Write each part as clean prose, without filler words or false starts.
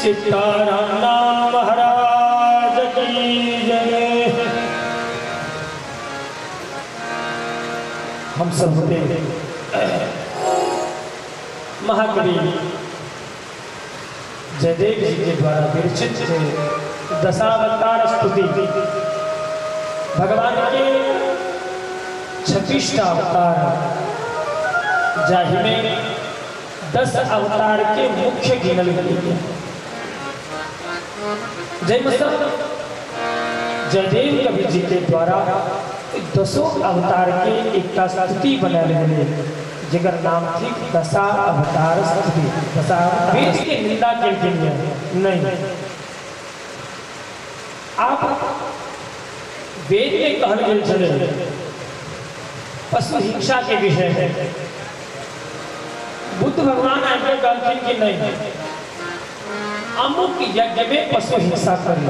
सीताराम नाम महाराज की जय। हम सब होते महाकवि जयदेव जी के द्वारा विरचित दशावतार स्तुति, भगवान के 26टा अवतार, जाहि में 10 अवतार के मुख्य गिनल गेल, जाहिमे सब जयदेव कवि जी के द्वारा 10 अवतार के एकटा स्तुति बनायल गेलै, जकर नाम थिक दशा अवतार स्तुति। दशा वेद के निंदा केलखिन नहीं। आप वेद में कहल गेल छलै पशु हिंसा के विषय में, बुद्ध भगवान आबि कऽ कहलखिन कि नहीं, अमुक यज्ञ में पशु हिंसा करी।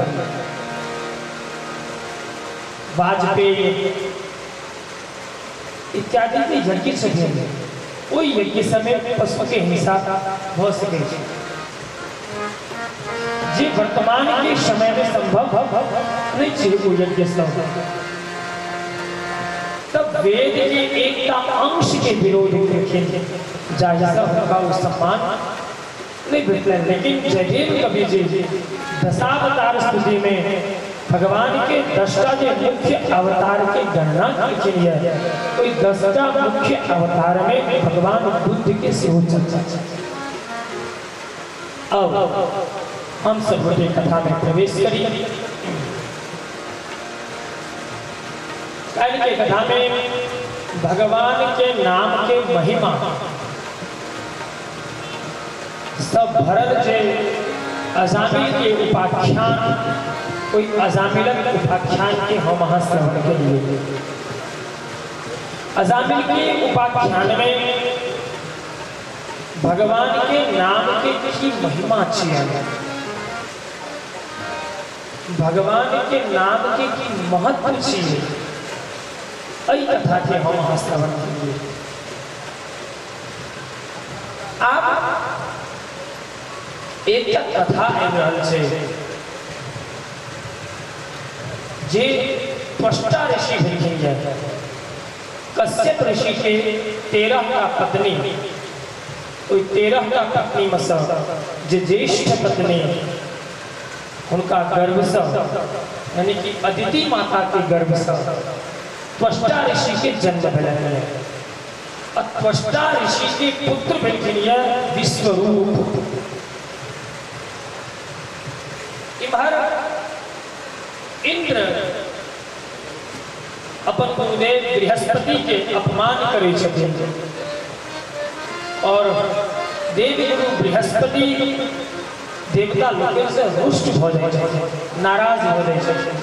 वाजपेयी इत्यादि जे यज्ञ छथिन, ओहि यज्ञ समय पशु के हिंसा भऽ सकै छै, जे वर्तमान के समय में संभव नहीं छै ओ यज्ञ सब। तब वेद के एकटा अंश के विरोध केलखिन, जाहिसँ हुनका ओ सम्मान नहीं भेटलनि। लेकिन जयदेव कवि जी दशावतार स्तुति में भगवान के 10टा जे मुख्य अवतार के गणना केलखिन यऽ, ओहि 10टा मुख्य अवतार में भगवान बुद्ध के सेहो चर्चा छै। अब हम सब गोटे कथा में प्रवेश करी। काल्हि के कथा में भगवान के नाम के महिमा सब भरल जे अजामिल के उपाख्यान, ओहि अजामिलक उपाख्यान के हम अहाँ श्रवण केलिए। अजामिल के उपाख्यान में भगवान के नाम के की महिमा छियै, भगवान के नाम के की महत्व छियै, एहि कथा के हम अहाँ श्रवण केलिए। आब एकटा कथा आबि रहल छै जे त्वष्टा ऋषि भेलखिन यऽ, कश्यप ऋषि के 13टा पत्नी, ओहि 13टा पत्नी में सँ जे ज्येष्ठ पत्नी हुनका गर्भसँ, यानी कि अदिति माता के गर्भसँ त्वष्टा ऋषि के जन्म भेलनि। आ त्वष्टा ऋषि के पुत्र भेलखिन यऽ विश्वरूप। इम्हर इंद्र अपन गुरुदेव बृहस्पति के अपमान करै छथिन और देवगुरु बृहस्पति देवता लोकनि से रुष्ट भऽ जाइ छथिन, नाराज भऽ जाइ छथिन।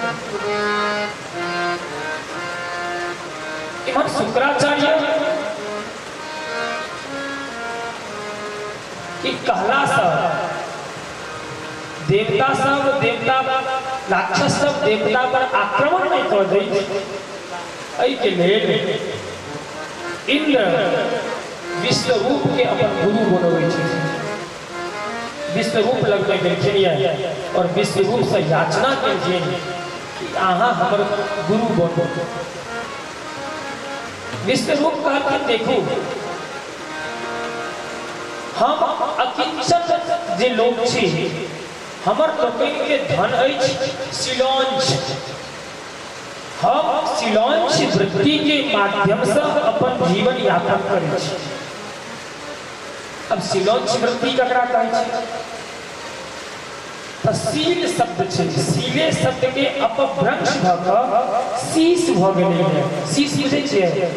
इम्हर शुक्राचार्य की कहला से देवता सब, देवता राक्षस सब देवता पर आक्रमण नहीं कर दै, एहि के लेल इंद्र विश्वरूप के अपन गुरु बनबै छथिन। विश्वरूप लगमे गेलखिन यऽ और विश्वरूप से याचना केलखिन कि अहाँ हमर गुरु बनू। विश्वरूप कहलखिन देखू, हम अकिंचन जे लोक छी, हमर लोकनि के धन अछि सिलौंच। हम सिलौंच वृत्ति के माध्यम से अपन जीवन यापन करै छी। अब सिलौंच वृत्ति ककरा कहै छै? तऽ सील शब्द छै, सीले शब्द के अपभ्रंश भऽ कऽ शीश भऽ गेलै। शीश बुझै छियै?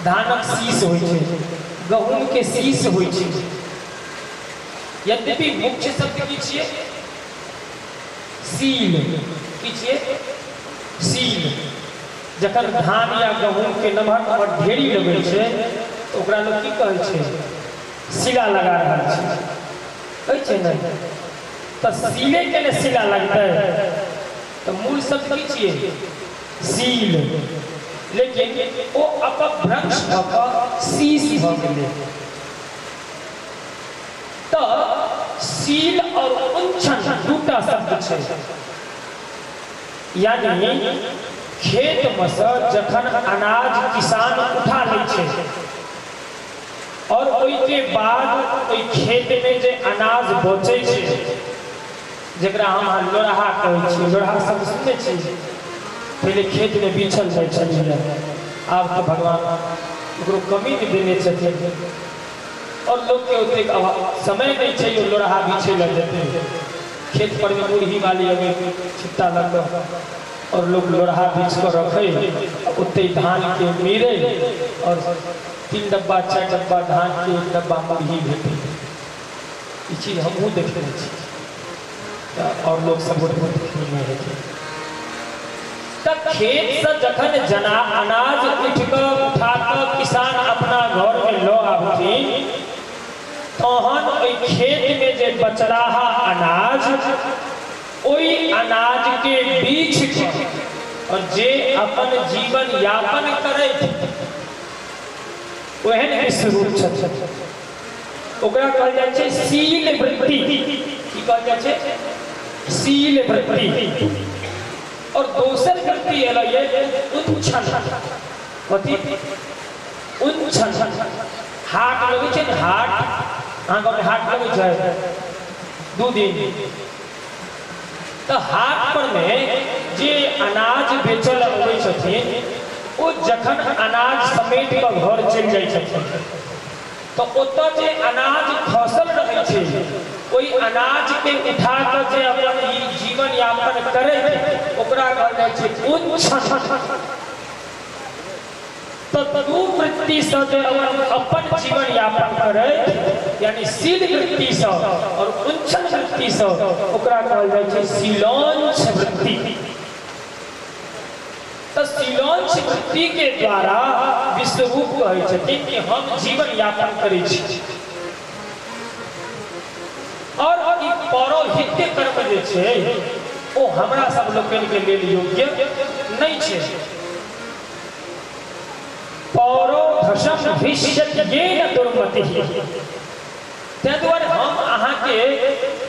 धानक शीश होइ छै, गहूम के शीश होइ छै। यद्यपि मुख्य शब्द की छियै? सील। की छियै? सील। जखन धान या गहूम के नमहर नमहर ढेरी लगै छै तऽ ओकरा लोक की कहै छै? सिला लगा रहल छै, कहै छै ने? तऽ सीले के ने सिला लगतै। तऽ मूल शब्द की छियै? सील। लेकिन ओ अपभ्रंश भऽ कऽ शीश भऽ गेलै। तऽ शील और उन्छन दूटा शब्द छै। यानी खेत में से जखन अनाज किसान उठा लै छै और ओहिके बाद ओहि खेत में जे अनाज बचै छै, जकरा हम अहाँ लोरहा कहै छियै, लोरहा शब्द सुनने छी? पहिले खेत में बिछल जाइ छलियै, आब तऽ भगवान ओकरो कमी नहि देने छथिन और लोकके ओतेक समय नहि छै ओ लोरहा बिछै लए जेतै। खेत पर में मुरही वाली अबै छिट्टा लऽ कऽ और लोक लोरहा बीछ कऽ रखै, ओतहि धानके मीरै और 3 डब्बा 4 डब्बा धानके 1 डब्बा मुरही भेटै। ई चीज हमहूँ देखने छी और लोक सब देखने नहि हेतै। तऽ खेतसँ जखन जना अनाज उठि कऽ उठा कऽ किसान अपना घरमे लऽ आबथिन, तहन ओहि खेतमे जे बचलाहा अनाज, ओहि अनाजके बीछ कऽ और जे अपन जीवन यापन करैत ओहन विश्वरूप छथिन, ओकरा कहल जाइ छै शील वृत्ति। की कहल जाइ छै? शील वृत्ति। और दोसर वृत्ति एलै उन्छन। कथी? उन्छन। हाट लगै छै ने, हाट, अहाँ गाँवमे हाट लगै छै 2 दिन, तऽ हाट पर मे जे अनाज बेचल अबै छथिन, ओ जखन अनाज समेट कऽ घर चलि जाइ छथिन तऽ ओतऽ जे अनाज खसल रहै छै, ओहि अनाजके उठा कऽ जे अपन ई जीवन यापन करैत, ओकरा कहल जाइ छै उन्छन। तऽ दू वृत्तिसँ जे अपन जीवन यापन करैत, यानी शील वृत्तिसँ और उन्छन वृत्तिसँ, ओकरा कहल जाइ छै शीलोंच वृत्ति। तऽ शीलोंच वृत्ति के द्वारा विश्वरूप कहै छथिन कि हम जीवन यापन करै छी। और ई पौरोहित्य कर्म जे छै ओ हमरा सब लोकनि के लेल योग्य नहि छै। पौरोधसम हृष्यति दुर्मति, ताहि दुआरे हम अहाँके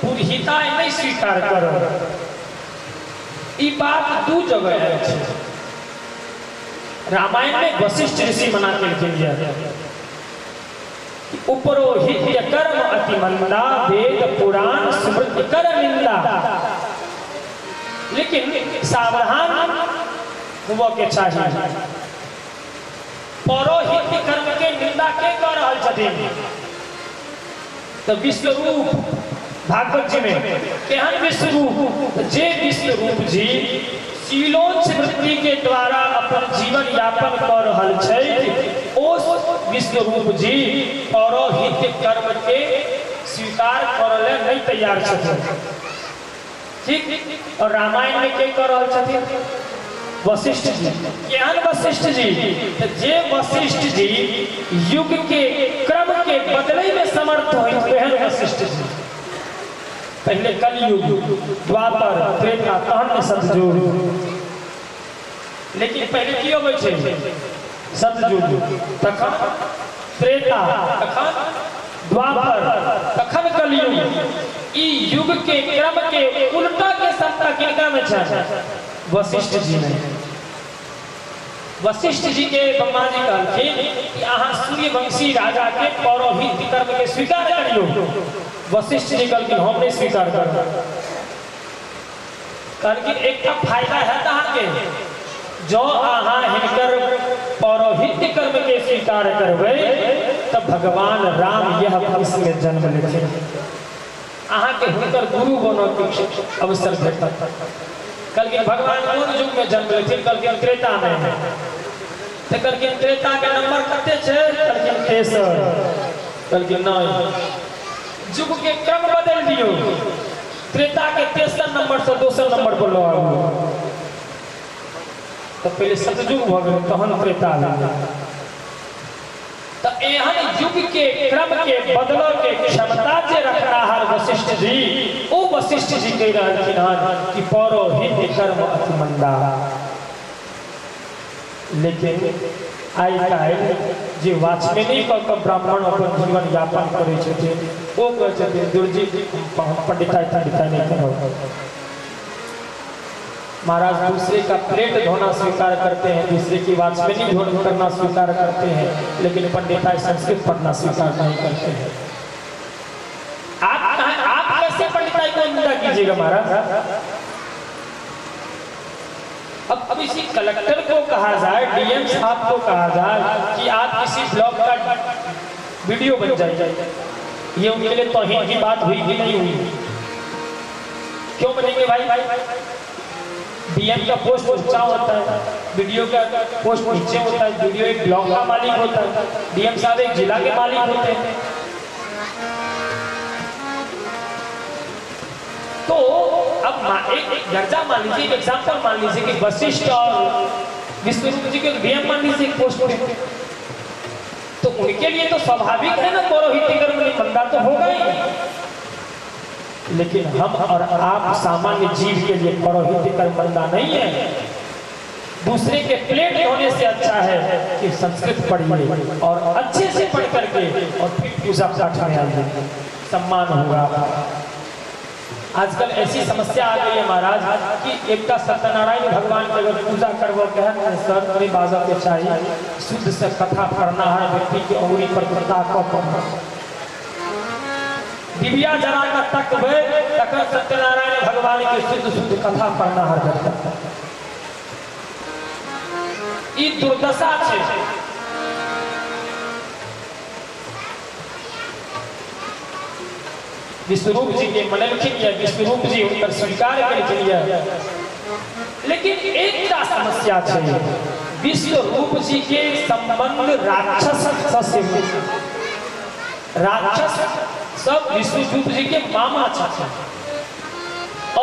पुरहिता नहि स्वीकार करब। ई बात 2 जगह आयल छै। रामायण में वशिष्ठ ऋषि मना केलखिन यऽ, उपरोहित्य कर्म अति मंदा, वेद पुराण स्मृति कर निंदा। लेकिन सावधान हुअ के चाही। पौरोहित्य कर्म के निंदा के कऽ रहल छथिन? तऽ विश्वरूप। भागवत जी में केहन विश्वरूप? जे विश्वरूप जी शीलोंच वृत्ति के द्वारा अपन जीवन यापन कऽ रहल छै, ओ विश्वरूप जी पौरोहित्य कर्म के स्वीकार करऽ ले नहि तैयार छथिन। ठीक। और रामायण में के कऽ रहल छथिन? वशिष्ठ जी। केहन वशिष्ठ जी? तऽ जे वशिष्ठ जी युग के क्रम के बदलै में समर्थ होइत, तेहन वशिष्ठ जी। पहले कलयुग, द्वापर, त्रेता, तहन ने सतयुग। लेकिन पहले की अबै छै? सतयुग, तखन त्रेता, तखन द्वापर, तखन कलयुग। ई युग के क्रम के उल्टा के सत्ता किनका में छै? वशिष्ठ जी में। वशिष्ठ जी के ब्रह्मा जी कहलखिन कि अहाँ सूर्यवंशी राजा के पौरोहित्य कर्म के स्वीकार करियौ। वशिष्ठ जी कहलखिन हम नहीं स्वीकार करब। कहलखिन एकटा फायदा हैत अहाँके, जँ अहाँ हिनकर पौरोहित्य कर्म के स्वीकार करबै तऽ भगवान राम यह वंश में जन्म लेथिन, अहाँके हुनकर गुरु बनऽ के अवसर भेटत। कहलखिन भगवान कोन युग में जन्म लेथिन? कहलखिन त्रेता में। तऽ कहलखिन त्रेता के नंबर कते छै? कहलखिन तेसर। कहलखिन नहीं, युग के क्रम बदलि दियौ, त्रेता के तेसर नंबर से दोसर नंबर पर लऽ आबू। तऽ पहिले सतयुग भऽ गेलै तहन त्रेता भेलै। तऽ एहन युग के क्रम के बदलऽ के क्षमता जे रखनाहर वशिष्ठ जी, ओ वशिष्ठ जी कहि रहलखिन हन कि पौरोहित्य कर्म अति मंदा। लेकिन आइ काल्हि जे वाचमैनी कऽ कऽ ब्राह्मण अपन जीवन यापन करै छथिन, ओ कहै छथिन दुर्जी हम पंडिताई तंडिताई नहीं करब। महाराज दूसरे का प्लेट धोना स्वीकार करते हैं, दूसरे की वाचमैनी धोना करना स्वीकार करते हैं, लेकिन पंडिताई संस्कृत पढ़ना स्वीकार नहीं करते हैं। आप कैसे पंडिताई को निंदा कीजिएगा महाराज? अब किसी कलेक्टर को कहा जाए, डीएम साहब को कहा जाए कि आप किसी ब्लॉक का वीडियो बन जाइए, ये उनके लिए तौहीन की बात हुई कि नहीं हुई? क्यों बनेंगे भाई? डीएम का पोस्ट ऊंचा होता है, वीडियो का पोस्ट नीचे होता है। वीडियो एक ब्लॉक का मालिक होता है, डीएम साहब एक जिला के मालिक होते हैं। तो अब एक दर्जा मान लीजिए, एक एग्जाम्पल मान लीजिए कि वशिष्ठ और विश्वरूप जी के डीएम मान लीजिए एक पोस्ट पे, तो उनके लिए तो स्वाभाविक है ना पौरोहित्य कर्म नहीं, बंदा तो होगा ही। लेकिन हम और आप सामान्य जीव के लिए पौरोहित्य कर्म बंदा नहीं है। दूसरे के प्लेट होने से अच्छा है कि संस्कृत पढ़िए और अच्छे से पढ़ करके और फिर पूजा पाठ में आइए, सम्मान होगा। आजकल ऐसी समस्या आ गई है महाराज कि एकटा सत्यनारायण भगवान के अगर पूजा करबो के है तो सर नहीं बाजऽ के चाहिए, शुद्ध से कथा पढ़ना है, व्यक्ति के अंगुरी पर ताकऽ पड़त, दिव्या जरा के तकबै तखन सत्यनारायण भगवान के शुद्ध शुद्ध कथा पढ़ना हर व्यक्ति। ई दुर्दशा छै। विश्वरूप जी के मनेलखिन या विश्वरूप जी हुनकर स्वीकार केलखिन या, लेकिन एकटा समस्या छै, विश्वरूप जी के संबंध राक्षस से, राक्षस सब विश्वरूप जी के मामा छथिन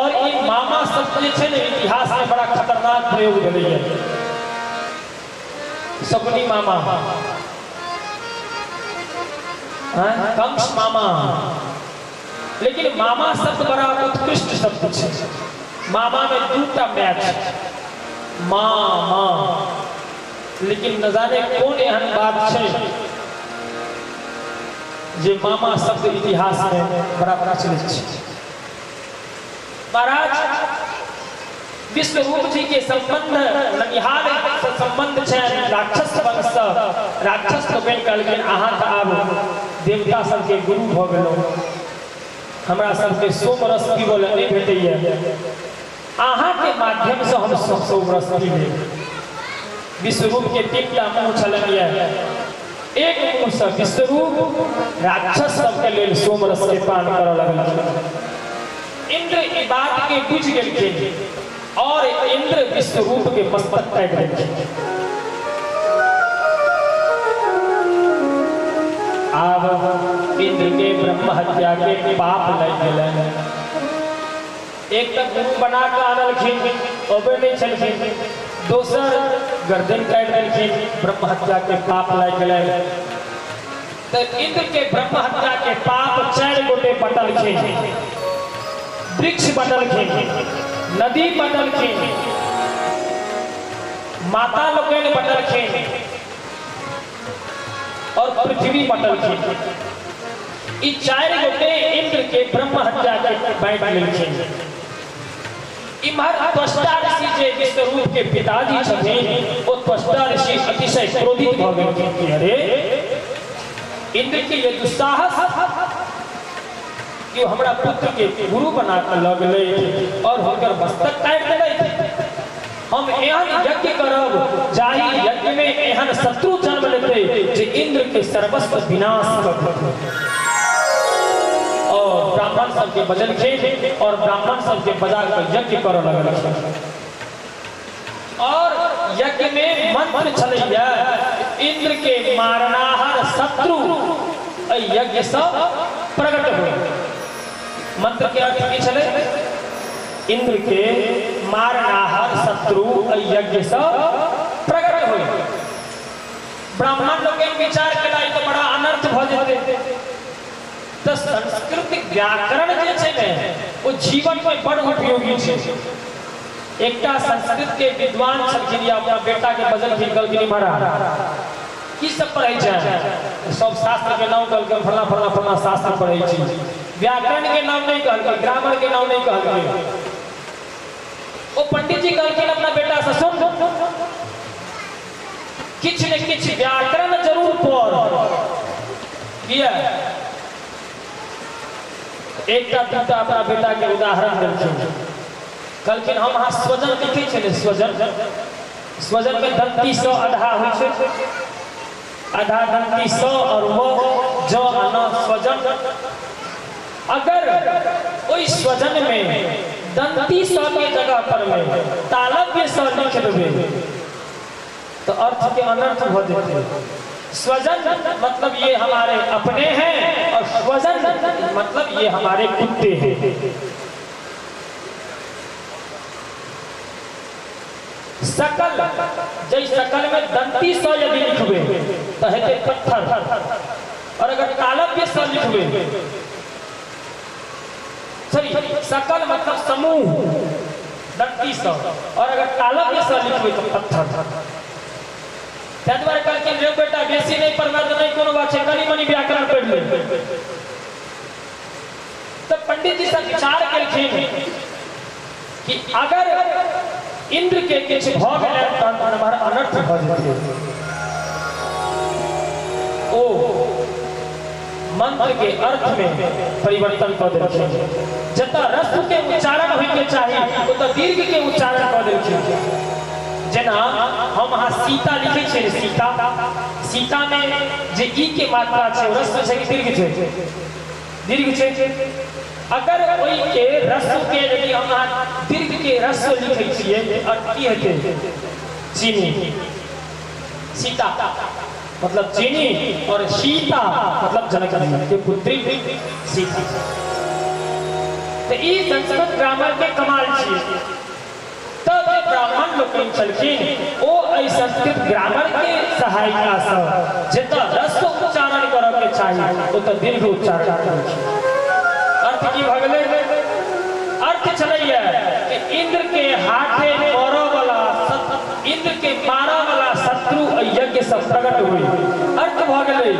और ई मामा सब जे छै ने इतिहास में बड़ा खतरनाक प्रयोग भेलैया। शकुनी मामा, कंस मामा, लेकिन मामा शब्द बड़ा उत्कृष्ट शब्द छै। मामा में दूटा मैच, मामा, लेकिन न जाने कौन एहन बात छै जे मामा शब्द इतिहास में बड़ा प्रचलित छै। महाराज विश्वरूप जी के संबंध ननिहाल से संबंध छै राक्षस वंश से। राक्षस लोकनि कहलखिन अहाँ तऽ आब देवता सबके गुरु भऽ गेलहुँ, हमरा सबके सोमरस पीबऽ लए नहि भेटैया, अहाँके माध्यम से हम सब सोमरस पी लेब। विश्वरूप के तीनटा मुँह छलनि यऽ, एक मुँह से विश्वरूप राक्षस सबके लेल सोमरस के पान करऽ लगलखिन। इंद्र ई बात के बुझि गेलखिन और इंद्र विश्वरूप के मस्तक काटि देलखिन। आब इंद्र के ब्रह्म हत्या के पाप लागि गेलनि। एक तऽ गुरु बना कऽ आनलखिन, अबै नहि छलखिन, दोसर गर्दन काटि देलखिन, ब्रह्म हत्या के पाप लागि गेलनि। तऽ इंद्र के ब्रह्म हत्या के पाप 4 गोटे बटलखिन, वृक्ष बटलखिन, नदी बटलखिन, माता लोकनि बटलखिन और पृथ्वी बटलखिन। ई 4 गोटे इंद्र के ब्रह्म हत्या के बांटि लेलखिन। इम्हर त्वष्टा ऋषि जे विश्वरूप के पिताजी छथिन, ओ त्वष्टा ऋषि अतिशय क्रोधित भऽ गेलखिन कि अरे इंद्र के ये दुस्साहस कि हमरा पुत्र के गुरु बना कऽ लऽ गेलै और हुनकर मस्तक काटि देलै। हम एहन यज्ञ करब जाहि यज्ञ में एहन शत्रु जन्म लेतै जे इंद्र के सर्वस्व विनाश कऽ देतै। और ब्राह्मण सबके बजलखिन और ब्राह्मण सबके बजा कऽ यज्ञ करऽ लगलखिन। और यज्ञ में मंत्र छलैया इंद्र के मारनाहर शत्रु एहि यज्ञ सँ प्रकट हुए। मंत्र के अर्थ की छलै? इंद्र के मारनाहर शत्रु एहि यज्ञ सँ प्रकट हुए। ब्राह्मण लोकनि विचार केला ई तऽ बड़ा अनर्थ भऽ जेतै। तऽ संस्कृत व्याकरण जे छै ने ओ जीवन में बड़ उपयोगी छै। एकटा संस्कृत के विद्वान छलखिन या अपना बेटा के बजलखिन, कहलखिन महाराज की सब पढ़ै छै? सब शास्त्र के नाम कहलकै, फलना फलना फलना शास्त्र पढ़ै छी। व्याकरण के नाम नहि कहलकै, ग्रामर के नाम नहि कहलकै। ओ पंडित जी कहलखिन अपना बेटा से, सुन, किछु ने किछु व्याकरण जरूर पढ़। किया? एकटा दूटा अपना बेटा के उदाहरण देलखिन। कहलखिन हम अहाँ स्वजन लिखै छै ने, स्वजन, स्वजन में दंती स आधा होइ छै, आधा दंती स और व ज आ न, स्वजन। अगर ओहि स्वजन में दंती स के जगह पर में तालव्य स लिख देबै तो अर्थ के अनर्थ हो जेतै। स्वजन मतलब ये हमारे अपने हैं और स्वजन मतलब ये हमारे कुत्ते हैं। सकल, जै सकल में दंती स यदि लिखबे तो हेतै पत्थर, और अगर तालव्य स लिखबे, सॉरी, सकल मतलब समूह दंती स, और अगर तालव्य स लिखबे तो पत्थर। ताहि दुआरे कहलखिन रे बेटा बेसी नहि पढ़बै तऽ नहि कोनो बात छै, कनि मनि व्याकरण पढ़ि ले। तऽ पंडित जी सब विचार केलखिन कि अगर इंद्र के किछु भऽ गेलै तहन हमर अनर्थ भऽ जेतै। ओ मंत्र के अर्थ में परिवर्तन कऽ देलखिन। जतऽ रस्व के उच्चारण होय के चाही ओतऽ दीर्घ के उच्चारण कऽ देलखिन। जेना हम अहाँ सीता लिखै छियै, सीता, सीता में जे ई के मात्रा छै ओ रस्व छै कि दीर्घ छै? दीर्घ छै। अगर ओहि के रस्व के यदि हम अहाँ दीर्घ के रस्व लिखै छियै अर्थ की हेतै? चीनी। सीता मतलब चीनी और सीता मतलब जनक जी के पुत्री सीता। तो ई संस्कृत ग्रामर के कमाल छियै। तब जे ब्राह्मण लोकनि छलखिन ओ एहि संस्कृत ग्रामर के सहायता सँ जतऽ ह्रस्व उच्चारण करऽ के चाही ओतऽ दीर्घ उच्चारण केलखिन। अर्थ की भऽ गेलै? अर्थ छलैया कि इंद्र के हाथे मरऽ वाला, इंद्र के मारऽ वाला शत्रु एहि यज्ञ सँ प्रकट हुई। अर्थ भऽ गेलै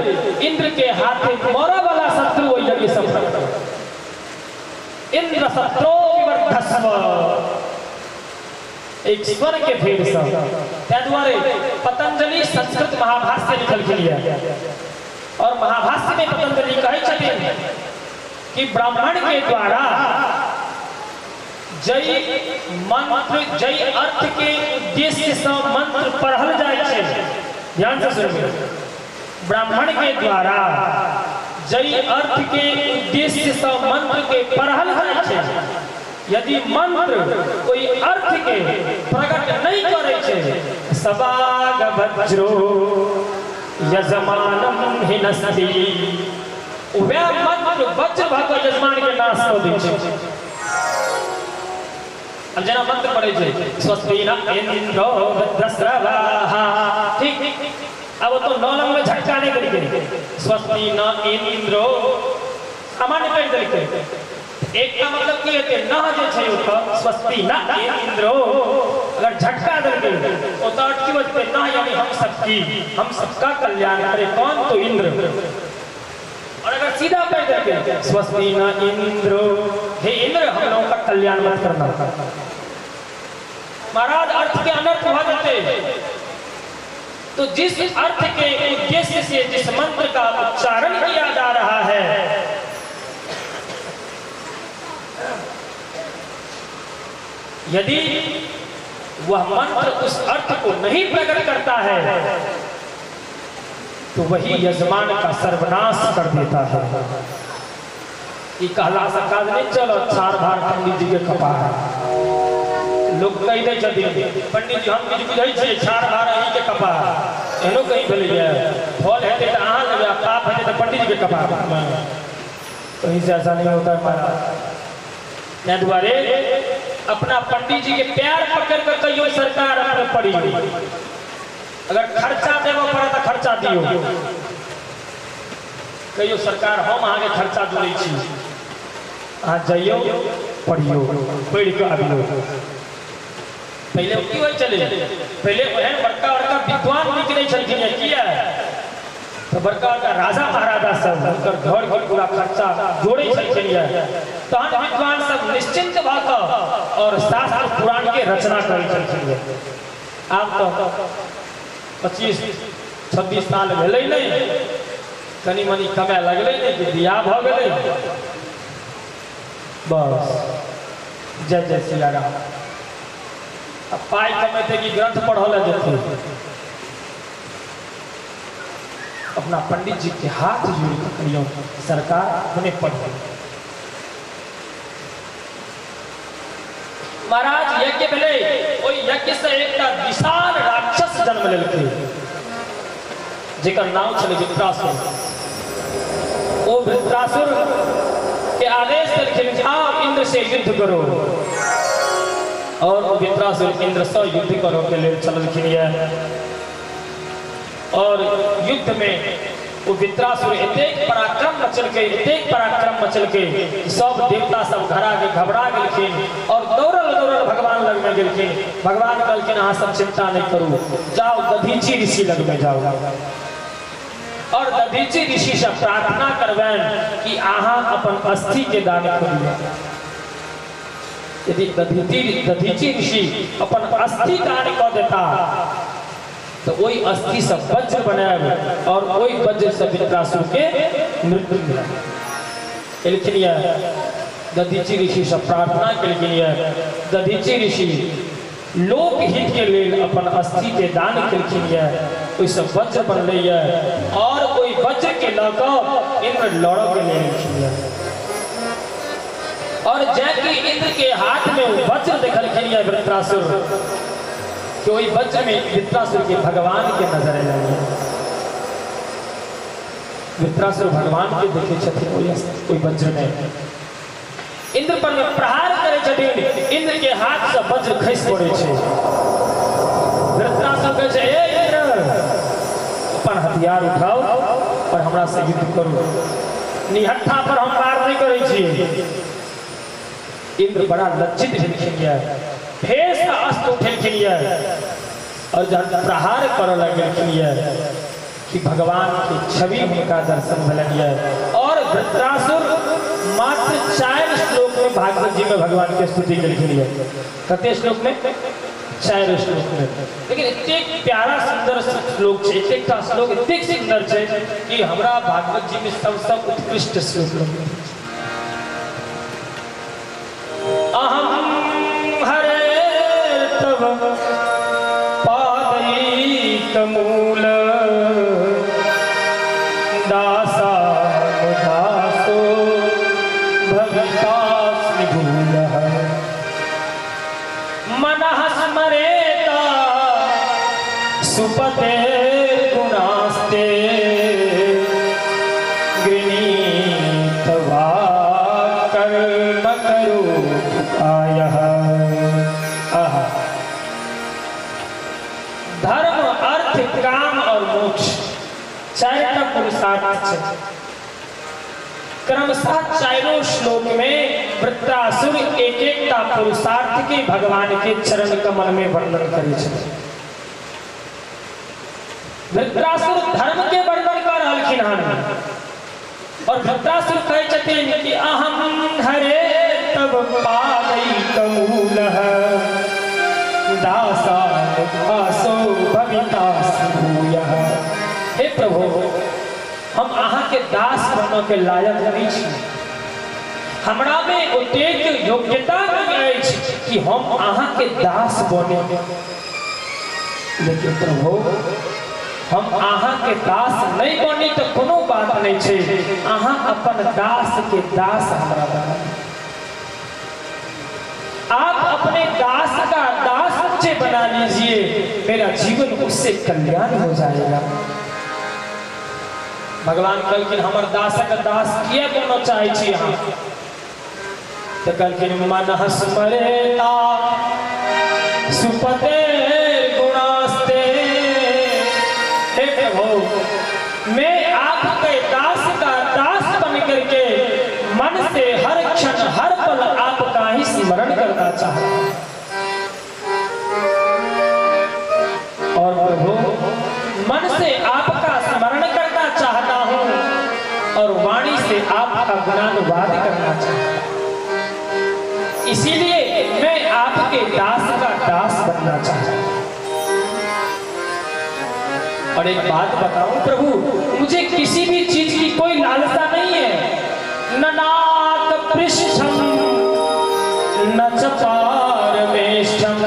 इंद्र के हाथे मरऽ वाला शत्रु एहि यज्ञ सँ प्रकट हुई। इंद्र शत्रो विवर्धस्व, एक स्वर के भेद सँ। ताहि दुआरे पतंजलि संस्कृत महाभाष्य लिखलखिन यऽ और महाभाष्य में पतंजलि कहै छथिन कि ब्राह्मण के द्वारा जै मंत्र, जै अर्थ के उद्देश्य सँ मंत्र पढ़ल जाइ छै, ध्यान से सुनबै, ब्राह्मण के द्वारा जै अर्थ के उद्देश्य सँ मंत्र के पढ़ल जाइ छै, यदि मंत्र ओहि अर्थ के प्रकट नहि करै छै, सबाग वज्रो यजमानम हिनस्ति, वएह मंत्र वज्र भऽ कऽ यजमान के नाश कऽ दै छै। अब जेना मंत्र पढ़ै छै स्वस्ति न इंद्रो वृद्धस्रवाः, ठीक, अब तो नौ लंग में झटका नहीं देलकै, स्वस्ति न इंद्रो सामान्य पढ़ि देलकै। एक का मतलब की हेतै, न जे छै ओतऽ स्वस्ति न इंद्रो, अगर झटका देलकै ओतऽ अटकी बजतै न, यानी हम सबकी, हम सबका कल्याण करे कौन? तो इंद्र। और अगर सीधा कह देलकै स्वस्ति न इंद्र, हे इंद्र हम लोगों का कल्याण मत करना, महाराज अर्थ के अनर्थ भऽ जेतै। तो जिस अर्थ के उद्देश्य से जिस मंत्र का उच्चारण किया जा रहा है, यदि वह मंत्र उस अर्थ को नहीं प्रकट करता है तो वही यजमान का सर्वनाश कर देता है। ई कहला से काज नहीं चलत, छार भार पंडित जी के कपार। लोग कहि दै छथिन पंडित जी हम किछु बुझै छियै, छार भार अहीं के कपार। एहनो कहीं भेलैया, फल हेतै तऽ अहाँ लेबै आ पाप हेतै तऽ पंडित जी के कपार। कहीं से ऐसा नहीं होता है महाराज। ताहि दुआरे अपना पंडित जी के पैर पकड़ कऽ कहियो सरकार अपने पड़ी, अगर खर्चा देबऽ पड़े तऽ खर्चा दियौ, कहियो सरकार हम अहाँके खर्चा जोड़ै छी, अहाँ जइयौ पढ़ियौ, पढ़ि कऽ अबियौ। पहिले की होइ छलै, पहिले ओहन बड़का बड़का विद्वान निकलै छलखिन। किया? तऽ बड़का बड़का राजा महाराजा सब हुनकर घर के पूरा खर्चा जोड़ै छलखिन यऽ। तहन विद्वान सब निश्चिंत भऽ कऽ और शास्त्र पुराण के रचना करै छलखिन यऽ। आब तऽ 25-26 साल भेलै नहि, कनि मनि कमाए लगलै नहि कि बियाह भऽ गेलै, बस जय जय सिया राम। आ पाइ कमेतै कि ग्रंथ पढ़ऽ लए जेतै? अपना पंडित जी के हाथ जोड़ के कहियौ, सरकार अपने पढ़। महाराज यज्ञ भेलै, ओहि यज्ञ से एकटा विशाल राक्षस जन्म लेलकै जेकर नाम छलै वृत्रासुर। ओ वृत्रासुर के आदेश देलखिन, जाओ इंद्र से युद्ध करो। और ओ वृत्रासुर इंद्र से युद्ध करो के लेल चललखिन यऽ। और युद्ध में ओ वृत्रासुर एतेक पराक्रम मचलकै, एतेक पराक्रम मचलकै कि सब देवता सब घरा के घबरा गेलखिन और दौड़ल दौड़ल भगवान लग में गेलखिन। भगवान कहलखिन, अहाँ सब चिंता नहीं करू, जाओ दधीची ऋषि लग में जाओ और दधीची ऋषि से प्रार्थना करबनि कि अहाँ अपन अस्थि के दान करू। यदि दधीची ऋषि अपन अस्थि दान कऽ देता तऽ ओहि अस्थि से वज्र बनायब और ओहि वज्र से वृत्रासुर के मृत्यु भेल। एलखिन यऽ दधीची ऋषि से प्रार्थना केलखिन यऽ। दधीची ऋषि लोकहित के लेल अपन अस्थि के दान केलखिन यऽ, ओहिसँ वज्र बनलै यऽ और ओहि वज्र के लऽ कऽ इंद्र लड़ऽ के लेल एलखिन यऽ। और जैकि इंद्र के हाथ में वज्र देखलखिन यऽ वृत्रासुर, कि ओहि वज्र में वृत्रासुर के भगवान के नजर एलनि। वृत्रासुर भगवान के देखे छथिन ओहि वज्र में। इंद्र पर में प्रहार करै छथिन, इंद्र के हाथ से वज्र खसि पड़ै छै। वृत्रासुर कहै छै, ए इंद्र, अपन हथियार उठाओ और हमरा से युद्ध करू, निहत्था पर हम वार नहि करै छियै। इंद्र बड़ा लज्जित भेलखिन यऽ, फेर से अस्त्र उठेलखिन यऽ और जहन प्रहार करऽ लगलखिन यऽ कि भगवान के छवि हुनका दर्शन भेलनि यऽ। और वृत्रासुर मात्र 4 श्लोक में भागवत जी में भगवान के स्तुति केलखिन यऽ। कते श्लोक में? 4 श्लोक में। लेकिन एतेक प्यारा सुंदर श्लोक छै, एतेकटा श्लोक एतेक सुंदर छै कि हमरा भागवत जी में सबसँ उत्कृष्ट श्लोक लगैत अछि। अहम हरे तव पादैकमूल दासानुदासो भवितास्मि भूयः मनः स्मरेता सुपते गुणास्ते गृणीत वा कर्म करोतु कायः। आहा। धर्म, अर्थ, काम और मोक्ष चारिटा पुरुषार्थ छै। क्रमशः चारों श्लोक में वृत्रासुर एक एकटा पुरुषार्थ के भगवान के चरण कमल में वर्णन करै छथिन। वृत्रासुर धर्म के वर्णन कर रहलखिन हन और वृत्रासुर कहै छथिन कि अहम हरे तब पादैकमूलः दासानुदासो भवितास्मि भूयः। हे प्रभु, हम अहाँ के दास बनऽ के लायक नहीं छी, हमरा में ओतेक योग्यता नहीं अछि कि हम अहाँ के दास बने। लेकिन प्रभु, हम अहाँ के दास नहीं बनी तो कोनो बात नहीं छै, अहाँ अपन दास के दास हमरा बना। आप अपने दास का दास मुझे बना लीजिए, मेरा जीवन उससे कल्याण हो जाएगा। भगवान कहलखिन, हमर दासक दास किया बनऽ चाहै छी अहाँ? तऽ कहलखिन, मनः स्मरेता सुपते गुणास्ते। हे प्रभु, मैं आपके दास का दास बन करके मन से हर क्षण हर पल आपका ही स्मरण करना चाहता हूं। और प्रभु, मन से आपका स्मरण करना चाहता अनुवाद करना चाहता हूं। इसीलिए मैं आपके दास का दास बनना चाहता हूं। और एक बात बताऊं प्रभु, मुझे किसी भी चीज की कोई लालसा नहीं है। न नाक पृष्ठम न च पारमेष्ठम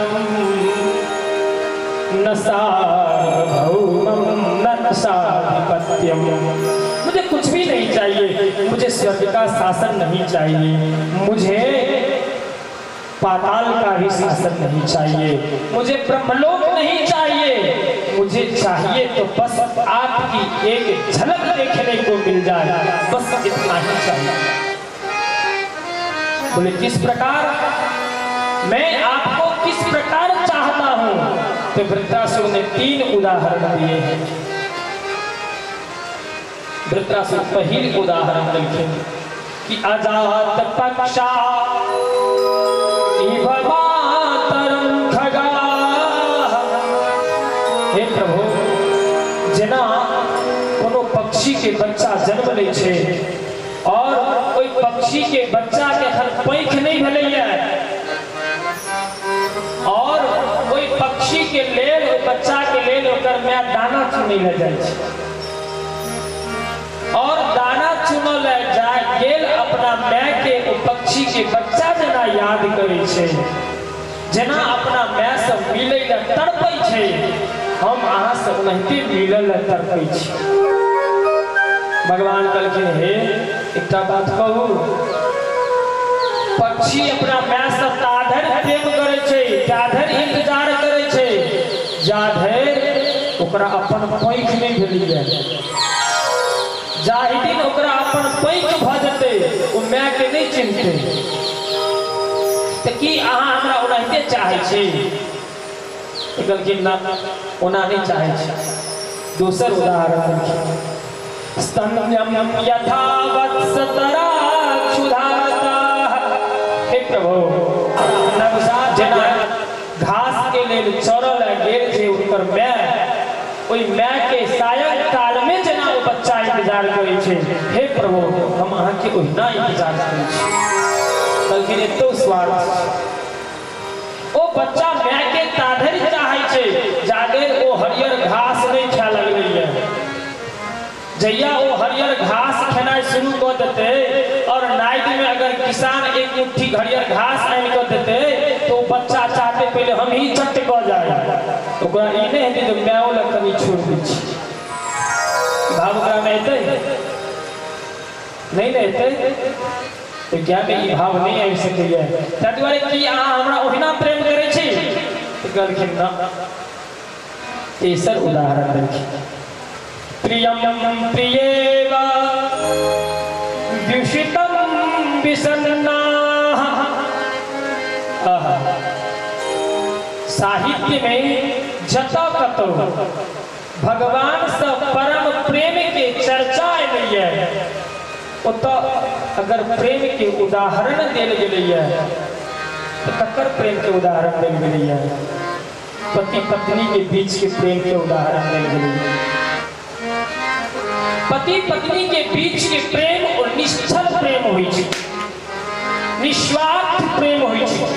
न सार्वभौमम न साधिपत्यम। मुझे कुछ भी नहीं चाहिए, मुझे स्वर्ग का शासन नहीं चाहिए, मुझे पाताल का भी शासन नहीं चाहिए, मुझे ब्रह्मलोक नहीं चाहिए, मुझे चाहिए तो बस आपकी एक झलक देखने को मिल जाए, बस इतना ही चाहिए। बोले किस प्रकार, मैं आपको किस प्रकार चाहता हूं? तो वृत्रासुर ने 3 उदाहरण दिए हैं। वृत्रासुर पहिल उदाहरण देलखिन कि अजात पक्षा इव मातरम खगाह। हे प्रभु, जेना कोनो पक्षी के बच्चा जन्म लै छै और ओहि पक्षी के बच्चा के अखन पैख नहीं भेलैया और ओहि पक्षी के लेल, ओहि बच्चा के लेल ओकर my दाना चुनै लए जाइ छै और दाना चुनऽ लए जा गेल अपना my के ओ पक्षी के बच्चा जेना याद करै छै, जेना अपना my से मिलै लए तड़पै छै, हम अहाँ से ओनाहिते मिलै लए तड़पै छी। भगवान कहलखिन हे एकटा बात कहू, पक्षी अपना my से ताधरि प्रेम करै छै, ताधरि इंतजार करै छै, जाधरि ओकरा अपन पैख नहि भेलैया। जाहि दिन ओकरा अपन पैख भऽ जेतै ओ my के नहि चिन्हतै। तऽ की अहाँ हमरा ओनाहिते चाहै छी? तऽ कहलखिन ना, ओना नहि चाहै छी। दोसर उदाहरण देलखिन, स्तन्यम यथा वत्सतरा क्षुधाता। हे प्रभु, नवजात जेना घास के लेल चरऽ लए गेल छै हुनकर my, ओहि my के सायंकाल में जेना ओ बच्चा इंतजार करै छै, हे प्रभु हम अहाँके ओहिना इंतजार करै छी। कहलखिन एतो स्वार्थ छै। ओ बच्चा my के ताधरि चाहै छै जाधरि ओ हरियर घास नहि खाय लगलैया। जहिया ओ हरियर घास खेनाइ शुरू कऽ देतै और नाइट में अगर किसान एक मुट्ठी हरियर घास आनि कऽ देतै तो ओ बच्चा चाहते पहिले हम ही चट कऽ जाए, ओकरा ई नहि हेतै जे मायो लए कनि छोड़ि दै छी। भाव ओकरा मे हेतै नहि ने हेतै? तऽ गायमे ई भाव नहि आबि सकैया। ताहि दुआरे की अहाँ हमरा ओहिना प्रेम करै छी? तऽ कहलखिन ना। तेसर उदाहरण देलखिन, प्रियम प्रियेव व्युषितम विषण्णाः। साहित्य में जतऽ कतौ भगवान से परम प्रेम के चर्चा एलैया, ओतऽ अगर प्रेम के उदाहरण देल गेलैया तऽ ककर प्रेम के उदाहरण देल गेलैया? पति पत्नी के बीच के प्रेम के उदाहरण देल गेलैया। पति पत्नी के बीच के प्रेम और निश्चल प्रेम होइ छै, निस्वार्थ प्रेम होइ छै।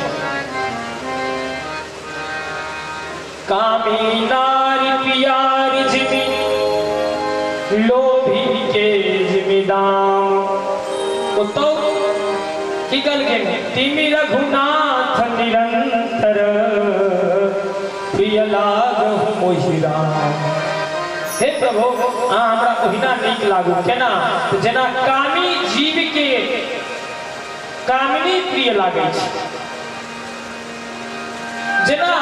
कामी नारी पियारी जिमी लोभी के जिमीदाम। ओतौ की कहलखिन? तिमि रघुनाथ निरंतर प्रिय लागहु मोहि राम। हे प्रभु, अहाँ हमरा ओहिना नीक लागू। केना? तऽ जेना कामी जीव के कामिनी प्रिय लागै छै, जेना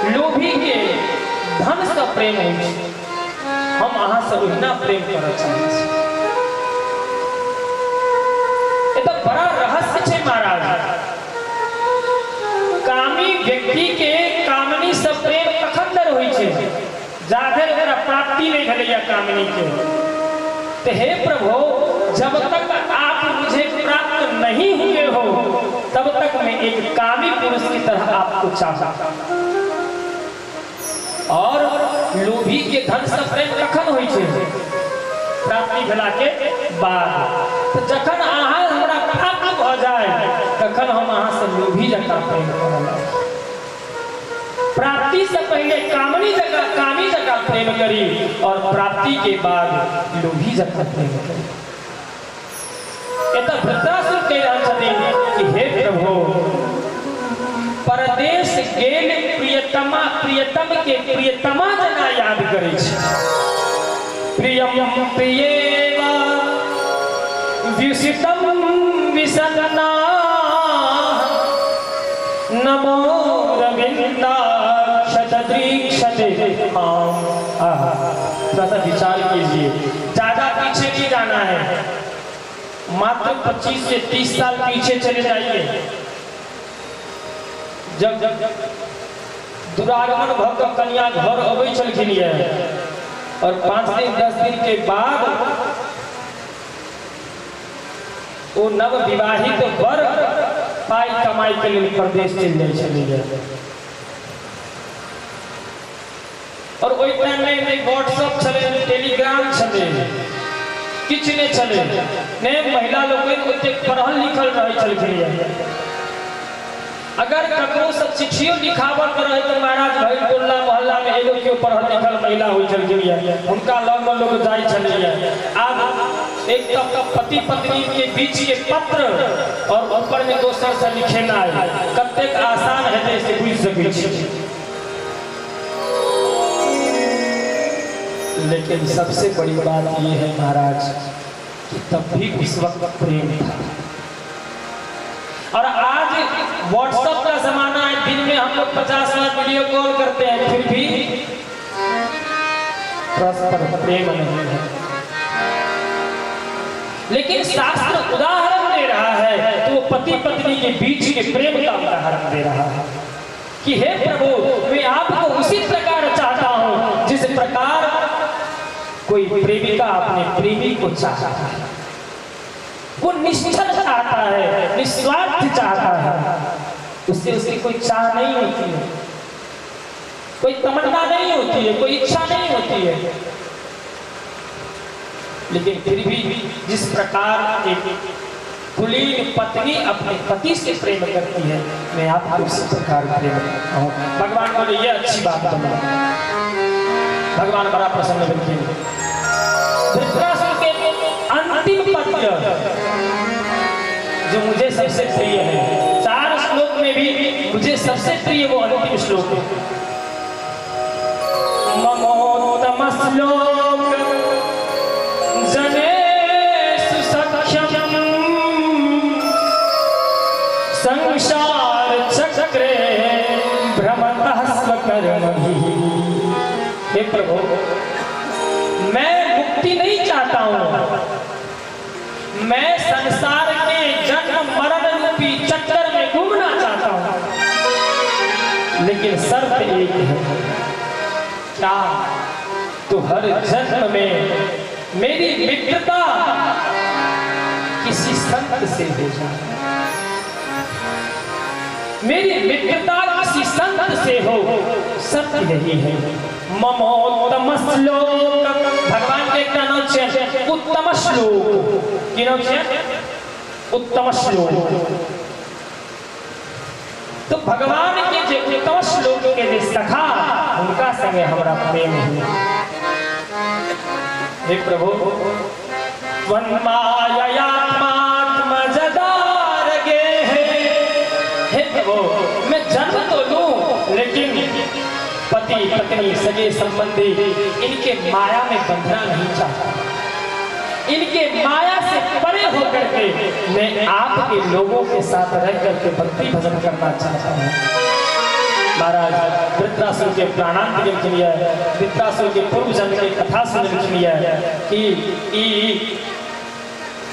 लोभी के धन से प्रेम होइ छै, हम अहाँ से ओहिना प्रेम करऽ चाहै छी। ई तऽ बड़ा रहस्य छै महाराज। कामी व्यक्ति के कामिनी से प्रेम कखन धरि होइ छै? जाधरि ओकरा प्राप्ति नहि भेलैया कामिनी के। तो हे प्रभु, जब तक आप मुझे प्राप्त नहीं हुए हो तब तक मैं एक कामी पुरुष की तरह आपको चाहता। और लोभी के धन से प्रेम कखन होइ छै? प्राप्ति भेला के बाद। तऽ जखन अहाँ हमरा प्राप्त भऽ जाय तखन हम अहाँ से लोभी जकाँ प्रेम करऽ लागब। प्राप्ति से पहले कामनी जकाँ, कामी जकाँ प्रेम करी और प्राप्ति के बाद लोभी जकाँ प्रेम करी। एतऽ वृत्रासुर कहि रहल छथिन कि हे प्रभु, परदेश गेल प्रियतमा प्रियतम के प्रियतमा जना याद करै छी। प्रियम प्रियेव व्युषितम विसन्ना नमो रविंदा शतदृक्षते आम। आहा, थोड़ा सा विचार कीजिए, ज्यादा पीछे नहीं जाना है, मात्र 25 से 30 साल पीछे चले जाइए। जब दुरागमन भऽ कऽ कन्या घर अबै छलखिन ये और 5 दिन 10 दिन के बाद ओ नव विवाहित वर पाई कमाई के लेल प्रदेश चलि जाइ छलैया। और ओहि टाइम में नहि व्हाट्सएप छलै, नहि टेलीग्राम छलै, किछु नहि छलै, नहि महिला लोकनि ओतेक पढ़ल लिखल रहै छलखिन। अगर ककरो से चिट्ठियो लिखाबऽ के रहै तऽ महाराज भरि टोला मोहल्ला में एगो केओ पढ़ल लिखल महिला होइ छलखिन, हुनका लग में लोग जाइ छलैया। आब एक तऽ पति पत्नी के बीच के पत्र और ऊपर में दोसर से लिखेनाइ कतेक आसान हेतै से बुझि सकै छी। लेकिन सबसे बड़ी बात ये है महाराज कि तब भी उस वक्त प्रेम था। और आज व्हाट्सएप का जमाना है, दिन में हम लोग 50 बार वीडियो कॉल करते हैं, फिर भी परस्पर प्रेम नहीं है। लेकिन शास्त्र उदाहरण दे रहा है तो वो पति पत्नी के बीच के प्रेम का उदाहरण दे रहा है कि हे प्रभु, मैं आपको उसी प्रकार चाहता हूं जिस प्रकार कोई प्रेमिका अपने प्रेमी को चाहता है। वो निश्चल चाहता है, निस्वार्थ चाहता है, उससे उसकी कोई चाह नहीं होती है, कोई तमन्ना नहीं होती है, कोई इच्छा नहीं होती है। लेकिन फिर भी जिस प्रकार एक कुलीन पत्नी अपने पति से प्रेम करती है, मैं आपको उसी प्रकार प्रेम करता हूँ। भगवान बोले ये अच्छी बात बोला। भगवान बड़ा प्रसन्न भेलखिन। धृतराष्ट्र के अंतिम पद्य जो मुझे सबसे प्रिय है, 4 श्लोक में भी मुझे सबसे प्रिय वो अंतिम श्लोक है। ममोत्तम श्लोक जनेषु सख्यम संसार चक्रे भ्रमतः स्वकर्मभिः। हे प्रभु, मैं मुक्ति नहीं चाहता हूं, मैं संसार के जन्म मरण रूपी चक्कर में घूमना चाहता हूं, लेकिन शर्त एक है, क्या तो हर जन्म में मेरी मित्रता किसी संत से हो जाए, मेरी मित्रता किसी संत से हो, शर्त यही है। ममोत्तम श्लोक, भगवान के एक नाम छै उत्तम श्लोक, की नाम छै? उत्तम श्लोक। तो भगवान के जे उत्तम श्लोक के जे सखा, उनका संगे हमरा प्रेम है। हे प्रभु, त्वन्माययात्मात्मजदारगे, हे प्रभु, मैं जन्म तो लूं लेकिन पति पत्नी सगे संबंधी इनके माया में बंधना नहीं चाहता, इनके माया से परे होकर के मैं आपके लोगों के साथ रह करके भक्ति भजन करना चाहता हूँ। महाराज वृत्रासुर के प्राणांत गेलखिन ये, वृत्रासुर के पूर्व जन्म के कथा सुनलखिन ये कि ई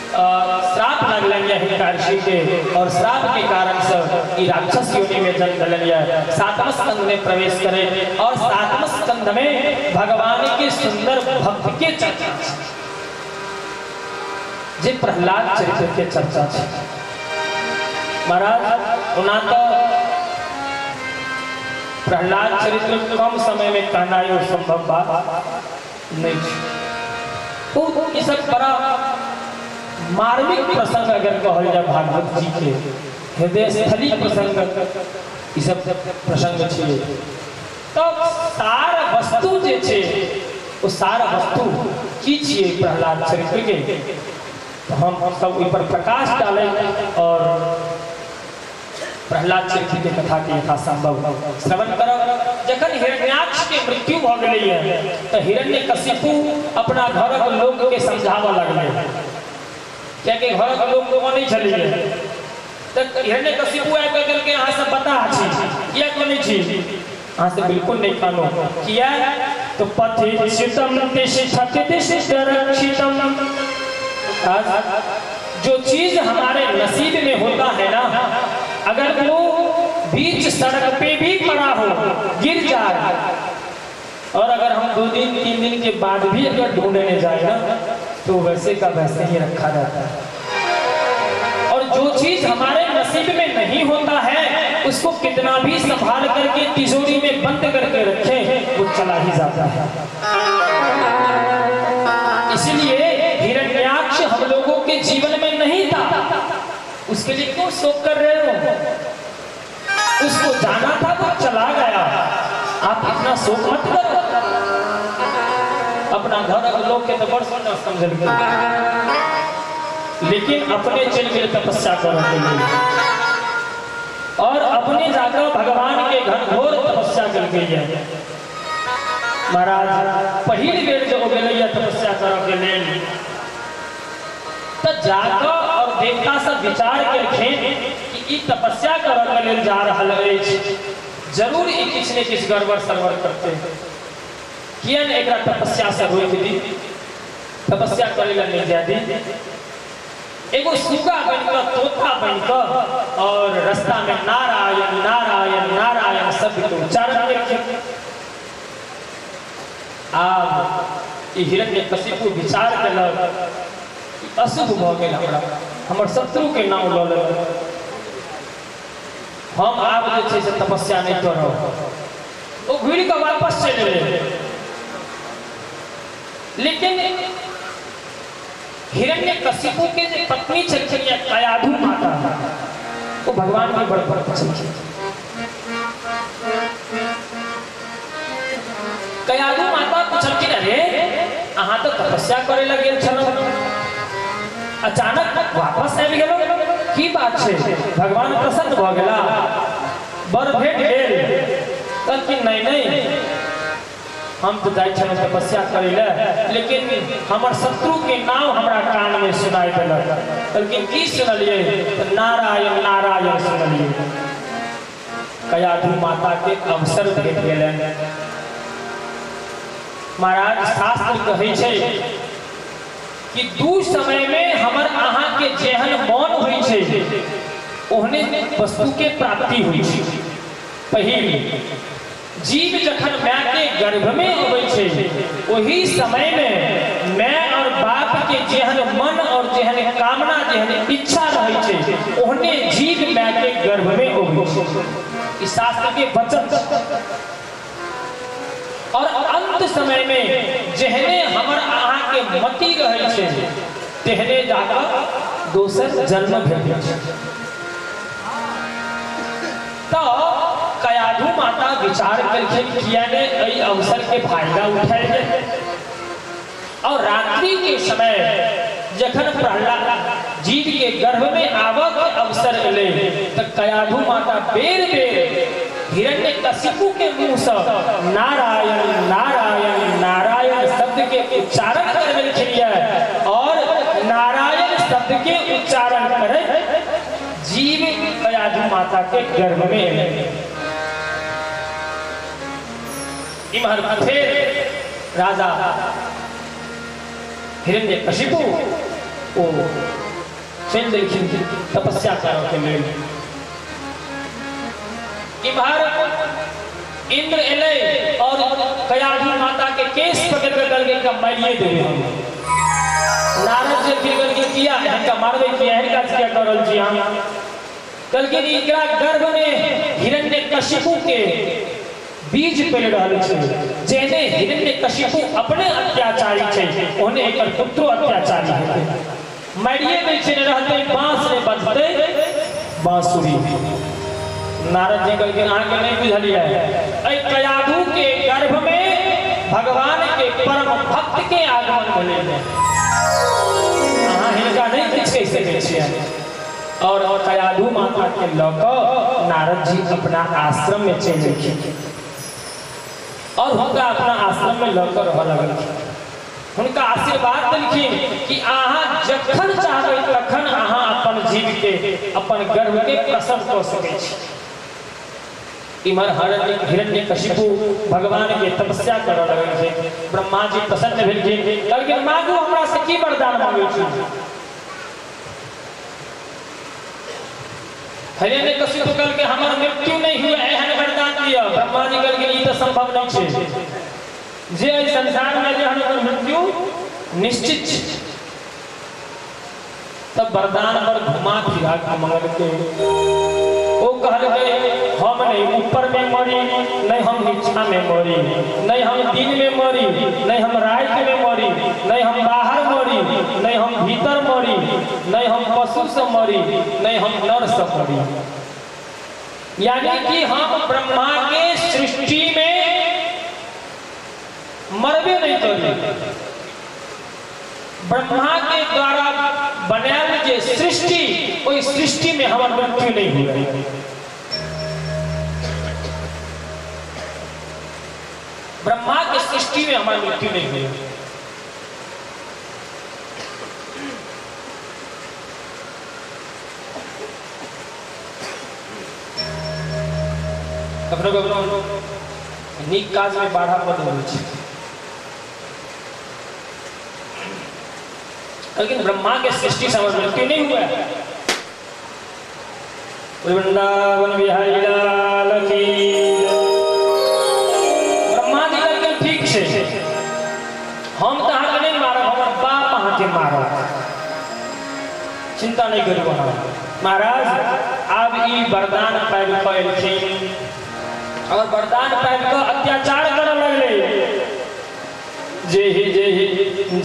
श्राप लगलनि ये हिनका ऋषि के, और श्राप के कारण से ई राक्षस योनि में जन्म लेलनि ये। 7वां स्कंद में प्रवेश करे और 7वां स्कंद में भगवान के सुंदर भक्त के चर्चा छै, जे प्रहलाद चरित्र के चर्चा छै। महाराज ओना तो प्रहलाद चरित्र कम समय में कहनाइ संभव बात नहीं छै, बहुत ई सब बड़ा मार्मिक प्रसंग अगर कहल जाए भागवत जी के हृदय स्थली प्रसंग ई सब प्रसंग छियै। तब सार वस्तु जे छै ओ सार वस्तु की छियै प्रहलाद चरित्र के, तो हम सब ओहि पर प्रकाश डालै और प्रहलाद चरित्र के कथा के यथासंभव श्रवण करब। जखन हिरण्याक्ष के मृत्यु भऽ गेलैए तऽ हिरण्यकशिपु अपना घरक लोक के समझाबऽ लगलै, कियाकि घरक लोक कनै छलैए। तऽ हिरण्यकशिपु आबि कऽ कहलकै अहाँ सब बताह छी, किया कनै छी? अहाँ सब बिल्कुल नहि कानू। किया? तो पथिच्युतम तिष्ठति तिष्ठ रक्षितम। जो चीज हमारे नसीब में होता है ना, अगर वो बीच सड़क पे भी पड़ा हो, गिर जाए, और अगर हम 2 दिन 3 दिन के बाद भी अगर ढूंढने जाए ना, तो वैसे का वैसे ही रखा जाता है। और जो चीज हमारे नसीब में नहीं होता है उसको कितना भी संभाल करके तिजोरी में बंद करके रखें, वो चला ही जाता है। इसलिए हिरण्याक्ष हम लोगों के जीवन में नहीं था, उसके लिए क्यों शोक कर रहे हो? उसको जाना था वो चला गया, आप इतना शोक मत करो। अपना घर लोग के तो बड़ सुंदर समझल गए, लेकिन अपने चल गए तपस्या करने के लिए और अपने जाकर भगवान के घनघोर तपस्या कर गई है। महाराज पहिल बेर जो गेलैया तपस्या करऽ के लेल, तऽ जाकऽ और देवता सब विचार केलखिन कि ई तपस्या करऽ के लेल जा रहल अछि, जरूर ई किछु ने किछु गड़बड़ सड़बड़ करतै, किया ने एकरा तपस्या से रोकि दी, तपस्या करै लए नहि जाय दी। एगो सुगा बनि कऽ, तोता बनि कऽ और रास्ता में नारायण नारायण नारायण शब्द के उच्चारण केलखिन। आब ई हिरण्यकशिपु विचार केलक कि अशुभ भऽ गेल हमरा, हमर शत्रु के नाम लऽ लेलक, हम आब जे छै से तपस्या नहि करब। ओ घुरि कऽ वापस चलि एलै। लेकिन हिरण्यकशिपु के जे पत्नी छलखिन या कयाधु माता, ओ भगवान के बड़ भक्त छलखिन। कयाधु माता पुछलखिन, अरे अहाँ तऽ तपस्या करे लए गेल छलहुँ, अचानक वापस आबि गेलहुँ, की बात छै? भगवान प्रसन्न भऽ गेला, बर भेट गेल? कहलखिन नहीं नहीं, हम तो जाइ छलहुँ तपस्या करै लए, लेकिन हमर शत्रु के नाम हमरा कान में सुनाई देलक। कहलखिन की सुनलियै? तऽ नारायण नारायण सुनलियै। कयाधु माता के अवसर भेट गेलनि। महाराज शास्त्र कहै छै कि दू समय में हमर अहाँ के जेहन मन होइ छै ओहने वस्तु के प्राप्ति होइ छै। पहिल, जीव जखन माय के गर्भ में अबै छै ओही समय में माय और बाप के जेहन मन और जेहन कामना जेहन इच्छा रहै छै ओहने जीव माय के गर्भ में अबै छै। ई शास्त्र के वचन। और अंत समय में जेहने हमर अहाँ के मति रहै छै तेहने जाकर दोसर जन्म भेटै छै। तऽ कयाधु माता विचार केलखिन किया ने एहि अवसर के फायदा उठायल जाय। और रात्रि के समय जखन प्रहलाद जीव के गर्भ में आबऽ के अवसर एलै तऽ कयाधु माता बेर बेर हिरण्यकशिपु के मुंह से नारायण नारायण नारायण शब्द के उच्चारण करबेलखिन ये और नारायण शब्द के उच्चारण करैत जीव कयाधु माता के गर्भ में एलै। इम्हर फेर राजा हिरण्यकशिपु ओ चलि देलखिन तपस्या करऽ के लेल। इम्हर इंद्र एलै और कयाधु माता के केश पकड़ के कहलकै हिनका मारिए देबै हम। नारद जे फिर कहलकै किया हिनका मारबै, किया एहन काज किया कऽ रहल छी अहाँ? कहलकै एकरा गर्भ में हिरण्यकशिपु के बीज पड़ि रहल छै। जेहने हिरण्यकशिपु अपने अत्याचारी छै, ओहने एकर पुत्रो अत्याचारी हेतै। मारिए दै छै, ने रहतै बाँस ने बजतै बाँसुरी। नारद जी कहलखिन अहाँके नहि बुझलियै, एहि कयाधु के गर्भ में भगवान के परम भक्त के आगमन भेलै, अहाँ हिनका नहि किछु कहि सकै छियै। और कयाधु माता के लऽ कऽ नारद जी अपना आश्रम में चलि एलखिन और हुनका अपना आश्रम में लऽ कऽ रहऽ लगलखिन। हुनका आशीर्वाद देलखिन कि अहाँ जखन चाहबै तखन अहाँ अपन जीव के, अपन गर्भ के प्रसव कऽ सकै छी। इम्हर हिरण्यकशिपु भगवान के तपस्या करऽ लगलखिन। ब्रह्मा जी प्रसन्न भेलखिन, कहलखिन मांगू हमरा से की वरदान मांगै छी। हिरण्यकशिपु कहलकै हमर मृत्यु नहि हुए एहन वरदान दिअ। ब्रह्मा जी कहलखिन ई तऽ संभव नहि छै, जे एहि संसार में एलै हन ओकर मृत्यु निश्चित छै। तब वरदान पर घुमा फिरा के मंगलकै। ओ कहलकै हम नहीं ऊपर में मरी, नहीं हम नीचा में मरी, नहीं हम दिन में मरी, नहीं हम रात में मरी, नहीं हम बाहर मरी, नहीं हम भीतर मरी, नहीं हम पशु से मरी, नहीं हम नर से मरी। यानी कि हम ब्रह्मा के सृष्टि में मरबे नहीं करी। ब्रह्मा के द्वारा बनायल जे सृष्टि, ओहि सृष्टि में हमर मृत्यु नहीं हुए। ब्रह्मा के सृष्टि में हमर मृत्यु नहीं हुए। कखनो कखनो नीक काज में बाधा बड अबै छै, लेकिन ब्रह्मा के सृष्टि से हमर मृत्यु नहीं हुआ है। वृंदावन बिहारी लाल की। ब्रह्मा जी कहलखिन ठीक छै, हम तऽ अहाँके नहि मारब, हमर बाप अहाँके मारत, चिंता नहीं करू अहाँ। महाराज आब ई वरदान पाबि कऽ एलखिन और वरदान पाबि कऽ अत्याचार करऽ लगलै। जेहि जेहि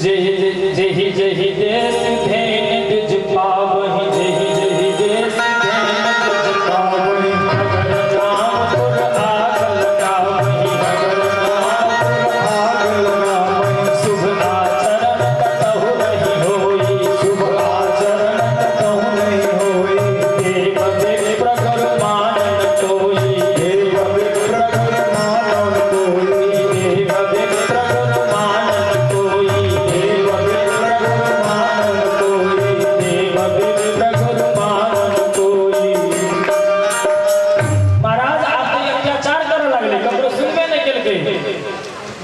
जेहि जेहि जेहि देश धेन द्विज पावहि, जेहि जेहि देश धेन द्विज पावहि, नगर रामपुर आग लगावहि, नगर रामपुर आग लगावहि, शुभ आचरण कतहु नहीं होई, शुभ आचरण कतहु नहीं होई, देव विप्र गुरु मानन कोई, देव विप्र गुरु मानन कोई, देव विप्र गुरु मानन कोई, देव विप्र गुरु मानन कोई, देव विप्र गुरु मानन कोई। महाराज आब तऽ अत्याचार करऽ लगलै, ककरो सुनबे नहि केलकै।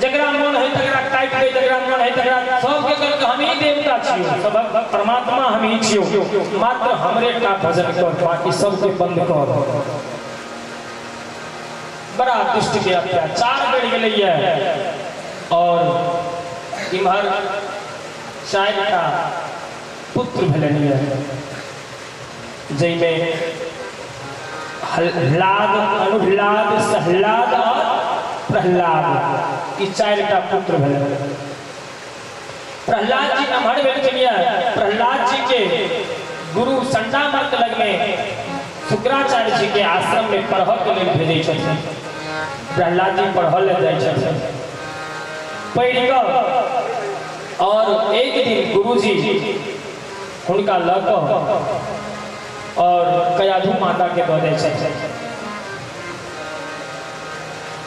जकरा मन है तकरा काटि दै, जकरा मन है तकरा सबके कहलकै हम ही देवता छियौ, सबक परमात्मा हम ही छियौ, मात्र हमरे टा भजन कर, बाकी सबके बंद कर। बड़ा दुष्ट के अत्याचार बढ़ि गेलैए। और इम्हर चारिटा पुत्र भेलनि यऽ, जाहिमे ह्लाद, अनुह्लाद, सहलाद और प्रहलाद, ई चारिटा पुत्र भेलनि। प्रहलाद जी नमहर भेलखिन यऽ। प्रहलाद जी के गुरु संडामर्त लगमे शुक्राचार्य जी के आश्रम में पढ़ऽ के लेल भेजै छथिन। प्रहलाद जी पढ़ऽ लेल जाइ छथिन पढ़ि कऽ, और एक दिन गुरुजी हुनका लऽ कऽ और कयाधु माता के दऽ दै छथिन।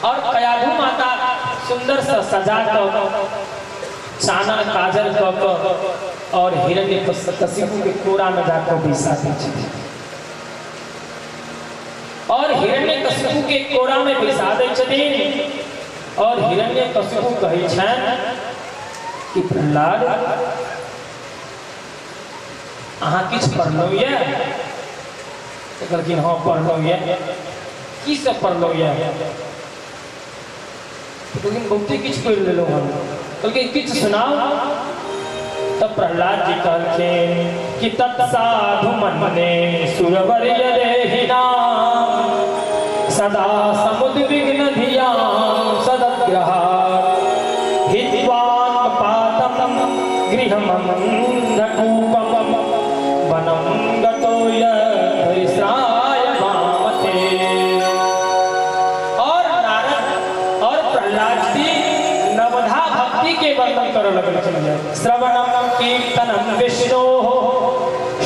और कयाधु माता सुंदर से सजा कऽ चानन काजल कऽ कऽ और हिरण्यकशिपु के कोरा में जाकर बैसा दै छथिन। और हिरण्यकशिपु के कोरा में बैसा दै छथिन। और हिरण्यकशिपु कहै छनि कि प्रहलाद अहाँ किछु पढ़लहुँ यऽ? तऽ कहलखिन हँ पढ़लहुँ यऽ। की सब पढ़लहुँ यऽ? कहलखिन बहुते किछु पढ़ि लेलहुँ हन। कहलखिन किछु सुनाउ। तब प्रहलाद जी कहलखिन कि तत्साधु मनने सुरवर यदेहि नाम, सदा समुद्विग्न धियां सदग्रहा हित्वात्मपातं गृहमन्धकूपं वनं गतो यत्परिश्राय मामते। और नारद और प्रहलाद जी नवधा भक्ति के वर्णन करऽ लगलखिन। श्रवणम कीर्तनम विष्णोः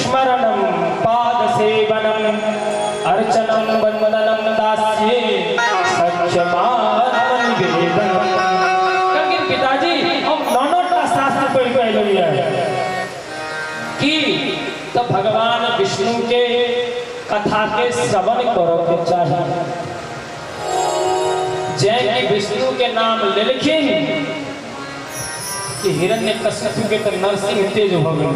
स्मरणम पाद सेवनम अर्चनम वंदनम दास्ये सख्यमात्मनिवेदनम। कहलखिन पिताजी, हम नौ टा शास्त्र पढ़ि कऽ एलहुँ यऽ कि तऽ भगवान विष्णु के कथा के श्रवण करऽ के चाही। जै कि विष्णु के नाम लेलखिन कि हिरण्य कश्यप के तो नरसिंह तेज हो गए।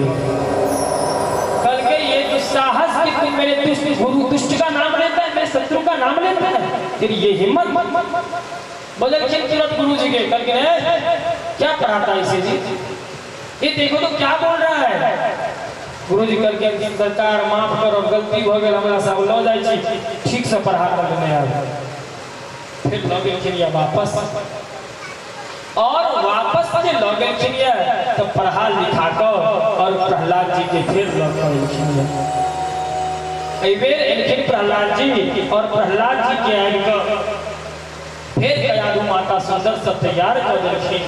कल के ये दुस्साहस कि तुम मेरे दुष्ट गुरु दुष्ट का नाम लेता है, मेरे शत्रु का नाम लेता है, फिर ये हिम्मत। बोलखिन तुरंत गुरु जी के, कल के क्या पढ़ाता है इसे जी, ये देखो तो क्या बोल रहा है। गुरु जी कहलखिन सरकार माफ करो, गलती भऽ गेल हमरा सब, लऽ जाइ छी ठीक से पढ़ा कर लेने आब। फिर लऽ गेलखिन या वापस, और वापस जे लऽ गेलखिन या तऽ पढ़ा लिखा कऽ और प्रहलाद जी के फिर लऽ कऽ एलखिन या। एहि बेर एलखिन प्रहलाद जी और प्रहलाद जी के आबि कऽ फेर कयाधु माता सुंदर से तैयार कऽ देलखिन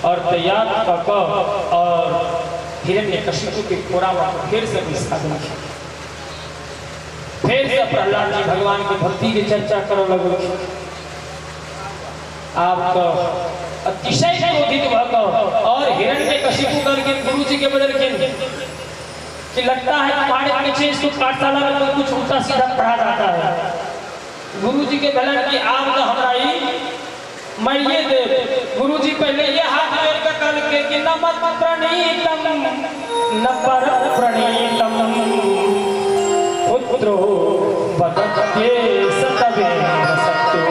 और तैयार कऽ कऽ और हिरण्यकशिपु के कोरा में फेर से बैसा देलखिन। फेर से प्रहलाद जी भगवान के भक्ति के चर्चा करऽ लगलखिन। आब तो अतिशय क्रोधित भऽ कऽ और हिरण्यकशिपु कहलखिन गुरु जी के बदलखिन कि लगता है तुम्हारे पीछे इसको पाठशाला में कोई कुछ उल्टा सीधा पढ़ा जाता है। गुरु जी के भेलन कि आब तो हमरा ई मरिए दे। गुरु जी पहले ये हाथ जोड़ के कहलके कि न मत प्रणीतम न पर प्रणीतम पुत्रो वदत्ये सतवेन्द्र शत्रु।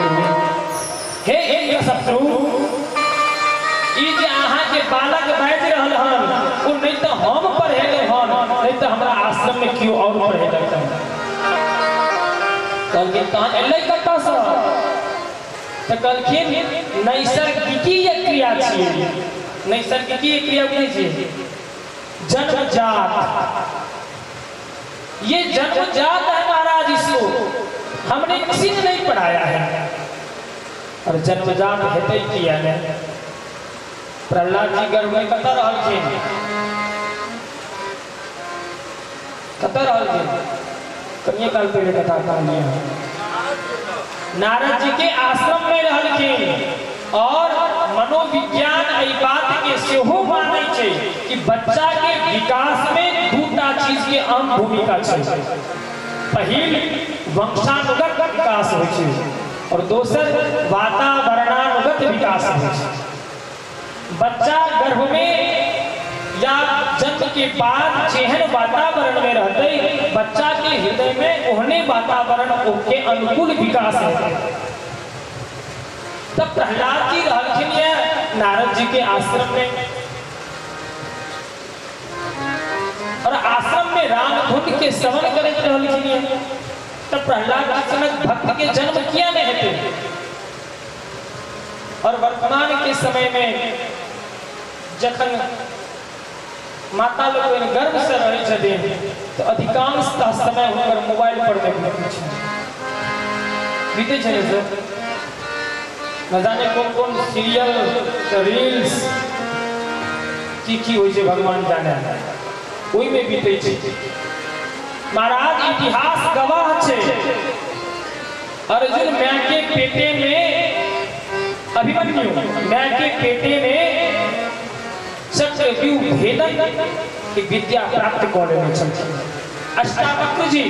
हे इंद्र शत्रु, ई जे अहाँ के बालक बाजि रहल हन ओ नहीं तो हम पढ़ेलहुँ हन, नहीं तो हमरा आश्रम में केओ और पढ़ेलक हन। कहलखिन तहन एलै कतऽसँ? तऽ कहलखिन नैसर्गिकी क्रिया छियै। नैसर्गिकी क्रिया बुझै छियै? जन्मजात। ये जन्मजात है महाराज, इसको हमने किसी ने नहीं पढ़ाया है। और जन्मजात हेतै किया ने? प्रहलाद जी गर्भ में कतऽ रहलखिन? कतऽ रहलखिन? कनिए काल पहिले कथा कहलियै। नारद जी के आश्रम में रहलखिन। और मनोविज्ञान एहि बात के सेहो मानै छै कि बच्चा के विकास में दूटा चीज के अहम भूमिका छै। पहिल वंशानुगत विकास होइ छै और दोसर वातावरणानुगत विकास होइ छै। बच्चा गर्भ में या जन्म के बाद जेहन वातावरण में रहते, बच्चा के हृदय में ओहने वातावरण के अनुकूल विकास हेतै। तब प्रहलाद जी रहलखिन ये नारद जी के आश्रम में, और आश्रम में रामधुन के श्रवण करैत रहलखिन ये। तब प्रहलाद जी सनक भक्त के जन्म किया नहीं हेतै? और वर्तमान के समय में जखन माता लोकनि गर्भ से रहै छथिन तऽ अधिकांशतः समय हुनकर मोबाइल पर मे बीतै छै। बीतै छै ने सर? न जाने कोन कोन सीरियल रील्स की की होइ छै भगवान जाने, ओहिमे बीतै छै। महाराज इतिहास गवाह छै, अर्जुन माय के पेटे में, अभिमन्यु माय के पेटे में चक्रव्यूह भेदन के विद्या प्राप्त कऽ लेने छलखिन। अष्टावक्र जी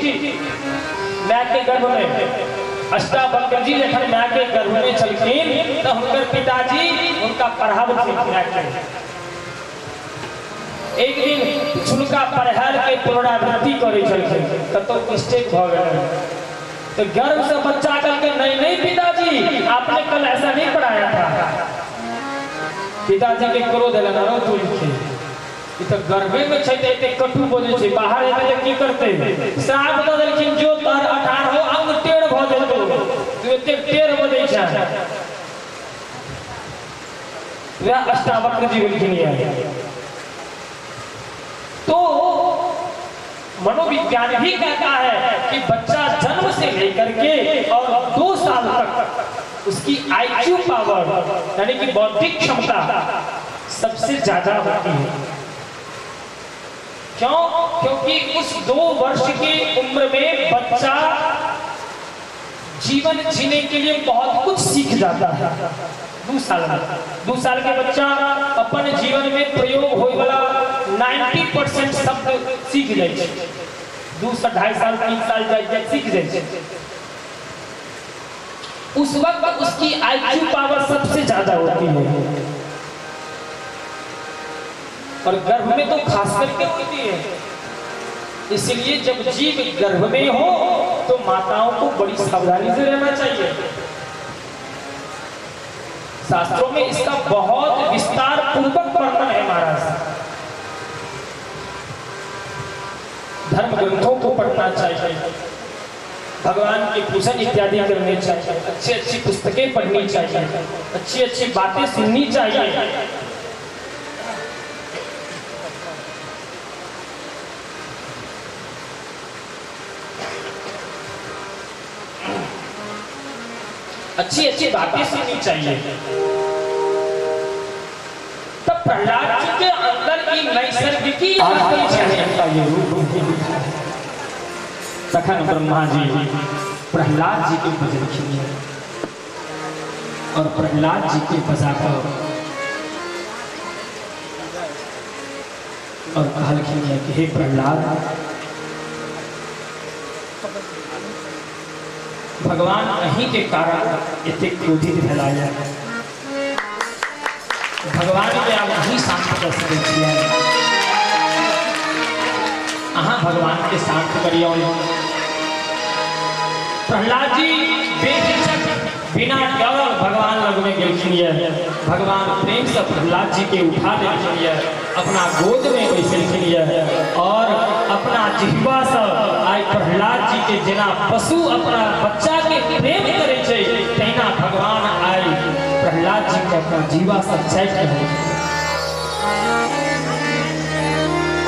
माय के गर्भ में, अष्टावक्र जी जखन माय के गर्भ में छलखिन तऽ हुनकर पिताजी हुनका पढ़ाबथिन माय के। एक दिन हुनका पढ़ायल के पुनरावृत्ति करै छलखिन, कतौ मिस्टेक भऽ गेलै तो गर्व से बच्चा कहलकै नहीं नहीं पिताजी, आपने कल ऐसा नहीं पढ़ाया था। पिताजी के क्रोध एलनि, अरो तू लिखे ई तऽ गर्भे में छै तऽ एते कटु बजै छै, बाहर एतै तऽ की करतै? श्राप दऽ देलखिन, जो तोहर 18 अंग टेढ़ भऽ जेतौ, तू एतेक टेढ़ बजै छह। वएह अष्टावक्र जी भेलखिन यऽ। तो मनोविज्ञान भी कहता है कि बच्चा जन्म से लेकर के और 2 साल तक उसकी आईक्यू पावर यानी कि बौद्धिक क्षमता सबसे ज्यादा होती है। क्यों? क्योंकि उस 2 वर्ष की उम्र में बच्चा जीवन जीने के लिए बहुत कुछ सीख जाता है। 2 साल में, 2 साल के बच्चा अपन जीवन में प्रयोग होए वाला 90% शब्द सीख जाए छै। 2 से 2.5 साल 3 साल जाए जाए सीख जाए छै। उस वक्त उसकी आईक्यू पावर सबसे ज्यादा होती है और गर्भ में तो खास करके होती है। इसलिए जब जीव गर्भ में हो तो माताओं को बड़ी सावधानी से रहना चाहिए। शास्त्रों में इसका बहुत विस्तार पूर्वक वर्णन है महाराज। धर्म ग्रंथों को पढ़ना चाहिए, भगवान के पूजन इत्यादि करने चाहिए, अच्छी अच्छी पुस्तकें पढ़नी चाहिए, अच्छी अच्छी बातें सुननी चाहिए। अच्छी अच्छी बातें सुननी चाहिए। तब प्रहलाद जी के अंदर की नैसर्गिकी ये रूप तखन ब्रह्मा जी प्रहलाद जी के बजलखिन और प्रहलाद जी के बजाकर और कहलखिन कि हे प्रहलाद, भगवान अहीं के कारण एतेक क्रोधित भेला यऽ। भगवान के आब अहीं शांत कऽ सकै छियै, अहाँ भगवान के शांत करियौ। प्रहलाद जी बेहिचक बिना डरल भगवान लग में गेलखिन यऽ। भगवान प्रेम से प्रहलाद जी के उठा देलखिन यऽ, अपना गोद में बैसेलखिन यऽ और अपना जिह्वा से आइ प्रहलाद जी के जेना पशु अपना बच्चा के प्रेम करै छै तहिना भगवान आइ प्रहलाद जी के अपना जिह्वा से चाटि रहलखिन,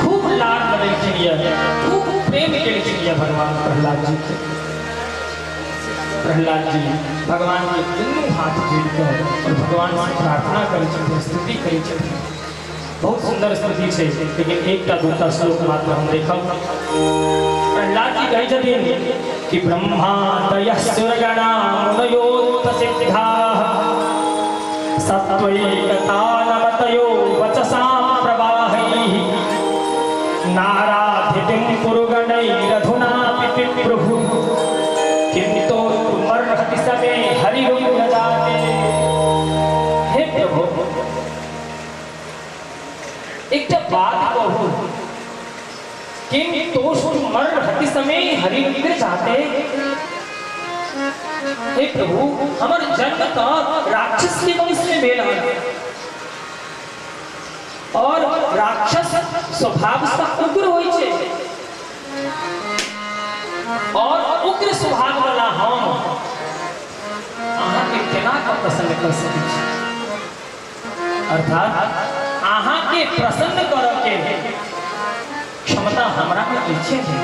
खूब लाड लगेलखिन यऽ, खूब प्रेम केलखिन यऽ भगवान प्रहलाद जी के। प्रहलाद जी भगवान के दुनू हाथ जोड़िकऽ और भगवान से प्रार्थना करै छथिन, स्तुति करै छथिन। बहुत सुंदर स्तुति छै, लेकिन एकटा दूटा श्लोक मात्र हम देखब। प्रहलाद जी कहै छथिन कि ब्रह्मादयः सुरगणा मुनयोत्तसिद्धाः सत्त्वैकतानमतयो वचसा प्रवाहैः नाराधितिं पुरुगणैरधुनापि पिप्रभु किन्तु तुमर्हति समे हरिरुग्रजाते। हे प्रभु, एकटा बात कहू, किन्तु तुमर्हति समे हरिरुग्रजाते। हे प्रभु, हमर जन्म तो राक्षस के वंश में भेल हन और राक्षस स्वभाव से उग्र होइ छै और उग्र स्वभाव वाला हम अहाँ के केना के प्रसन्न कर सकै छी। अर्थात अहाँ के प्रसन्न करऽ के क्षमता हमरा में अछि नहीं।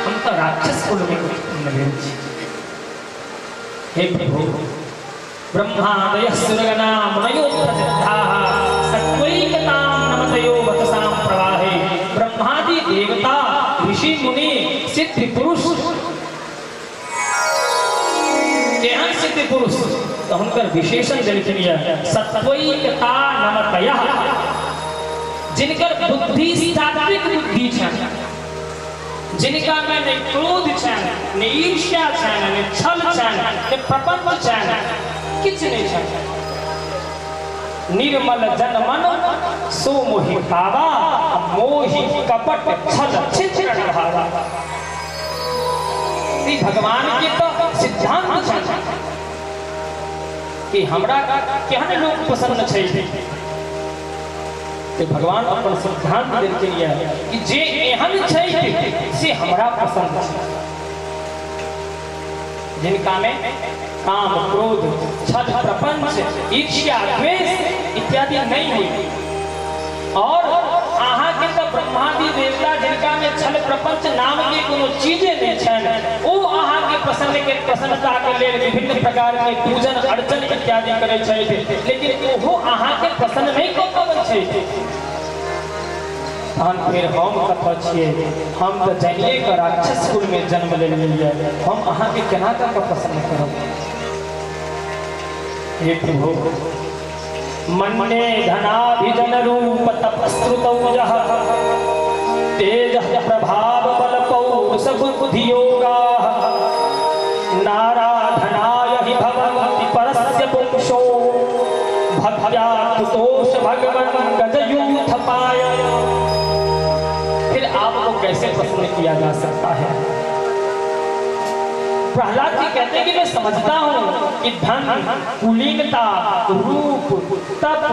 हम तो राक्षस कुल में उत्पन्न भेल छी। हे प्रभु, ब्रह्मादयः सुरगणा मुनयो प्रसिद्धाः सत्त्वैकतां नमतयो वचसां प्रवाहे। ब्रह्मादि देवता, ऋषि मुनि, सिद्ध पुरुष, केहन सिद्ध पुरुष तो हुनकर विशेषण देलखिन यऽ सत्त्वैकता नमतयः, जिनकर बुद्धि सात्विक बुद्धि छनि, जिनका में नहि क्रोध छनि, नहि ईर्ष्या छनि, नहि छल छनि, नहि प्रपंच छनि, किछु नहि छनि। निर्मल जन मन सो मोहि पावा, मोहि कपट छल छिद्र भावा। ई भगवान के तो सिद्धांत छनि कि हमरा केहन लोक पसंद छै। ते भगवान अपन सिद्धांत देलखिन यऽ कि जे एहन छै से हमरा पसंद छै। जिनका में काम, क्रोध, छल, प्रपंच, ईर्ष्या, द्वेष इत्यादि नहीं हुई। और अहाँ के तो ब्रह्मादि देवता जिनका में छल प्रपंच नाम के कोनो चीजे नहीं छनि, ओ अहाँ के प्रसन्न के प्रसन्नता के लेल विभिन्न प्रकार के पूजन अर्चन इत्यादि करै छथि, लेकिन ओहो अहाँ के प्रसन्न नहीं कऽ पबै छथि। तहन फेर हम कतऽ छियै? हम तऽ जानिए कऽ राक्षस कुल में जन्म लेलियै, हम अहाँके केना कऽ कऽ प्रसन्न करब? हे प्रभु, मन्ने धनाभिजन रूप तपस्रुतौजः तेज प्रभाव बल पौरुष बुद्धियोगाः नाराधनाय हि भवन्ति परस्य पुंसो भक्त्या तुतोष भगवन् गजयूथ पाय। फिर आपको कैसे प्रसन्न किया जा सकता है? प्रहलाद जी कहते हैं कि मैं समझता हूं कि धन, कुलीनता, रूप, तप,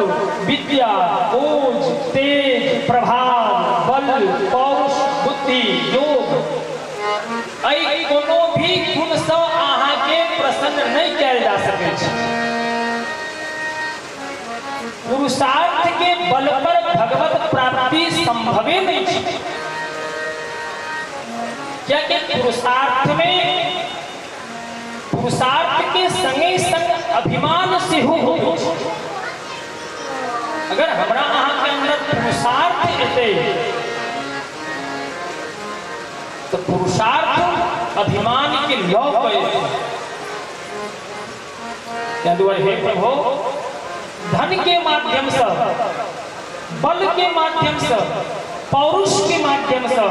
विद्या, ओज, तेज, प्रभाव, बल, पौरुष, बुद्धि, योग, एहि कोनो भी गुण से अहाँ के प्रसन्न नहीं कयल जा सकै छै। पुरुषार्थ के बल पर भगवत प्राप्ति संभवे नहीं छै, कियाकि पुरुषार्थ में पुरुषार्थ के संगे संग अभिमान सेहो होइ छै। अगर हमरा अहाँ के अंदर पुरुषार्थ एतै तो पुरुषार्थ अभिमान के लऽ कऽ एतै। ताहि दुआरे हे प्रभु, धन के माध्यम से, बल के माध्यम से, पौरुष के माध्यम से,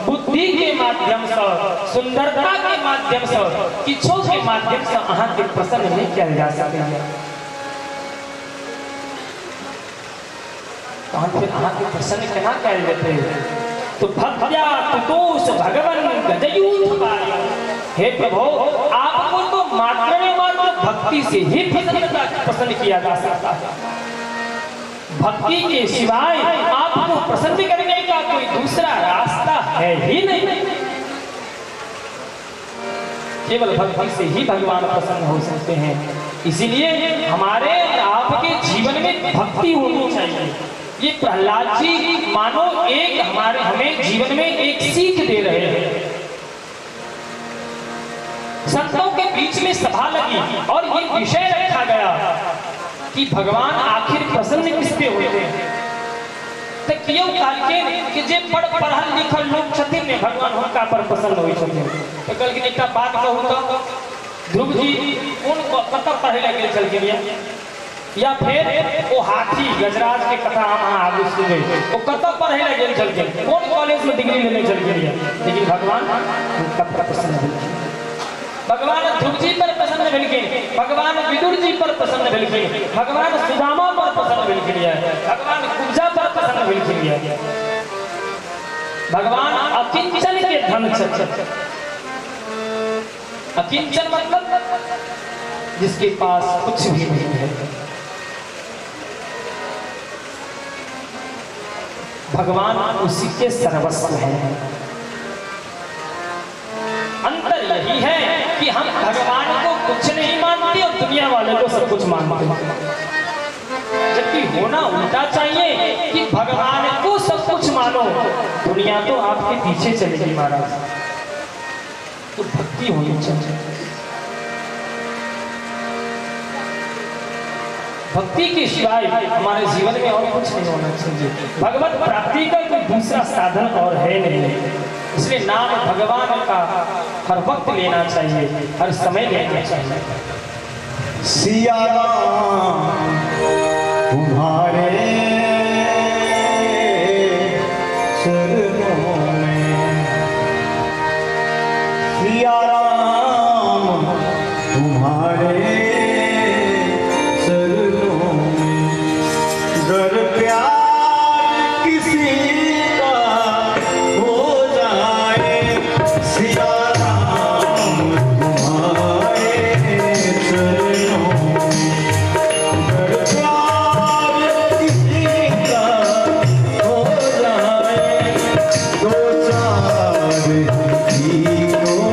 बुद्धि के माध्यम से, सुंदरता के माध्यम से, किछो के माध्यम से अहाँ के प्रसन्न नहीं कयल जा सकैए। तहन फिर अहाँ के प्रसन्न केना कयल जेतै? तो भक्त्या तुतोष भगवन गजयूथ पाय। हे प्रभु, आपको तो मात्र में मात्र भक्ति से ही प्रसन्न किया जा सकता है। भक्ति के सिवाय आपको प्रसन्न करने का कोई दूसरा रास्ता है ही नहीं। केवल भक्ति से ही भगवान प्रसन्न हो सकते हैं। इसीलिए हमारे आपके जीवन में भक्ति होनी चाहिए। ये प्रहलाद जी मानो एक हमारे हमें जीवन में एक सीख दे रहे हैं। संतों के बीच में सभा लगी और ये विषय रखा गया कि भगवान आखिर प्रसन्न किस पे होते हैं। तो केओ कहलखिन कि जे पढ़ पढ़ल लिखल लोग छथिन ने, भगवान हुनका पर प्रसन्न होइ छथिन। तो कहलखिन एकटा बात कहू तो ध्रुव जी कोन कतऽ पढ़ै लए गेल छलखिन या फिर ओ हाथी गजराज के कथा हम अहाँ आगू सुनबै, ओ कतऽ पढ़ै लए गेल छलखिन, कोन कॉलेज में डिग्री लेने छलखिन या, लेकिन भगवान हुनका पर प्रसन्न भेलखिन। भगवान ध्रुव जी पर प्रसन्न भेलखिन, भगवान विदुर जी पर प्रसन्न भेलखिन, भगवान सुदामा पर प्रसन्न भेलखिन या, भगवान कुब्जा पर प्रसन्न भेलखिन या। भगवान अकिंचन के धन छथिन। अकिंचन मतलब जिसके पास कुछ भी नहीं है। भगवान उसी के सर्वस्व है। अंतर यही है कि हम भगवान को कुछ नहीं मानते और दुनिया वाले को सब कुछ मानते हैं। जबकि होना उल्टा चाहिए कि भगवान को सब कुछ मानो, दुनिया तो आपके पीछे चलेगी महाराज। तो भक्ति होनी चाहिए। भक्ति के सिवाय हमारे जीवन में और कुछ नहीं होना चाहिए। भगवत प्राप्ति का कोई दूसरा साधन और है नहीं। इसलिए नाम भगवान का हर वक्त लेना चाहिए, हर समय लेना चाहिए। सिया राम तुम्हारे चरणों में, सिया राम तुम्हारे चरणों में, गर प्यार किसी का हो जाए, सिया राम तुम्हारे चरणों में, गर प्यार किसी का हो जाए, दो चार तीनों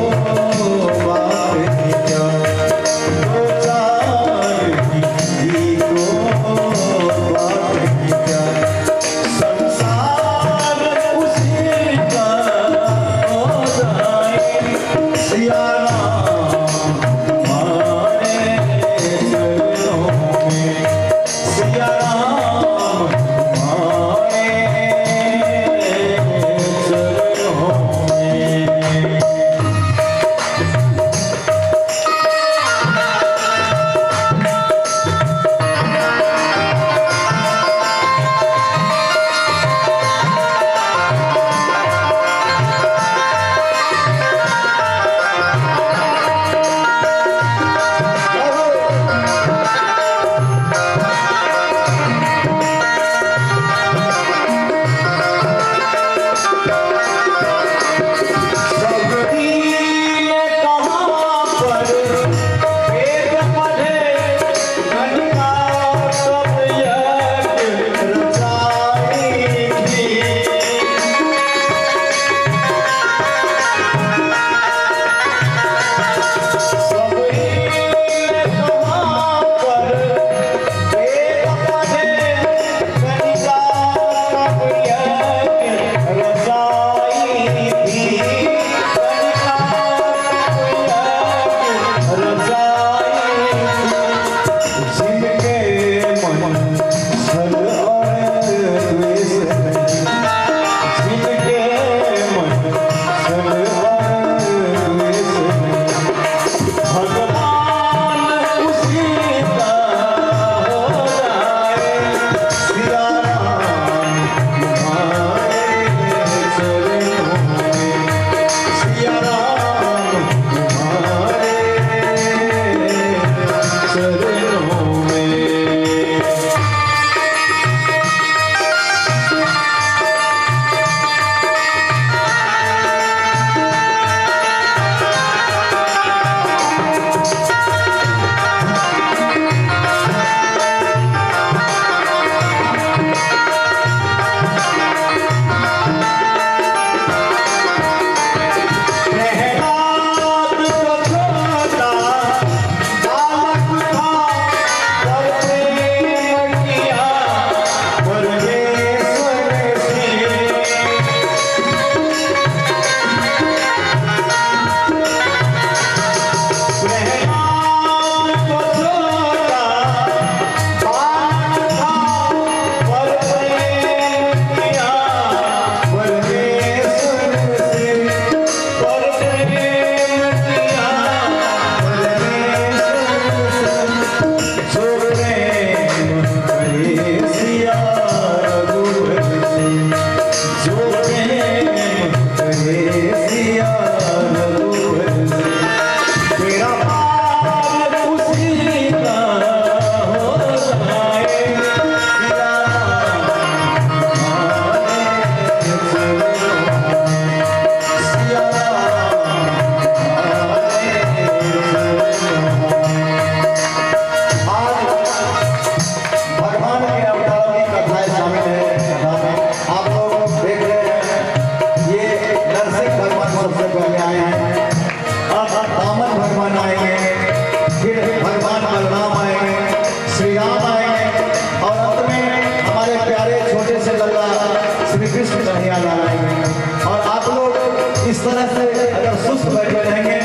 इस तरह से अगर सुस्त बैठे रहेंगे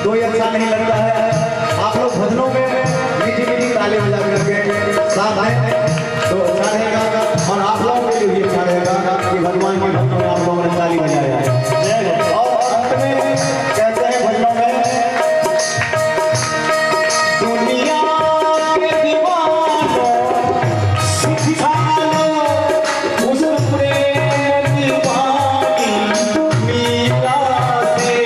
तो ये अच्छा नहीं लगता है। आप लोग भजनों में मीठी मीठी ताली बजा करके साथ आए तो अच्छा रहेगा और आप लोगों के लिए भी अच्छा रहेगा कि भगवान के भक्तों में आप लोगों ने ताली बजाया है। और अंत में कहते हैं भजनों में, दुनिया के दीवानों सिखा लो उस प्रेम दीवानी मीरा से।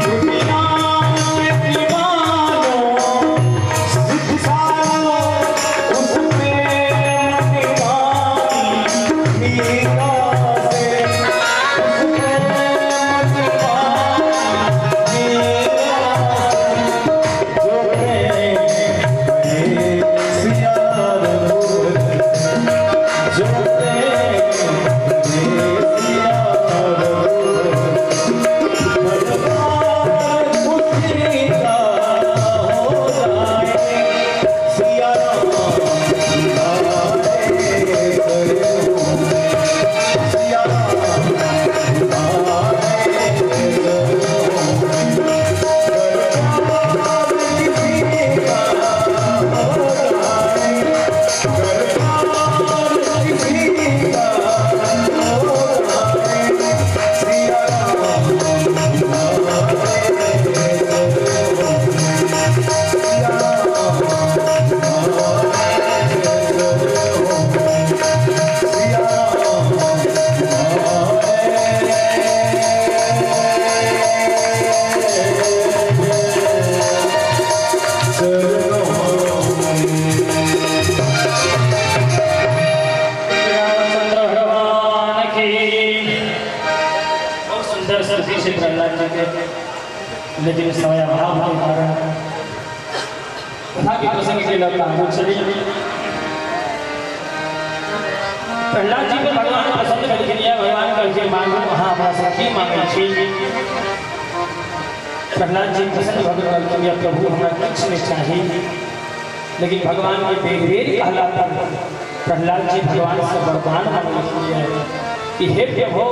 दुनिया के दीवानों सिखा लो उस प्रेम दीवानी मीरा से, उस प्रेम दीवानी मीरा से, जो प्रेम करे सिया रघुवर, जो प्रेम करे सिया रघुवर, भगवान उसी का हो जाए, सिया राम बुलाए चरणों में, सिया राम बुलाए चरणों में, दरबार किसी का हो जाए, दरबार किसी का हो जाए, सिया राम बुलाए चरणों में, सिया राम बुलाए चरणों में, सिया राम बुलाए चरणों में। रामचंद्र भगवान की। बहुत सुंदर स्तुति से प्रहलाद जी के, लेकिन समय अभाव के कारण कथा के प्रसंग के लग आगू चली। प्रहलाद जी पर भगवान प्रसन्न भेलखिन, भगवान कहलखिन मांगू अहाँ हमरा से की मांगै छी। प्रहलाद जी प्रसन्न भऽ कऽ कहलखिन या प्रभु हमरा किछु नहि चाही। लेकिन भगवान के बेर बेर कहला पर प्रहलाद जी भगवान से वरदान मांगलखिन कि हे प्रभु,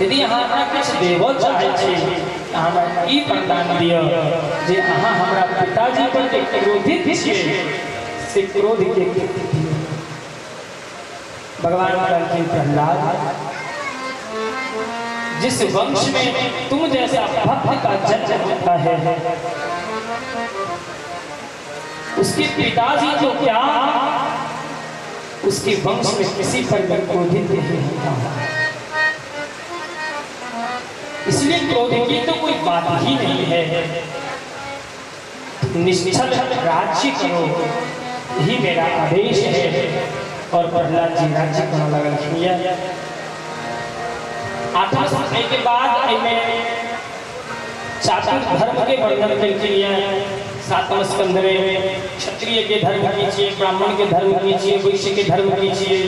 यदि अहाँ हमरा किछु देबऽ चाहै छी तऽ हमरा ई वरदान दिअ जे अहाँ हमरा पिताजी पर जे क्रोधित छियै से क्रोध के दियौ। भगवान कहलखिन प्रहलाद, जिस वंश में तुम जैसा भक्त का जन्म होता है उसके पिताजी तो क्या, उसके वंश में किसी पर भी क्रोधित नहीं होता। इसलिए क्रोध की तो कोई बात ही नहीं है। निश्चल राज्य करो, यही मेरा आदेश है। और प्रहलाद जी राज्य करने लगलखिन। आठवां समय के बाद एहिमे चातुर धर्म के वर्णन केलखिन। सातम स्कंध में क्षत्रिय के धर्म की छियै, ब्राह्मण के धर्म की छियै, वैश्य के धर्म की छियै,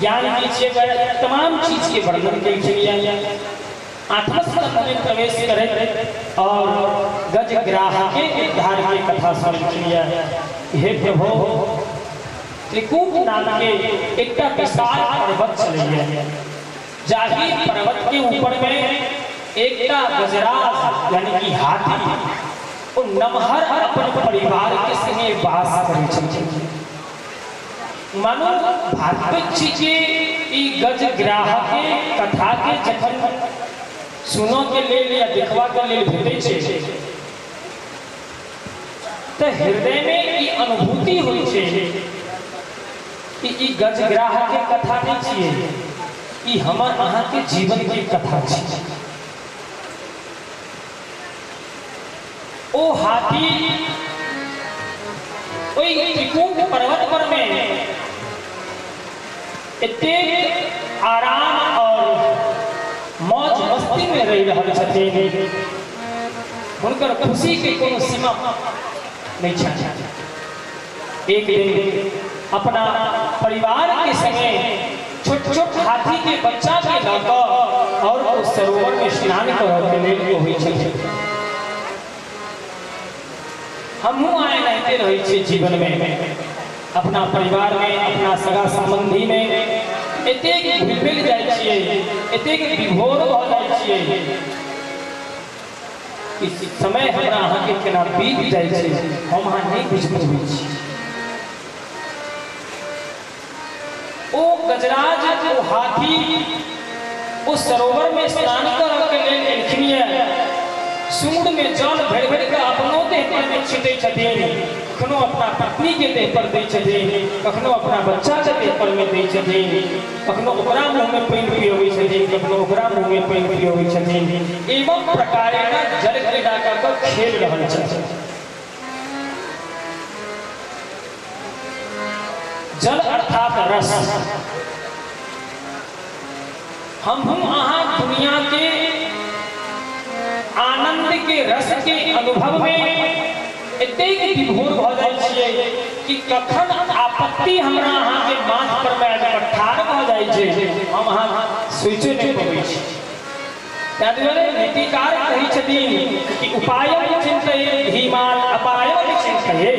ज्ञान की छियै, तमाम चीज के वर्णन केलखिन। आठवां स्कंध में प्रवेश करैत और गजग्राह के उद्धार के कथा सुनलखिन। हे प्रभु, त्रिकूट नाम के एकटा विशाल पर्वत छलैया, जाहि पर्वत के ऊपर में एकटा गजराज यानी कि हाथी ओ नमहर अपन परिवार के संगे वास करै छलखिन। मानो भागवत जी के ई गजग्राह के कथा के जखन सुनऽ के लेल या देखबा के लेल भेटै छै तऽ हृदय में ई अनुभूति होइ छै कि ई गजग्राह के कथा नहि छियै, ई हमर अहाँ के जीवन के कथा छियै। ओ हाथी ओहि त्रिकूट पर्वत पर में एतेक आराम और मौज मस्ती में रहि रहल छथिन, हुनकर खुशी के कोनो सीमा नहीं छनि। एक दिन अपना परिवार के संगे छोट छोट हाथी के बच्चा के लऽ कऽ और ओ सरोवर में स्नान करऽ के लेल अबै छथिन। हमहूँ आए रहते रहै छियै जीवन में, अपना परिवार में, अपना सगा संबंधी में एतेक घुलि जाइ छियै, एतेक विभोर भऽ जाइ छियै कि समय हमरा अहाँके केना बीत जाइ छै हम अहाँ नहि बुझि पबै छी। ओ गजराज, ओ हाथी ओ सरोवर में स्नान करऽ के लेल एलखिन ये, सूंड में जल भरि भरि कऽ अपनो देह पर में छिटै छथिन, कखनो अपना पत्नी के देह पर दै छथिन, कखनो अपना बच्चा के देह पर में दै छथिन, कखनो ओकरा मुँह में पानि पियबै छथिन, कखनो ओकरा मुँह में पानि पियबै छथिन। एवं प्रकारेण जल क्रीड़ा कऽ कऽ खेल रहल छथिन। जल अर्थात रस। हमहूँ अहाँ दुनिया के आनंद के रस के अनुभव में एतेक विभोर भऽ जाइ छियै कि कखन आपत्ति हमरा अहाँके माथ पर में आबि कऽ ठाढ़ भऽ जाइ छै हम अहाँ सोचो नहि पबै छी। ताहि दुआरे नीतिकार कहै छथिन कि उपायम चिन्तये धीमान अपायम चिन्तये।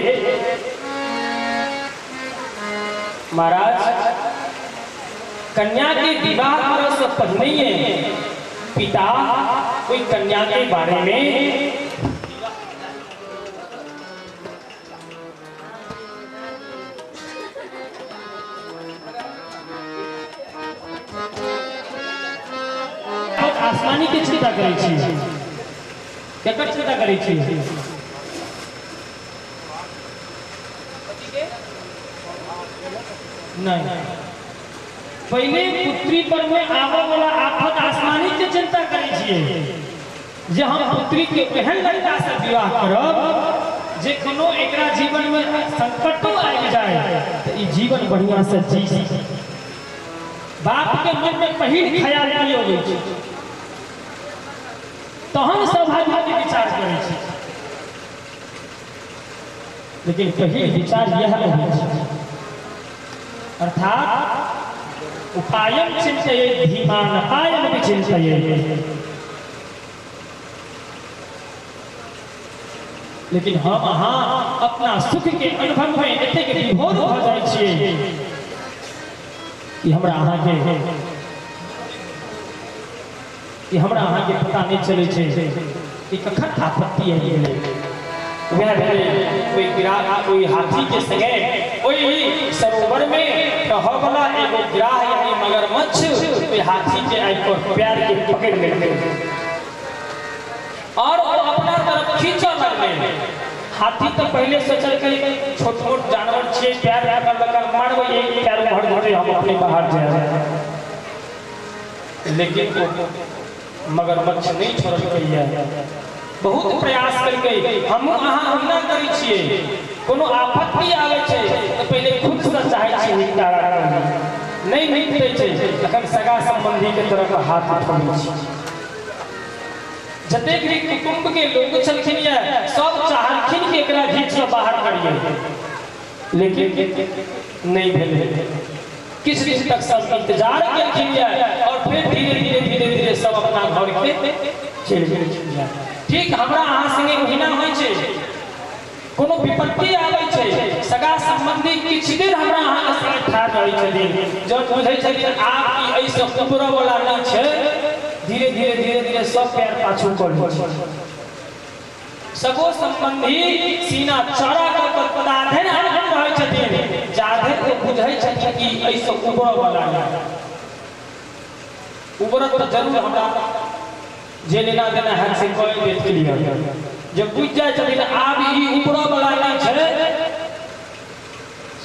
महाराज, कन्या के विवाह करऽ से पहिनहिए पिता ओहि कन्या के बारे में आसमानी के चिंता करै छी, केकर चिंता करै छी? नहीं, पहले पुत्री पर में आबऽ वाला आफत आसमानी के चिंता करै छियै जे हम पुत्री के एहन लड़का से विवाह करब जे कोनो एकरा जीवन में संकटो आबि जाए तऽ ई जीवन बढ़िया से जी सके। बाप के मन में पहिल ख्याल ई अबै छै, तहन सौभाग्य के विचार करै छै, लेकिन पहिल विचार यह अबै छै। अर्थात उपायम चिंतये धीमान अपायम विचिंतये। लेकिन हम अहाँ अपना सुख के अनुभव में एतेक विभोर भऽ जाइ छियै कि हमरा अहाँके पता नहि चलै छै कि कखन आपत्ति आबि गेलै। वएह भेलै ओहि ग्राह, ओहि हाथी के संगे ओहि सरोवर में रहऽवला एगो ग्राह यानी मगरमच्छ ओहि हाथी के आबि कऽ पैर के पकड़ि लेलकै और ओ अपना तरफ खींचऽ लगलै। हाथी तऽ पहिले सोचलकै छोट मोट जानवर छियै, पैर पकड़लक मारबै, एक पैर उम्हर जेतै हम अपने बाहर जायब। लेकिन ओ मगरमच्छ नहि छोड़लकै, बहुत प्रयास केलकै। हमहूँ अहाँ ओहिना करै छियै, कोनो आपत्ति आबै छै तऽ पहिले खुदसँ चाहै छियै निपटारा करी, नहि निपटै छै तखन सगा संबंधीके तरफ हाथ उठबै छी। जतेक भी कुटुम्ब के लोग छलखिन ये सब चाहलखिन कि एकरा घीच कऽ बाहर करियै, लेकिन नहि भेलै। किछु दिन तक सब इंतजार केलखिन ये और फिर धीरे धीरे धीरे धीरे सब अपना घर के चलि गेलखिन ये। ठीक हमरा अहाँ संगे ओहिना होइ छै, कोनो विपत्ति आबै छै सगा संबंधी किछु देर हमरा अहाँके संगे ठाढ़ रहै छथिन, जब बुझै छथिन आब ई एहिसँ उबरऽ वाला नहि छै, धीरे धीरे धीरे धीरे सब पैर पाछू कऽ लै छै। सगो संबंधी सीना चौड़ा कऽ कऽ ताधरि अनघन रहै छथिन जाधरि ओ बुझै छथिन कि एहिसँ उबरऽ वाला नहि, उबरत तऽ जरूर हमरा जे लेना देना हैत से कऽ देत क्लियर। जब बुझि जाइ छथिन आब ई उबरऽ वाला नहि छै,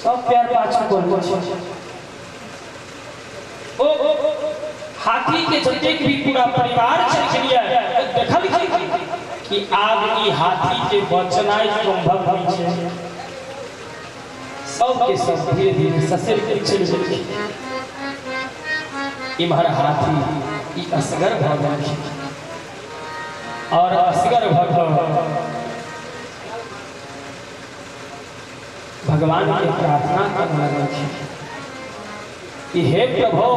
सब पैर पाछू कऽ लै छै। ओ हाथी के जतेक भी पूरा परिवार छलखिन ये देखलखिन कि आब ई हाथी के बचनाइ संभव नहि छै, सबके सब धीरे धीरे ससरि के चलि गेलखिन। इम्हर हाथी ई असगर भऽ गेलखिन और असगर भऽ कऽ भगवान के प्रार्थना करऽ लगलखिन कि हे प्रभु,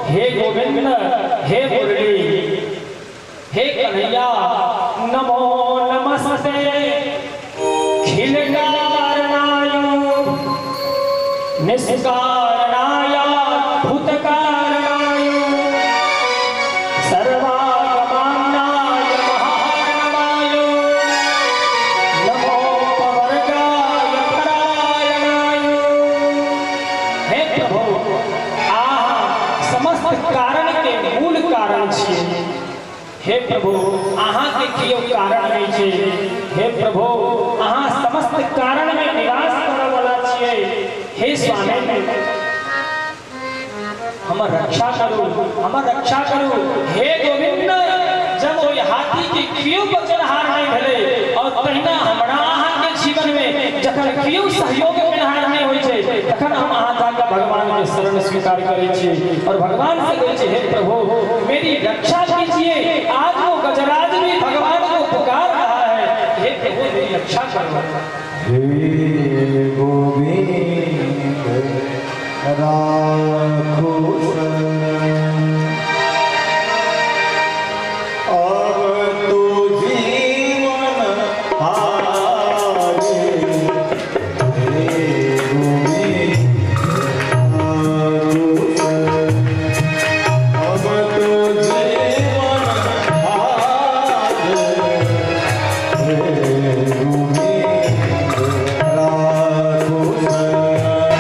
हे गोविंद, हे मुरली, हे कन्हैया, नमो नमस्ते खिलकारणायु निष्कारणाय भूतकारणाय सर्वागमान्नाय महार्णवाय नमोपवर्गाय परायणाय। हे प्रभु, अहाँ समस्त कारण के मूल कारण छियै। हे प्रभु, अहाँ के केओ कारण नहीं छै। हे प्रभु, अहाँ समस्त कारण में निवास करऽ वाला छियै। हे स्वामी, हमर रक्षा करू, हमर रक्षा करू। हे गोविंद, जब ओहि हाथी के केओ बचनहार नहीं भेलै और तहिना हमरा अहाँ के जीवन में जखन केओ सहयोग केनहार नहीं होइ छै, तखन हम अहाँ जाके भगवान के शरण स्वीकार करै छियै और भगवान से कहै छियै, हे प्रभु, मेरी रक्षा कीजिए। आज वो गजराज भी भगवान को पुकार रहा है, हे प्रभु, मेरी रक्षा करो। हे गोविंद राखो शरण, अब तो जीवन हारे। हे गोविंद राखो शरण, अब तो जीवन हारे। हे गोविंद राखो शरण।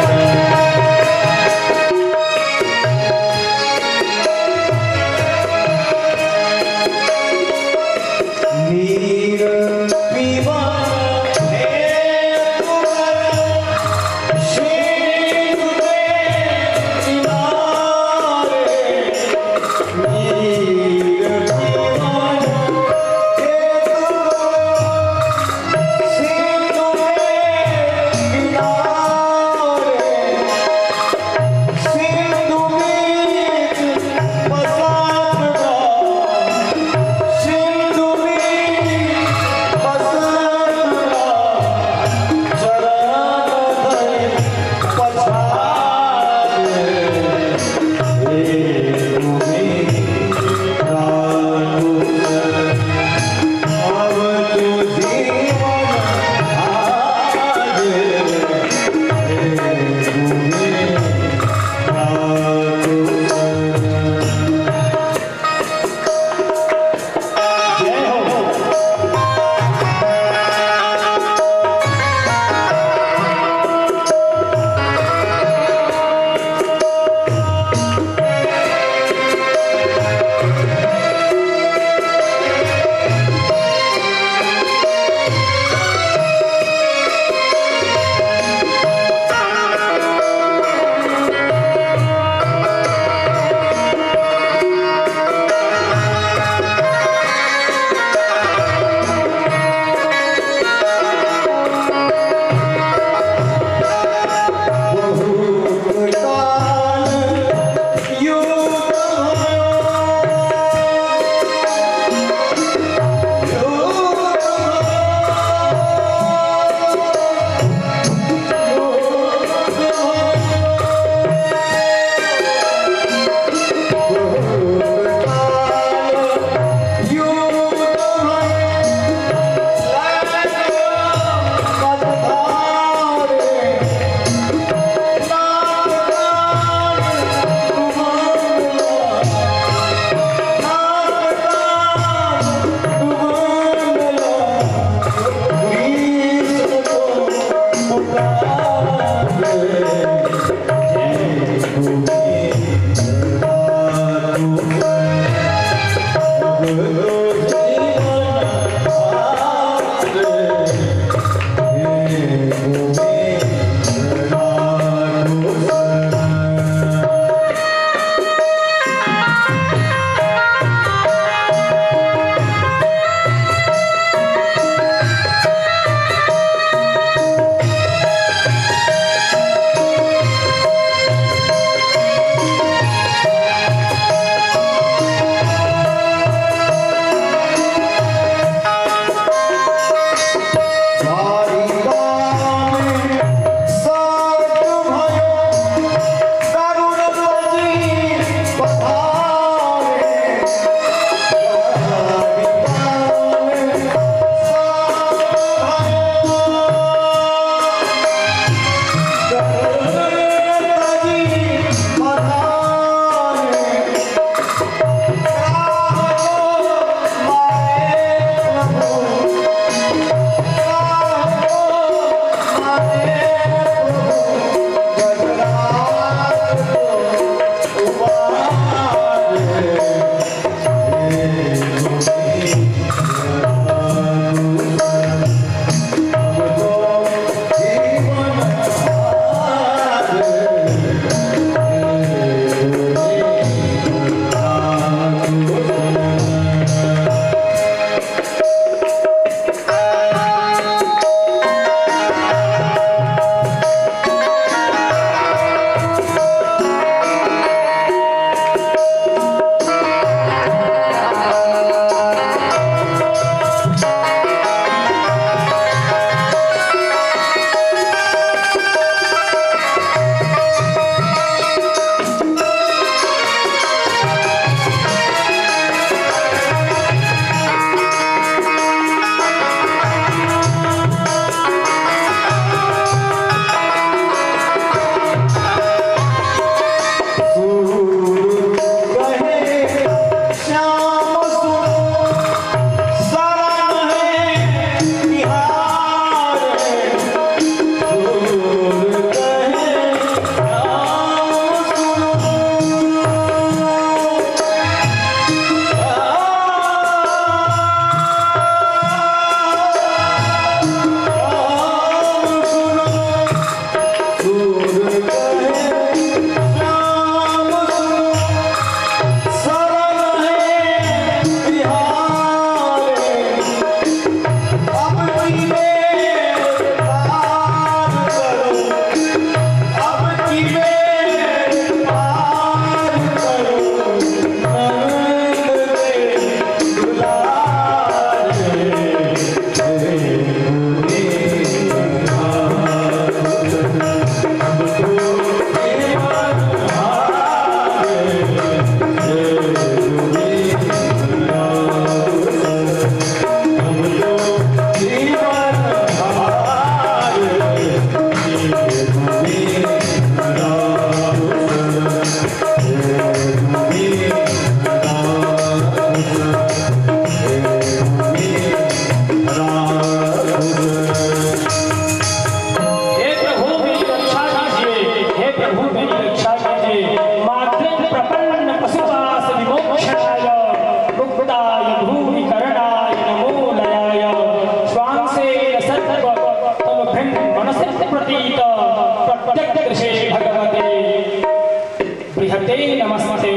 भगवते नमस्ते।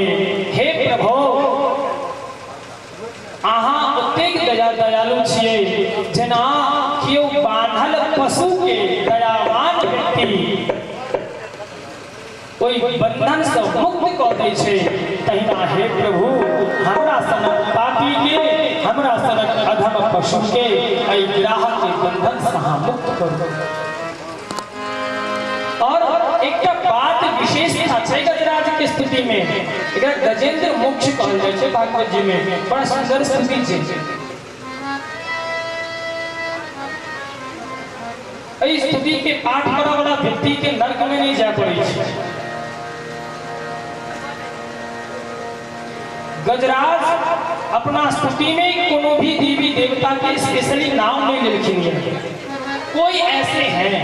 हे प्रभो, अहाँ ओतेक दयालु छियै जेना केओ बान्हल पशु के दयावान व्यक्ति ओहि बंधन से मुक्त कऽ दै छै, तहिना हे प्रभु हमरा सनक पापी के, हमरा सनक अधम पशु के एहि ग्राहक के बंधन से अहाँ मुक्त करू। और एकटा बात विशेषता छै गजराज के स्तुति में, एकरा गजेंद्र मोक्ष कहल जाइ छै भागवत जी में, बड़ा सुंदर स्तुति छै। एहि स्तुति के पाठ करऽ वाला व्यक्ति के नरक में नहीं जाय पड़ै छै। गजराज अपना स्तुति में कोनो भी देवी देवता के स्पेशली नाम नहीं लेलखिन है। कोई ऐसे हैं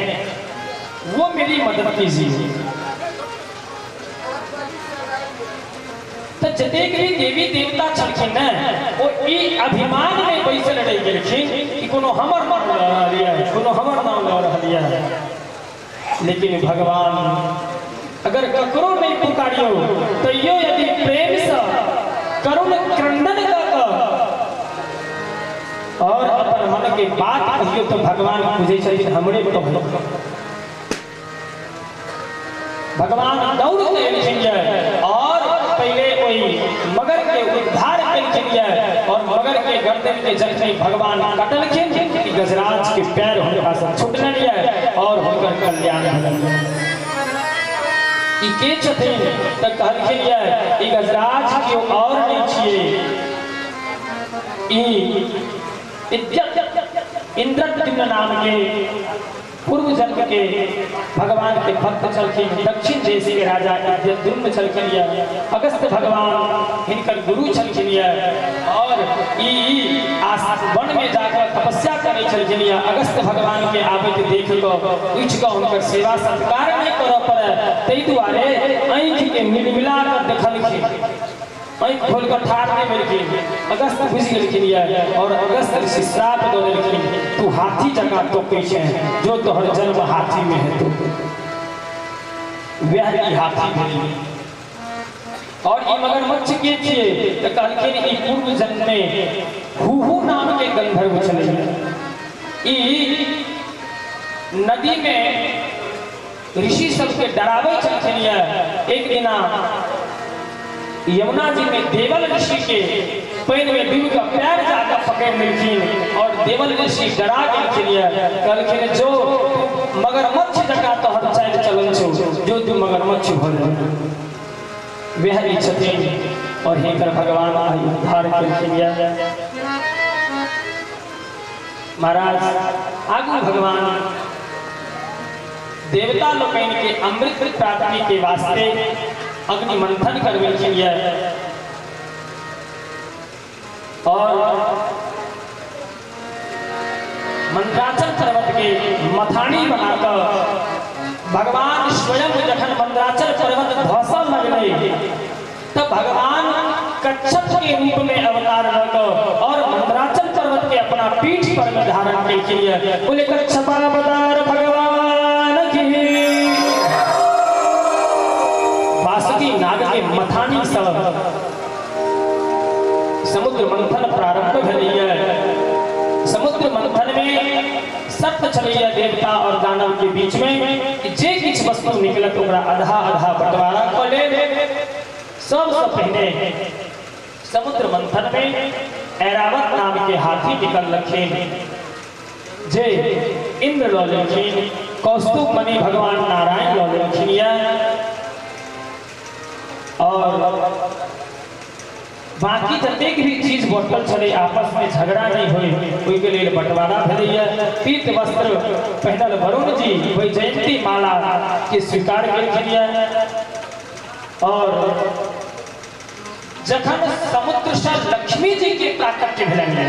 वो मेरी मदद कीजिए। तो जतेक भी देवी देवता छलखिन ने ओ ई अभिमान में बैसल रहि गेलखिन कि कोनो हमर नाम लऽ रहल यऽ, कोनो हमर नाम लऽ रहल यऽ। लेकिन भगवान अगर ककरो नहीं पुकारियो तैयो यदि प्रेम से करुण क्रंदन कऽ कऽ और अपन मन के बात कहियो तो भगवान बुझै छथिन हमरे कहलो। भगवान दौड़ के एलखिन ये और पहले ओहि मगर के उद्धार केलखिन ये और मगर के गर्दन के जखन भगवान कटलखिन कि गजराज के पैर हुनका से छुटलनि ये और हुनकर कल्याण भेलनि। ई के छथिन तऽ कहलखिन ये ई गजराज केओ और नहि छियै, ई इंद्रद्युम्न नाम के पूर्व जन्म के भगवान के भक्त छलखिन। दक्षिण देश के राजा इंद्रद्युम्न छलखिन ये, अगस्त भगवान हिनकर गुरु छलखिन ये और ई वन में जाकर तपस्या करै छलखिन ये। अगस्त भगवान के आबैत देख कऽ उठि कऽ हुनकर सेवा सत्कार नहि करऽ पड़े ताहि दुआरे आँखि के मिलमिला कऽ देखलखिन, आँखि खोल कऽ ठाढ़ नहि भेलखिन। अगस्त बुझि गेलखिन ये और अगस्त ऋषि श्राप दऽ देलखिन, तू हाथी जकाँ टोकै छै, जो तोहर जन्म हाथी में हेतौ वएह ई हाथी भेल। और ई मगरमच्छ के छियै तऽ कहलखिन ई पूर्व जन्म में हुहू नाम के गंधर्व छलै। ई नदी में ऋषि सबके डराबै छलखिन ये। एक दिना यमुना जी में देवल ऋषि के पानि में डूबि कऽ पैर जाकऽ पकड़ि लेलखिन और देवल ऋषि डरा गेलखिन ये। कहलखिन जो मगरमच्छ जकाँ तोहर चालि चलन छौ, जो तू मगरमच्छ भऽ गेल। वएह ई छथिन और हिनकर भगवान आइ उद्धार केलखिन ये। महाराज आगू भगवान देवता लोकनि के अमृत प्राप्ति के वास्ते अग्नि मंथन करबेलखिन ये और मंदराचल पर्वत के मथानी बनाकर भगवान स्वयं जखन मंदराचल पर्वत धसऽ लगलै तब भगवान कच्छप के रूप में अवतार लऽ कऽ और मंदराचल पर्वत के अपना पीठ पर में धारण केलखिन ये। बोले कच्छपावतार भगवान की। वासुकी नाग के मथानी सँ समुद्र मंथन प्रारंभ भेलैया। समुद्र मंथन में सत्य छलैया देवता और दानव के बीच में जे किछु वस्तु निकलत ओकरा आधा आधा बंटवारा कऽ लेब। सबसँ पहिने समुद्र मंथन में ऐरावत नाम के हाथी निकललखिन जे इंद्र लऽ लेलखिन, कौस्तुभ मणि भगवान नारायण लऽ लेलखिन ये और बाकी जतेक भी चीज बटल छलै आपस में झगड़ा नहीं होई ओहिके लेल बंटवारा भेलैया। पीत वस्त्र पहिनल वरुण जी वही जयंती माला के स्वीकार केलखिन ये और जखन समुद्र से लक्ष्मी जी के प्राकट्य भेलनि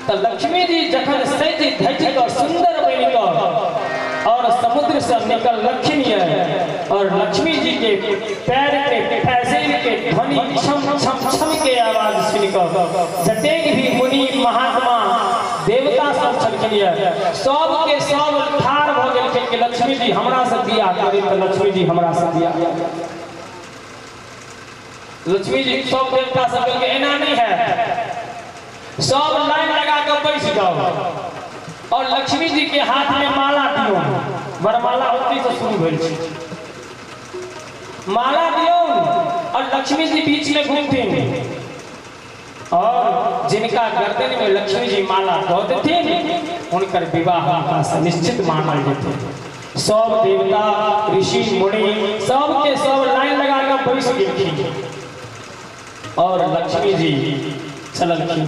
तऽ लक्ष्मी जी जखन सजि धजि कऽ सुंदर बनि कऽ और समुद्र से निकललखिन ये और लक्ष्मी जी के पैर के पैजेब के ध्वनि छम छम छम के आवाज सुनि कऽ जतेक भी मुनि महात्मा देवता सब छलखिन ये सब के सब ठाढ़ भऽ गेलखिन कि लक्ष्मी जी हमरा से बियाह करी तऽ लक्ष्मी जी हमरा से बियाह। लक्ष्मी जी सब देवता सब कहलकै एना नहीं है, सब लाइन लगा के बैस जाओ और लक्ष्मी जी के हाथ में माला दियो। वरमाला होती तो शुरू भेल छै, माला दियो और लक्ष्मी जी बीच में घूमथिन और जिनका गर्दन में लक्ष्मी जी माला दऽ देथिन हुनकर विवाह हुनका से निश्चित मानल जेतै। सब देवता ऋषि मुनि सबके सब लाइन लगा के बैस गेलखिन और लक्ष्मी जी चललखिन।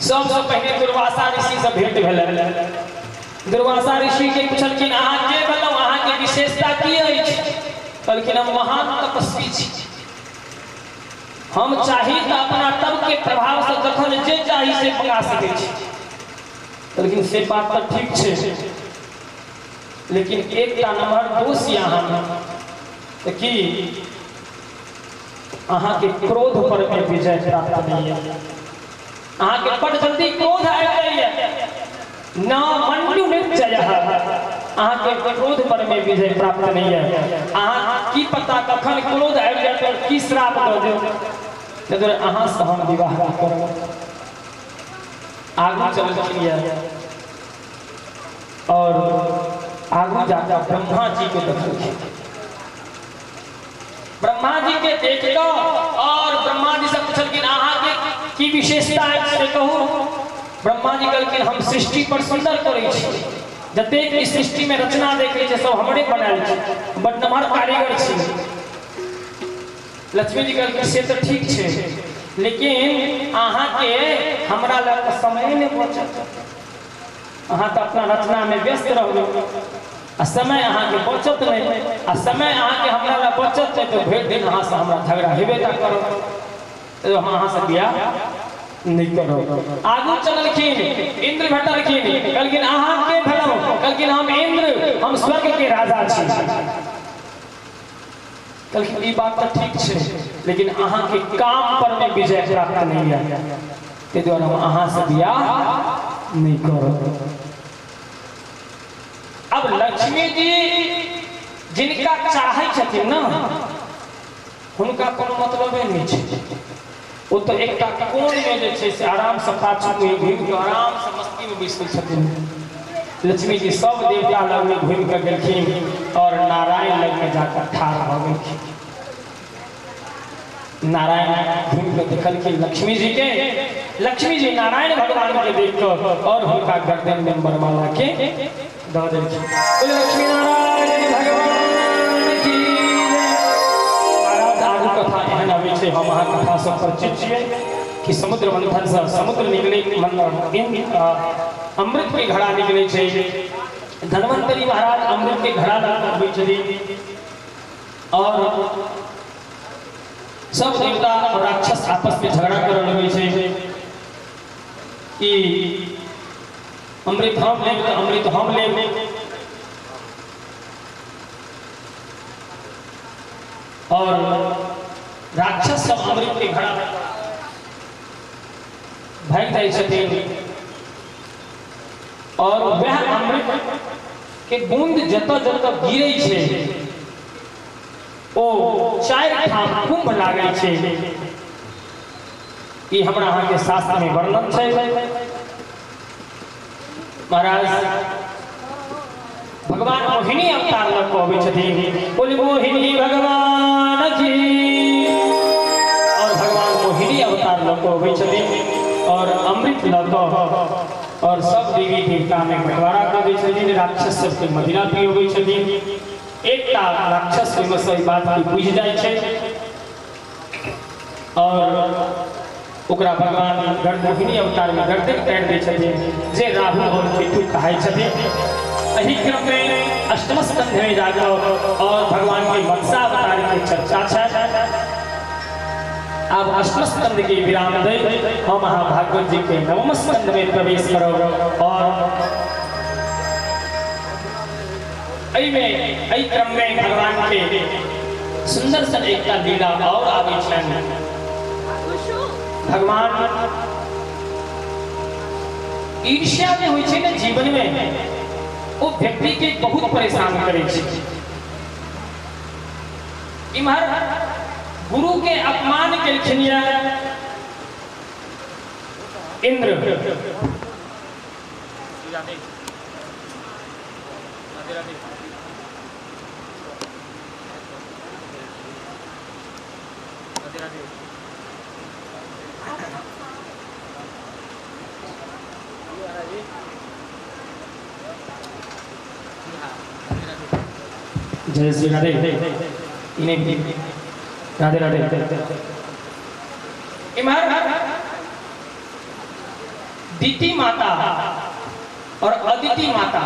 सबसे पहले दुर्वासा ऋषि से भेंट भेलै। दुर्वासा ऋषि के पुछलखिन अहाँ के भेलहुँ, अहाँ के विशेषता की अछि? कहलखिन हम महान तपस्वी छी, हम चाही तऽ अपना तप के प्रभाव से जखन जे चाही से मंगा सकै छी। कहलखिन से बात तऽ ठीक छै, लेकिन एकटा नम्बर दोष यऽ अहाँमे, तऽ की अहाँके क्रोध पर में विजय प्राप्त नहीं है, अहाँके बड़ जल्दी क्रोध आबि जाइए, न मन्यु निश्चय, अहाँके क्रोध पर में विजय प्राप्त नहीं है। अहाँ की पता कखन क्रोध आबि जायत और की श्राप दऽ देब, ताहि दुआरे अहाँ से हम विवाह नहि करब। आगू चललखिन यऽ और आगू जाकर ब्रह्मा जी के देखलखिन। ब्रह्मा जी के देख कऽ और ब्रह्मा जी से पूछलखिन अहाँ के की विशेषता अछि से कहू। ब्रह्मा जी कहलखिन हम सृष्टि पर सुंदर करै छी, जतेक ई सृष्टि में रचना देखै छै सब हमरे बनायल छै, बड नमहर कारीगर छी। लक्ष्मी जी कहलखिन से तऽ ठीक छै, लेकिन अहाँ के हमरा लग तऽ समय नहि बचत, अहाँ तऽ अपना रचना में व्यस्त रहबै आ समय अहाँके बचत नहि, आ समय अहाँके हमरा लग बचत नहि तऽ भरि दिन अहाँसँ हमरा झगड़ा हेबे टा करत, तो हम अहाँसँ बियाह नहि करब। आगू चललखिन, इंद्र भेटलखिन, कहलखिन अहाँ के भेलहुँ? कहलखिन हम इंद्र, हम स्वर्ग के राजा छी। कहलखिन ई बात तऽ ठीक छै, लेकिन अहाँके काम पर में विजय प्राप्त नहीं है, ताहि दुआरे हम अहाँसँ बियाह नहि करब। अब लक्ष्मी जी जिनका चाहै छथिन ने हुनका कोनो मतलबे नहि छै, ओ तऽ एकटा कोनमे जे छै से आरामसँ पाछूमे घुमि कऽ आरामसँ मस्तीमे बैसल छथिन। लक्ष्मी जी सब देवता लगमे घुमि कऽ गेलखिन और नारायण लगमे जाकऽ ठाढ़ भऽ गेलखिन। नारायण घुमि कऽ देखलखिन लक्ष्मी जी के, लक्ष्मी जी नारायण भगवान के देख कऽ और हुनका गर्दन में वरमाला के दऽ देलखिन। बोले लक्ष्मी नारायण भगवान की जय। महाराज आगू कथा एहन अबै छै, हम अहाँ कथा से परिचित छियै कि समुद्र मंथन से समुद्र निकले, अमृत के घड़ा निकले छै। धन्वंतरी महाराज अमृत के घड़ा लऽ कऽ अबै छथिन और सब देवता और राक्षस आपस में झगड़ा करऽ लगै छै कि अमृत हम लेब तऽ अमृत हम लेब। और राक्षस सब अमृत के घड़ा भागि जाइ छथिन और वह अमृत के बूंद जतऽ जतऽ गिरै छै ओ चारि ठाम कुंभ लागै छै। ई हमरा अहाँके शास्त्र में वर्णन छै। महाराज भगवान मोहिनी अवतार लऽ कऽ अबै छथिन, बोली मोहिनी भगवान की। और भगवान मोहिनी अवतार लऽ कऽ अबै छथिन और अमृत लऽ कऽ और सब देवी देवता में बंटवारा कऽ दै छथिन, राक्षस सबके मदिरा पियबै छथिन। एकटा राक्षस ओहिमे से एहि बात के बुझि जाइ छै और ओकरा भगवान मोहिनी अवतार में गर्दन काटि दै छथिन, जे राहु और केतु कहाइ छथिन। एहि क्रम में अष्टम स्कंध में जाकर और भगवान के मत्स्यावतार के चर्चा छै। आब अष्टम स्कंध के विराम दै हम अहाँ भागवत जी के नवम स्कंध में प्रवेश करब और एहिमे एहि क्रम में भगवान के सुंदर सन एकटा लीला और आबै छनि। भगवान ईर्ष्या जे होइ छै ने जीवन में, ओ व्यक्ति के बहुत परेशान करै छै। इम्हर गुरु के अपमान केलखिन ये इंद्र। जय श्री राधे। इन्हें राधे राधे। इमहर दिति माता और अदिति माता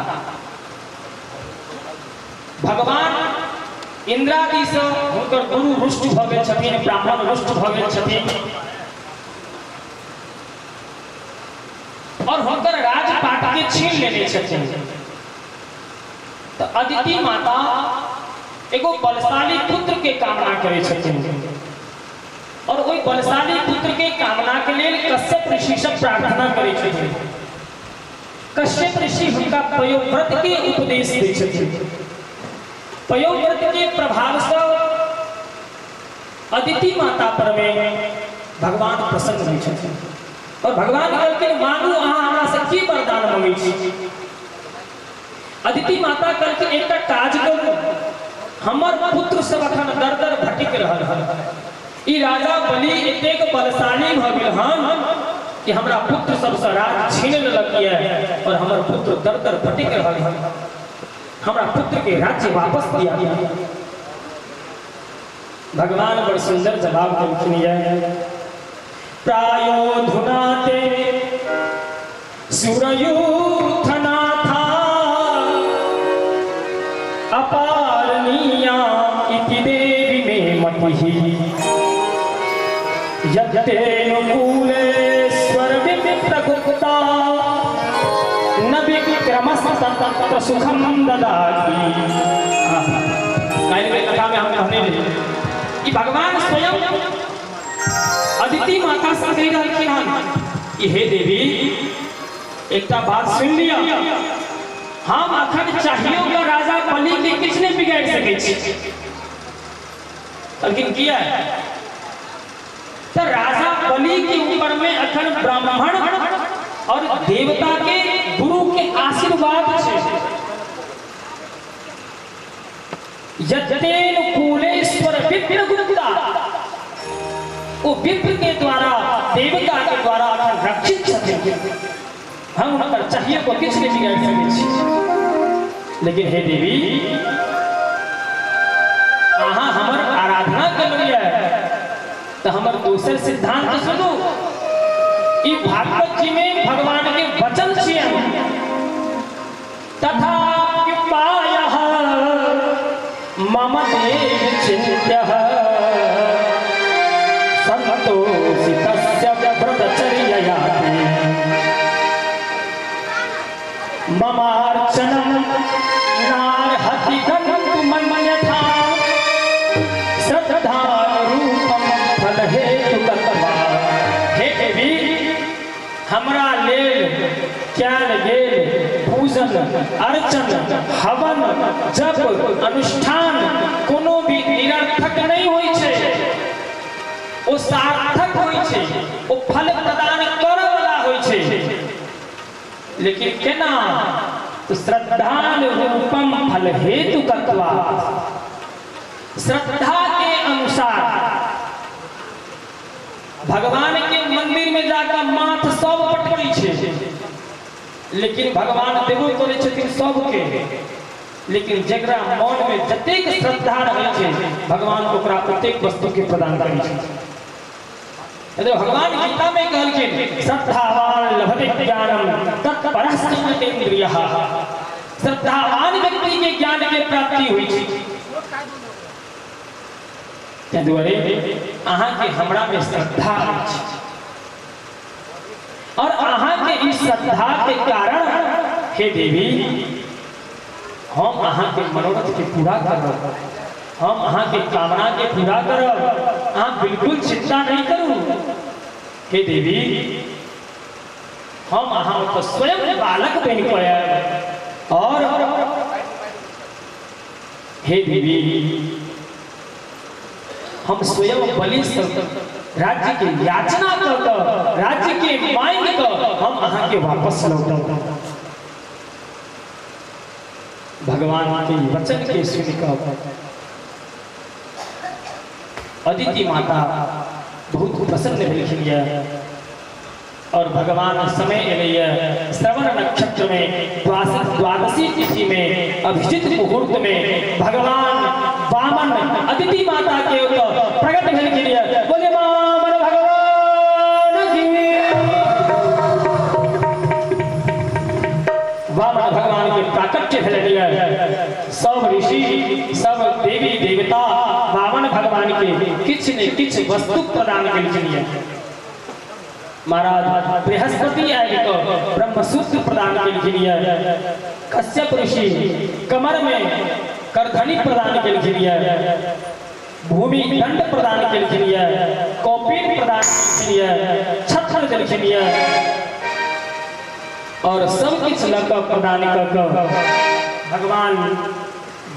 भगवान इंद्रादि से हुनकर गुरु रुष्ट भ गेल छथिन, ब्राह्मण रुष्ट भ गेल छथिन और हुनकर राजपाट के छीन लेने छथिन। तो अदिति माता एगो बलशाली पुत्र के कामना करे छथिन और ओहि बलशाली पुत्र के कामना के लेल कश्यप ऋषि से प्रार्थना करे छथिन। कश्यप ऋषि हुनका पयोव्रत के उपदेश दै छथिन। पयोव्रत के प्रभाव से अदिति माता पर में भगवान प्रसन्न होइ छथिन और भगवान कहलखिन मांगू अहाँ हमरा से की वरदान मंगै छी। अदिति माता कहलखिन एकटा काज करू, हमर पुत्र सब अखन दर दर भटकि रहल हन, ई राजा बलि एतेक बलशाली भऽ गेल हन कि हमरा पुत्र सबसँ राज छीन लेलक ये और हमर पुत्र दर दर भटकि रहल हन, हमरा पुत्र के राज्य वापस दिया। भगवान बड़ सुंदर जवाब देलखिन ये, प्रायो धुनाते सुरयूथनाथा अपारणीया इति देवी मे मतिः यत्तेनुकूलेश्वर विप्रगुप्ता न विक्रमस्तत्र सुखं ददाति। काल्हि के कथा में हम कहने रही कि भगवान स्वयं अदिति माता से कहि रहलखिन हन कि हे देवी एकटा बात सुन लिया, हम अखन चाहियो के राजा बलि के किछु नहि बिगाड़ि सकै छी। लेकिन किया तो राजा बलि के ऊपर में अखन ब्राह्मण और देवता के गुरु के आशीर्वाद छै। यत्तेन कुलेश्वर विप्रगुप्ता, वो विप्र के द्वारा देवता के द्वारा अखन रक्षित छथिन, हम हुनकर चाहिए को किछु नहि बिगाड़ि सकै छी। लेकिन हे देवी अहाँ हमर आराधना केलियै तो हमर दोसर सिद्धांत सुनू। ई भागवत जी में भगवान के वचन छियनि, तथा उपायः मम देव चिन्त्यः संतोषितस्य व्रतचर्ययाति ममार्चनं नार्हति गन्तुमन्यथा श्रद्धानुरूपं फलहेतुकत्वा। हे देवी हमरा लेल कयल गेल पूजन अर्चन हवन जप अनुष्ठान कोनो भी निरर्थक नहीं होइ छै, ओ सार्थक होइ छै, ओ फल प्रदान करऽ वाला होइ छै। लेकिन केना? तो श्रद्धानुरूपम फल हेतु कत्वा, श्रद्धा के अनुसार भगवान के मंदिर में जाकर माथ सब पटकै छै, लेकिन भगवान देबो करै छथिन सबके, लेकिन जकरा मन में जतेक श्रद्धा रहै छै भगवान ओकरा ओतेक वस्तु के प्रदान करै छै। भगवान गीता में कहलखिन श्रद्धावान लभते ज्ञानम तत्परः संयतेन्द्रियः, श्रद्धावान व्यक्ति के ज्ञान के प्राप्ति होइ छै। ताहि दुआरे अहाँ के हमरा में श्रद्धा अछि और अहाँ के इस श्रद्धा के कारण हे देवी हम अहाँ के मनोरथ के पूरा करब, हम अहाँ के कामना के पूरा करब, अहाँ बिल्कुल चिंता नहीं करू। हे देवी हम अहाँ तो स्वयं बालक बनि कऽ आयब और हे देवी हम स्वयं बलि से राज्य के याचना कऽ कऽ, राज्य के मांगि कऽ हम अहाँके वापस लौटब। भगवान के वचन के सुनि कऽ अदिति माता बहुत प्रसन्न भेलखिन यऽ और भगवान समय एलैया श्रवण नक्षत्र में द्वादशी तिथि में अभिजित मुहूर्त में भगवान वामन अदिति माता के ओतऽ प्रकट भेलखिन यऽ। बोले वामन भगवान की। वामन भगवान के प्राकट्य भेलनि यऽ। सब ऋषि सब देवी देवता वामन भगवान के किछु ने किछु वस्तु प्रदान केलखिन यऽ। महाराज बृहस्पति आबि कऽ ब्रह्मसूत्र प्रदान केलखिन यऽ। कश्यप ऋषि कमर में करधनी प्रदान केलखिन यऽ। भूमि दंड प्रदान केलखिन यऽ। कौपीन प्रदान केलखिन यऽ। छत्र देलखिन यऽ और सब किछु लऽ कऽ प्रदान कऽ कऽ भगवान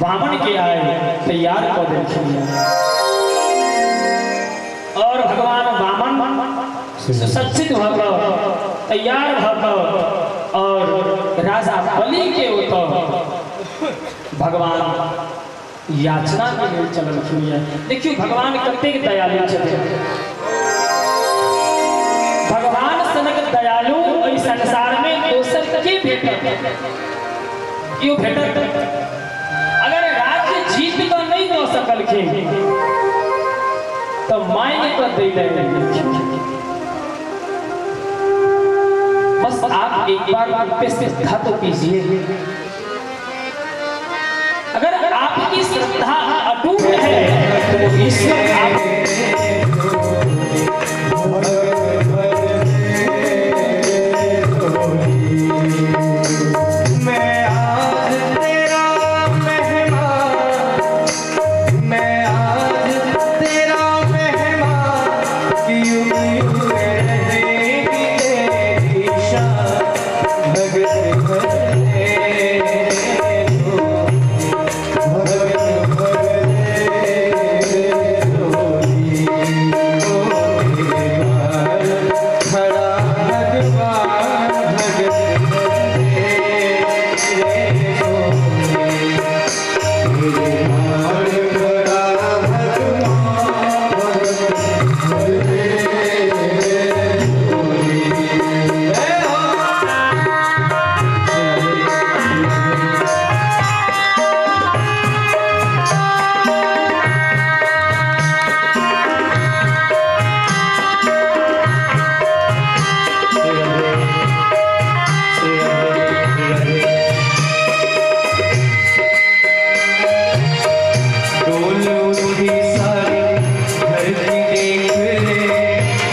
वामन के आए तैयार कऽ देलखिन यऽ। और भगवान वामन सुसज्जित भऽ कऽ तैयार भऽ कऽ और राजा बलि के ओतऽ भगवान याचना के लेल चललखिन यऽ। देखियौ भगवान कतेक दयालु छथिन। भगवान सनक दयालु एहि संसार में दोसर के भेटत? केओ भेटत? अगर राज्य जीत कऽ नहि दऽ सकलखिन तऽ मांगि कऽ दै लए एलखिन। बस आप एक बार उन पे श्रद्धा तो कीजिए। अगर आपकी श्रद्धा अटूट है तो वो ईश्वर आप मैं आज तेरा मेहमान, मैं आज तेरा मेहमान, कि युग युग रहेगी तेरी शान। भगत भर दे भगत भर दे झोली, ओ तेरे द्वार खड़ा भगवान, भगत भर दे झोली, तेरे द्वार खड़ा भगवान, भगत भर दे झोली। जय हो। डोल उठी सारी धरती देख ले,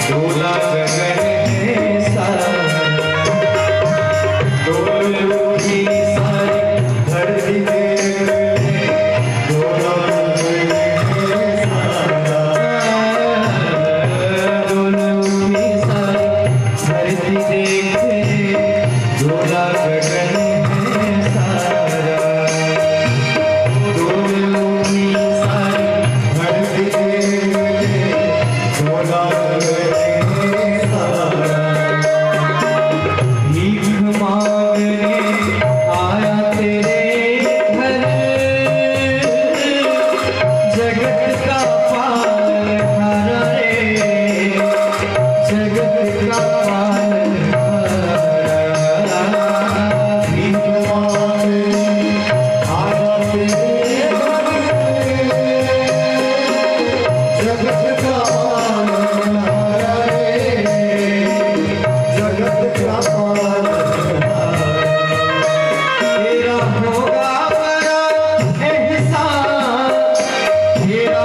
डोला गगन है सारा। डोल उठी सारी धरती देख ले, डोला गगन है सारा। डोल उठी सारी धरती देख ले, डोला गगन है सारा। डोल उठी सारी धरती देख ले, डोला गगन है सारा। भीख मांगने आया तेरे घर, जगत का पालनहारा रे, जगत का पालनहारा। भीख मांगने आया तेरे घर, जगत का पालनहारा रे, जगत का पालनहारा। तेरा होगा बड़ा एहसान, तेरा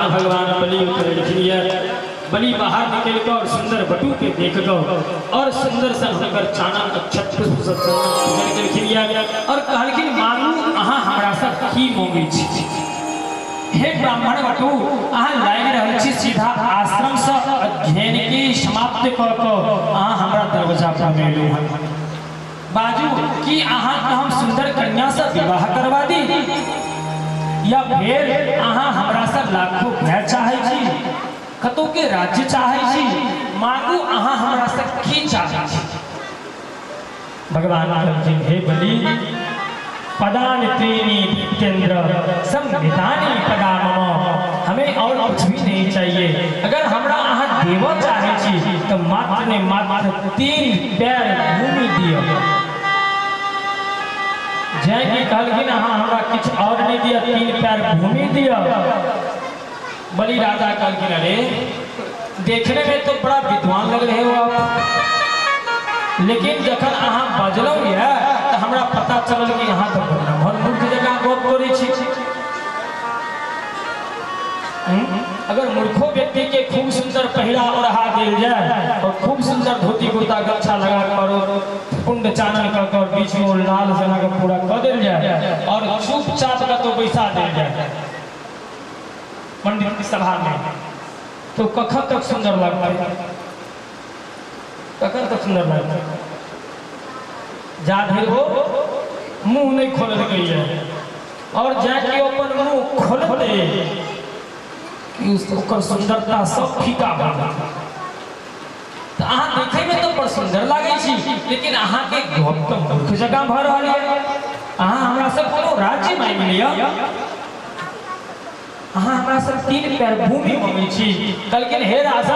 ब्राह्मण भगवान बलि उतरलखिन। बलि बाहर निकल कऽ और सुंदर बटू के देख कऽ और सुंदर सन हुनकर चानन अक्षत पुष्प सब चंदन पूजन केलखिन और कहलखिन मांगू अहाँ हमरा से की मांगै छी। हे ब्राह्मण बटू, अहाँ लागि रहल छी सीधा आश्रम से अध्ययन के समाप्त कऽ कऽ अहाँ हमरा दरवाजा पर मे एलहुँ हन। बाजू कि अहाँ के हम सुंदर कन्या से विवाह करवा दी या फिर अहाँ हमरा से लाखों भाय चाहै छी, कतौ के राज्य चाहै छी, मांगू अहाँ हमरा से की चाहै छी। भगवान कहलखिन हे बलि, पदानि त्रीणि नित्येन्द्र संहितानि पदा मम, हमें और कुछ भी नहीं चाहिए। अगर हमरा अहाँ देबऽ चाहै छी तऽ मात्र ने मात्र 3 पैर भूमि दिअ। जैं कि कहलखिन अहाँ हमरा किछु और नहीं दिअ, 3 पैर भूमि दिअ। बलि राजा कहलखिन अरे देखने में तो बड़ा विद्वान लग रहे हो आप, लेकिन जखन अहाँ बजलहुँ यऽ तऽ हमरा पता चलल कि अहाँ तऽ ब्राह्मण मूर्ख जकाँ गप करै छी। अगर मूर्खो व्यक्ति के खूब सुंदर पहिरा ओढ़ा देल जाए और खूब सुंदर धोती कुर्ता गमछा लगा कर कुंड चानन कर कर बीच में लाल जना के पूरा कर देल जाए और चुपचाप कतौ बैसा देल जाए पंडित की सभा में, तो कखन तक सुंदर लगतै, कखन तक सुंदर लगतै? जा धरि ओ मुंह नहीं खोललकै और जाके अपन मुंह खोलतै कि ओकर सुंदरता सब फीका भऽ जेतै। तऽ अहाँ देखै में तऽ बड़ सुंदर लागै छी, लेकिन अहाँ के गप तऽ मूर्ख जकाँ भऽ रहल यऽ। अहाँ हमरा से कोनो राज्य मांगि लिअ, अहाँ हमरा से 3 पैर भूमि मांगै छी। कहलखिन हे राजा,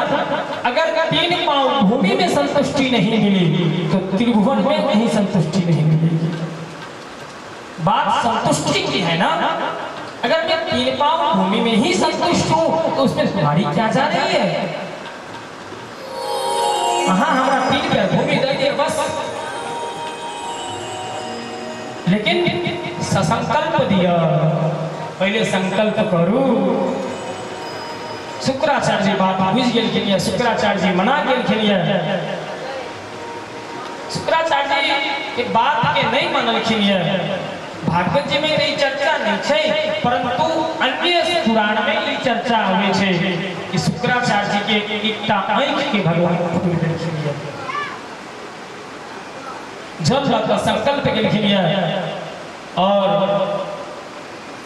अगर 3 पांव भूमि में संतुष्टि नहीं मिली तो त्रिभुवन में कहीं संतुष्टि नहीं मिलेगी। बात संतुष्टि की है ना, अगर मैं 3 पांव भूमि में ही संतुष्ट हूं तो उसमें तुम्हारी क्या जा रही है। अहाँ हमरा 3 पैर भूमि दे दिया बस, लेकिन ससंकल्प दिया, पहले संकल्प करू। शुक्राचार्य जी बात बुझि गेलखिन यऽ, शुक्राचार्य जी मना गेलखिन यऽ। शुक्राचार्य जी के बात के नहीं मनलखिन यऽ। भागवत जी में ई चर्चा नहीं छै, परंतु अन्य पुराण में ई चर्चा आबै छै कि शुक्राचार्य जी के एकटा आँखि के भगवान खोलि देलखिन यऽ। जल लऽ कऽ संकल्प केलखिन यऽ और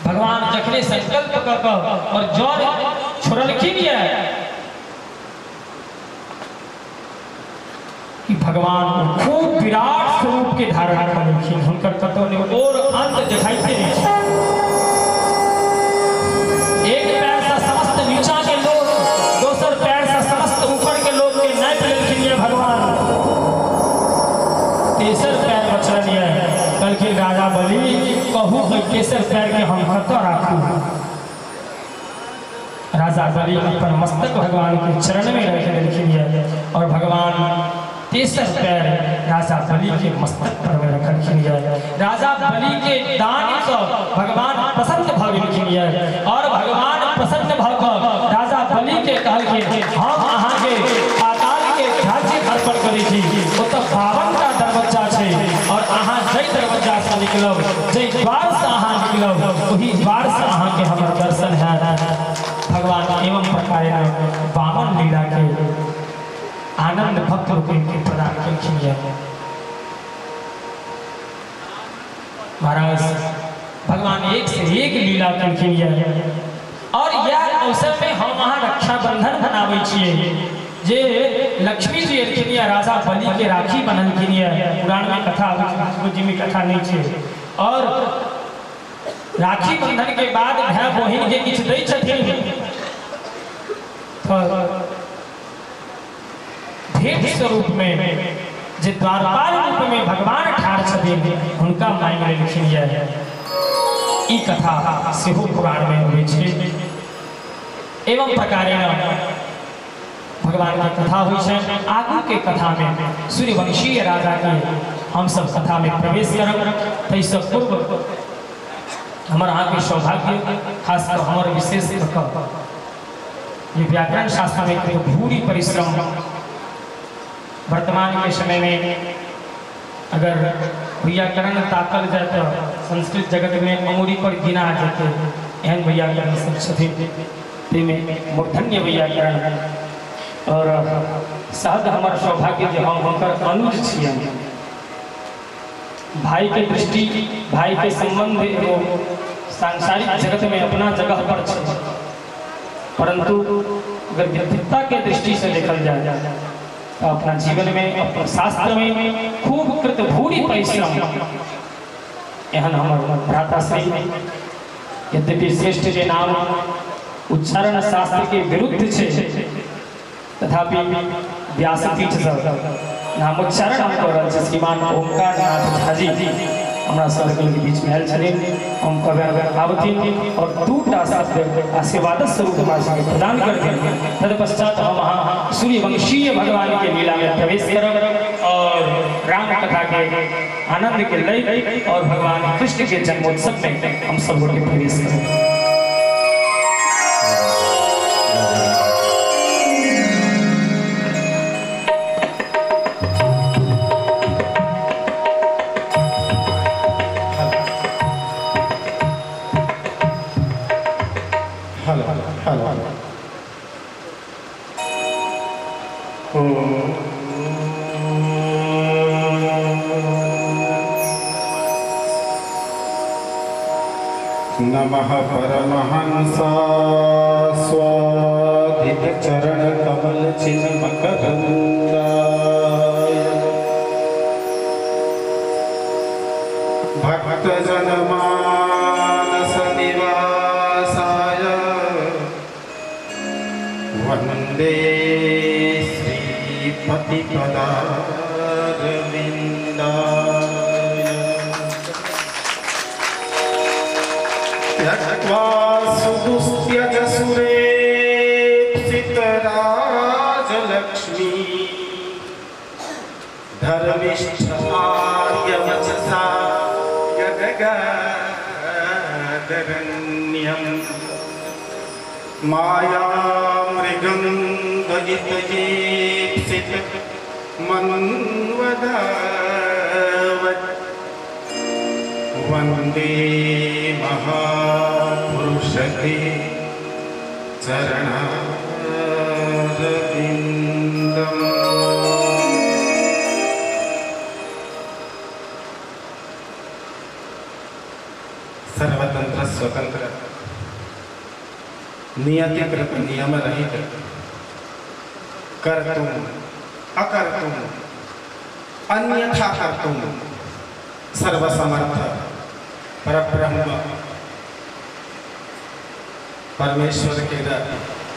भगवान जखने संकल्प कऽ कऽ और जल छोड़लखिन यऽ कि भगवान खूब विराट स्वरूप के धारण करेलखिन, हुनकर कतौ नहि और अंत देखाइते नहि छै। एक पैर से समस्त नीचा के लोग, दोसर पैर से समस्त ऊपर के लोग के नापि लेलखिन ये भगवान। तेसर पैर बचल ये, कहलखिन राजा बलि कहू कि तेसर पैर के हम कतऽ राखू। राजा बलि अपन मस्तक भगवान के चरण में रख देलखिन ये और भगवान तेसर पैर राजा बलि के मस्तक पर में रखलखिन ये। राजा बलि के दान से भगवान प्रसन्न भऽ गेलखिन ये और भगवान प्रसन्न भऽ कऽ राजा बलि के कहलखिन हम अहाँ के पाताल के राज्य अर्पण करै छी, ओतऽ 52टा दरवाजा छै और अहाँ जाहि दरवाजा से निकलब, जाहि द्वार से अहाँ निकलब, ओहि द्वार से अहाँ के हमर दर्शन हैत। भगवान एवं प्रकारेण वामन लीला के आनंद भक्त लोकनि के प्रदान केलखिन ये। महाराज भगवान एक से एक लीला केलखिन ये और यह अवसर में हम अहाँ रक्षाबंधन मनाबै छियै। जे लक्ष्मी जी एलखिन ये राजा बलि के राखी बनलखिन ये, पुराण में कथा आबै छै, भागवत जी में कथा नहीं छै। और राखी बंधन के बाद भाई बहिन के किछु दै छथिन तऽ भेंट स्वरूप में जे द्वारपाल रूप में भगवान ठाढ़ छथिन हुनका मांगि लेलखिन ये। ई कथा सेहो पुराण में अबै छै। एवं प्रकारेण भगवान के कथा होइ छै। आगू के कथा में सूर्यवंशीय राजा के हम सब कथा में प्रवेश करब। ताहिसँ पूर्व हमर अहाँके सौभाग्य, खास कऽ हमर विशेष कऽ ये व्याकरण शास्त्र में कृत भूरी परिश्रम वर्तमान के समय में अगर वैयाकरण ताकल जाए तो संस्कृत जगत में अंगुरी पर गिना जेतै, एहन वैयाकरण सब छथिन। ताहिमे मूर्धन्य वैयाकरण और सहज हमर सौभाग्य जे हम हुनकर अनुज छियनि। भाई के दृष्टि, भाई के संबंध एगो सांसारिक जगत में अपना जगह पर छै, परंतु अगर विद्वत्ता के दृष्टि से देखल जाए तो अपना जीवन में, अपना शास्त्र में खूब कृत भूरी परिश्रम एहन हमर भ्राताश्री। यद्यपि श्रेष्ठ के नाम उच्चारण शास्त्र के विरुद्ध छै, तथापि व्यासपीठ से नामोच्चारण हम कऽ रहल छी। श्रीमान ओंकार नाथ झाजी हमरा सबके बीच में आयल छथिन। हम कहबै आबथिन और दूटा शब्द आशीर्वाद स्वरूप हमरा सबके प्रदान करथिन। तत्पश्चात हम अहाँ सूर्यवंशीय भगवान के लीला में प्रवेश करब और राम कथा के आनंद के लय और भगवान कृष्ण के जन्मोत्सव में हम सब गोटे प्रवेश करब। हेलो हेलो नमः परमहंसा स्वाधित चरण कमल चिन्मकरन्दाय भक्तजन मानस निवासाय वंदे श्रीपतिपदारविन्दाय। त्यक्त्वा सुदुस्त्यज सुरेप्सितराजलक्ष्मी धर्मिष्ठ आर्यवचसा गदगदरण्यम् मायामृगं दयितयेप्सित मन्वदावत् वंदे महापुरुषते चरणारविन्दम्। सर्वतंत्र स्वतंत्र नियतिकृत नियम रहित कर्तुम अकर्तुम अन्यथा कर्तुम सर्वसमर्थ परब्रह्म परमेश्वर के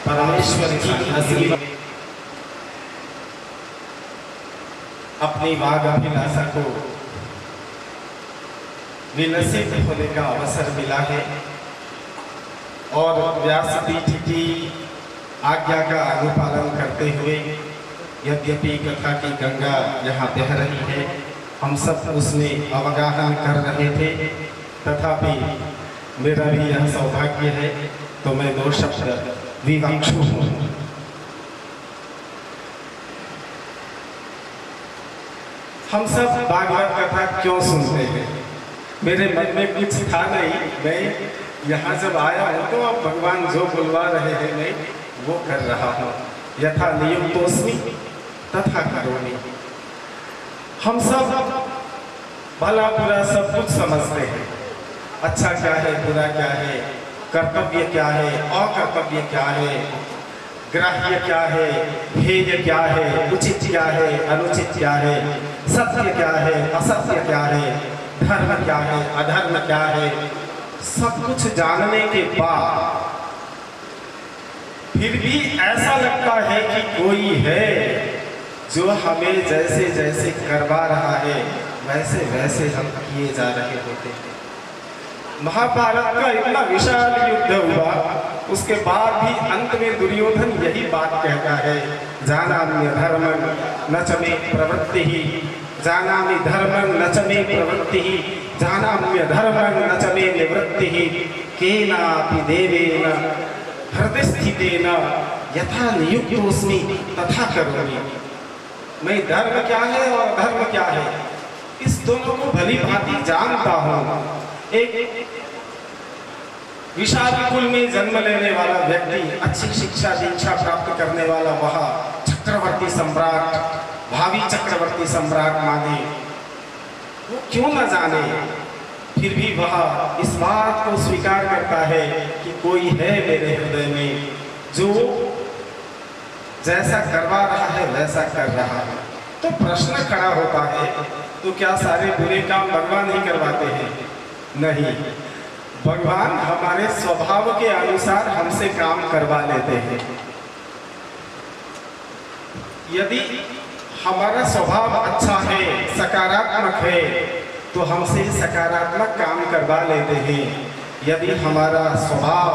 परमेश्वर की असली अपनी वाग अभिलाषा को विलसित होने का अवसर मिला है और व्यासपीठ की आज्ञा का अनुपालन करते हुए यद्यपि कथा की गंगा यहाँ बह रही है, हम सब उसमें अवगाहन कर रहे थे, तथापि मेरा भी यह सौभाग्य है तो मैं दो शब्द विवक्षु हूँ। हम सब भागवत कथा क्यों सुनते हैं? मेरे मन में कुछ था नहीं, मैं यहाँ जब आया हूँ तो अब भगवान जो बुलवा रहे हैं मैं वो कर रहा हूँ। यथा नियुक्तोस्मि तथा करोमि। हम सब भला बुरा सब कुछ समझते हैं, अच्छा क्या है बुरा क्या है, कर्तव्य क्या है अकर्तव्य क्या है, ग्राह्य क्या है हेय क्या है, उचित क्या है अनुचित क्या है, सत्य क्या है असत्य क्या है, धर्म क्या है अधर्म क्या है, सब कुछ जानने के बाद फिर भी ऐसा लगता है कि कोई है जो हमें जैसे जैसे करवा रहा है वैसे वैसे हम किए जा रहे होते हैं। महाभारत का इतना विशाल युद्ध हुआ, उसके बाद भी अंत में दुर्योधन यही बात कहता है, जानाम्य धर्मं न च मे प्रवृत्तिः, जानामि धर्मं न च मे प्रवृत्तिः, जानाम्य धर्मं न च मे निवृत्तिः, केनापि देवेन हृदय स्थितेन यथा नियुक्तोऽस्मि तथा करोमि। मैं धर्म क्या है और अधर्म क्या है, इस दोनों को भली भांति जानता हूँ। एक विशाल कुल में जन्म लेने वाला व्यक्ति, अच्छी शिक्षा दीक्षा प्राप्त करने वाला वह चक्रवर्ती सम्राट, भावी चक्रवर्ती सम्राट माने, वो क्यों न जाने, फिर भी वह इस बात को स्वीकार करता है कि कोई है मेरे हृदय में जो जैसा करवा रहा है वैसा कर रहा है। तो प्रश्न खड़ा होता है, तो क्या सारे बुरे काम भगवान ही करवाते हैं? नहीं, भगवान हमारे स्वभाव के अनुसार हमसे काम करवा लेते हैं। यदि हमारा स्वभाव अच्छा है, सकारात्मक है, तो हमसे सकारात्मक काम करवा लेते हैं। यदि हमारा स्वभाव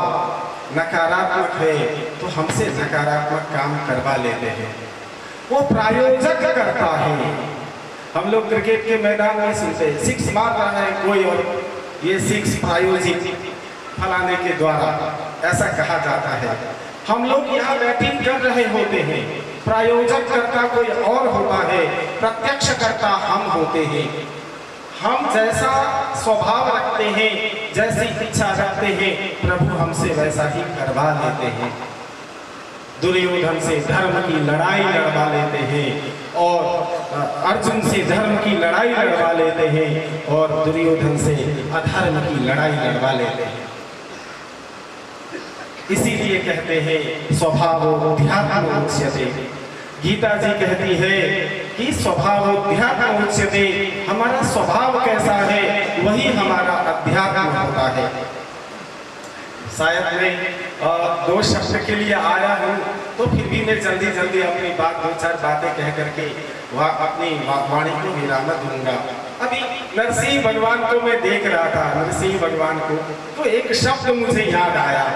नकारात्मक है तो हमसे नकारात्मक काम करवा लेते हैं। वो प्रायोजक करता है। हम लोग क्रिकेट के मैदान में सुनते हैं, सिक्स मार रहा है कोई और ये सिक्स प्रायोजित फलाने के द्वारा, ऐसा कहा जाता है। हम लोग यहाँ बैटिंग कर रहे होते हैं, प्रायोजक करता कोई और होता है, प्रत्यक्ष करता हम होते हैं। हम जैसा स्वभाव रखते हैं, जैसी इच्छा रखते हैं, प्रभु हमसे वैसा ही करवा लेते हैं। दुर्योधन से धर्म की लड़ाई लड़वा लेते हैं और अर्जुन से धर्म की लड़ाई लड़वा लेते हैं और दुर्योधन से अधर्म की लड़ाई लड़वा लेते हैं। इसीलिए कहते हैं स्वभावोध्यात्म उच्यते। गीता जी कहती है कि स्वभावोध्यात्म उच्यते, हमारा स्वभाव कैसा है वही हमारा अध्यात्म होता है। शायद मैं दो शब्द के लिए आया हूँ, तो फिर भी मैं जल्दी जल्दी अपनी बात, दो चार बातें कह करके वह अपनी वाणी को विराम दूंगा। अभी नरसिंह भगवान को मैं देख रहा था, नरसिंह भगवान को, तो एक शब्द मुझे याद आया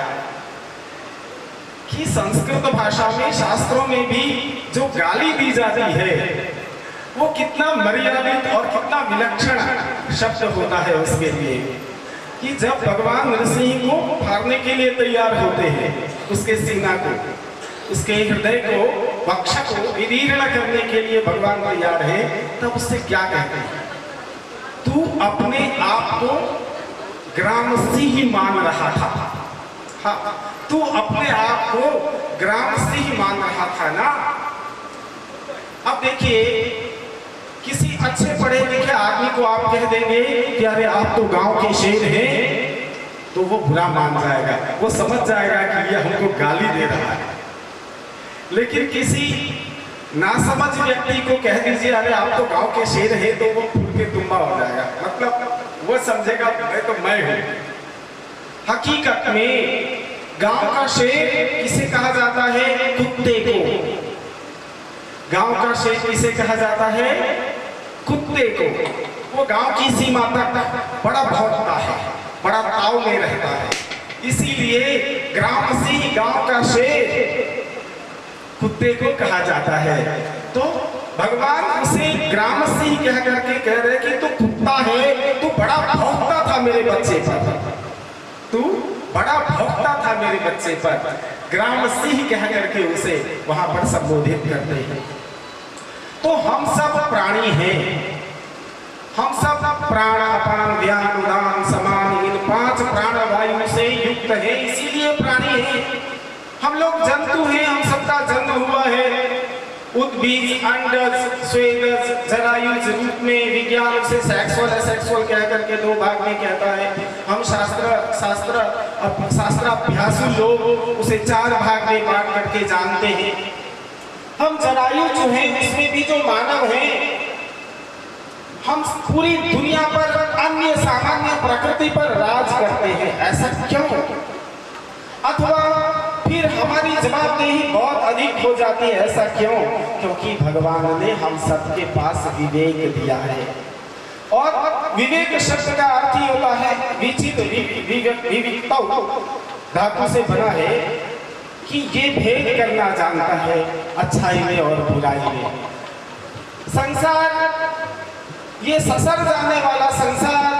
कि संस्कृत भाषा में शास्त्रों में भी जो गाली दी जाती है वो कितना मर्यादित और कितना विलक्षण शब्द होता है उसके लिए। कि जब भगवान नरसिंह को फाड़ने के लिए तैयार होते हैं, उसके सीना को, उसके हृदय को, वक्ष को विदीर्ण करने के लिए भगवान तैयार है, तब उससे क्या कहते हैं? तू अपने आप को ग्राम सिंह मान रहा था। हाँ, तू अपने आप को ग्राम सिंह मान रहा था ना। अब देखिए, किसी अच्छे पढ़े लिखे आदमी को आप कह देंगे कि अरे आप तो गांव के शेर हैं, तो वो बुरा मान जाएगा, वो समझ जाएगा कि ये हमको गाली दे रहा है। लेकिन किसी नासमझ व्यक्ति को कह दीजिए अरे आप तो गांव के शेर हैं, तो वो फूल के तुम्बा हो जाएगा, मतलब वो समझेगा मैं तो मैं हूं। हकीकत में गांव का शेर किसे कहा जाता है? कुत्ते को। गांव का शेर किसे कहा जाता है? कुत्ते को। वो गांव की सीमा तक बड़ा भौंकता है, बड़ा ताव में रहता है, इसीलिए ग्राम सिंह, गांव का शेर कुत्ते को कहा जाता है। तो भगवान उसे ग्राम सिंह कह करके कह रहे कि तू कुत्ता है, तू बड़ा भौंकता था मेरे बच्चे पर, तू बड़ा भौंकता था मेरे बच्चे पर। ग्राम सिंह कह करके उसे वहां पर संबोधित करते हैं। तो हम सब प्राणी हैं, हम सब प्राण, अपान, ध्यान, उदान, समान, इन पांच प्राण वायु से युक्त है, इसीलिए प्राणी हैं। हम लोग जंतु हैं, हम सबका जन्म हुआ है उद्बीज, अंडज, स्वेदज, जरायुज रूप में। विज्ञान उसे सेक्सुअल असेक्सुअल कह करके दो भाग में कहता है। हम शास्त्राभ्यासु लोग उसे चार भाग में बांट करके जानते हैं। हम जरायु जो हैं, उसमें भी जो मानव हैं, हम पूरी दुनिया पर, अन्य सामान्य प्रकृति पर राज करते हैं, ऐसा क्यों? अथवा फिर हमारी जवाबदेही बहुत अधिक हो जाती है, ऐसा क्यों? क्योंकि भगवान ने हम सबके पास विवेक दिया है। और विवेक शब्द का अर्थ ही होता है विचित, विविकता धातु से बना है कि ये भेद करना जानता है अच्छाई में और बुराई में। संसार, ये ससर जाने वाला संसार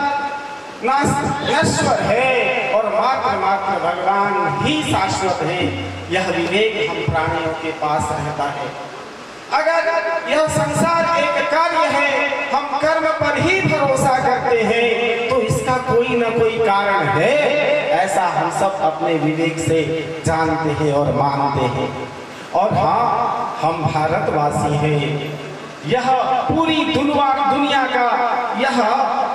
नश्वर है और और मात्र मात्र भगवान ही शाश्वत है। यह विवेक हम प्राणियों के पास रहता है। अगर यह संसार एक कार्य है, हम कर्म पर ही भरोसा करते हैं, तो इसका कोई ना कोई कारण है, ऐसा हम सब अपने विवेक से जानते हैं और मानते हैं। और हाँ, हम भारतवासी हैं। यह पूरी दुनिया का, यह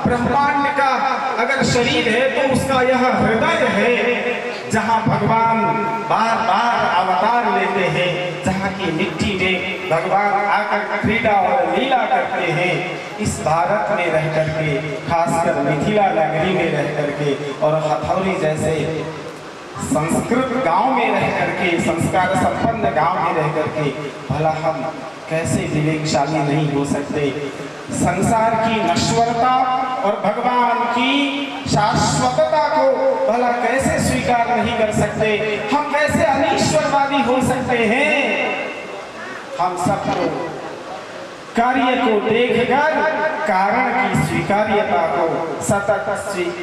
ब्रह्मांड का अगर शरीर है तो उसका यह हृदय है, जहाँ भगवान बार बार अवतार लेते हैं, जहाँ की मिट्टी में भगवान आकर क्रीड़ा और लीला करते हैं। इस भारत में रह करके, खासकर मिथिला नगरी में रह करके और हथौड़ी जैसे संस्कृत गांव में रह करके, संस्कार संपन्न गांव में रह करके भला हम कैसे विवेकशाली नहीं हो सकते। संसार की नश्वरता और भगवान की शाश्वतता को भला कैसे स्वीकार नहीं कर सकते। हम कैसे अनीश्वरवादी हो सकते हैं। हम सबको कार्य को देखकर कारण की स्वीकार्यता को सतत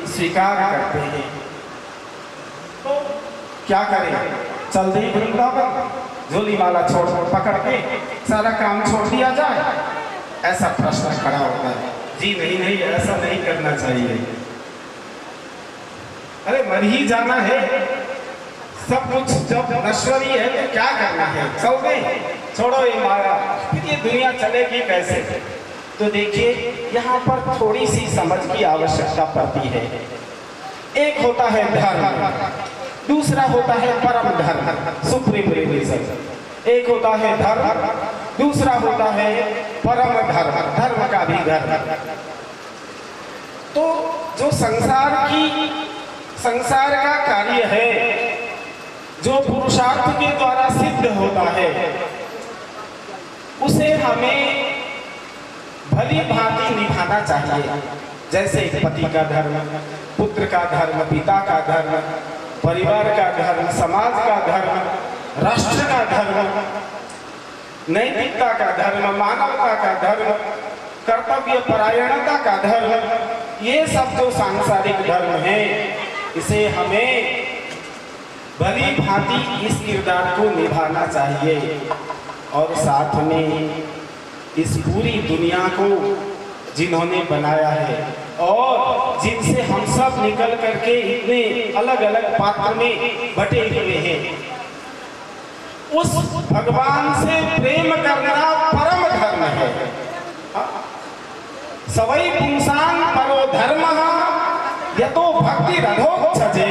स्वीकार करते हैं। तो क्या करें, चल दे वृंदावन, झोली माला छोड़ पकड़ के सारा काम छोड़ दिया जाए, ऐसा प्रश्न खड़ा होता है। जी नहीं नहीं, ऐसा नहीं करना चाहिए। अरे मर ही जाना है, सब कुछ जब नश्वरी है तो क्या करना है, चल दे, छोड़ो ये माया, फिर ये दुनिया चलेगी कैसे। तो देखिए, यहाँ पर थोड़ी सी समझ की आवश्यकता पड़ती है। एक होता है धर्म, दूसरा होता है परम धर्म, सुप्रीम रिलीजन। एक होता है धर्म, दूसरा होता है परम धर्म, धर्म का भी धर्म। तो जो संसार का कार्य है, जो पुरुषार्थ के द्वारा सिद्ध होता है, उसे हमें भली भांति निभाना चाहिए। जैसे पति का धर्म, पुत्र का धर्म, पिता का धर्म, परिवार का धर्म, समाज का धर्म, राष्ट्र का धर्म, नैतिकता का धर्म, मानवता का धर्म, कर्तव्य परायणता का धर्म, ये सब जो सांसारिक धर्म है, इसे हमें भली भांति इस किरदार को निभाना चाहिए। और साथ में इस पूरी दुनिया को जिन्होंने बनाया है और जिनसे हम सब निकल करके इतने अलग अलग पात्र में बटे हुए हैं, उस भगवान से प्रेम करना परम धर्म है। सवै पुंसान परो धर्म यतो भक्ति अधोक्षजे।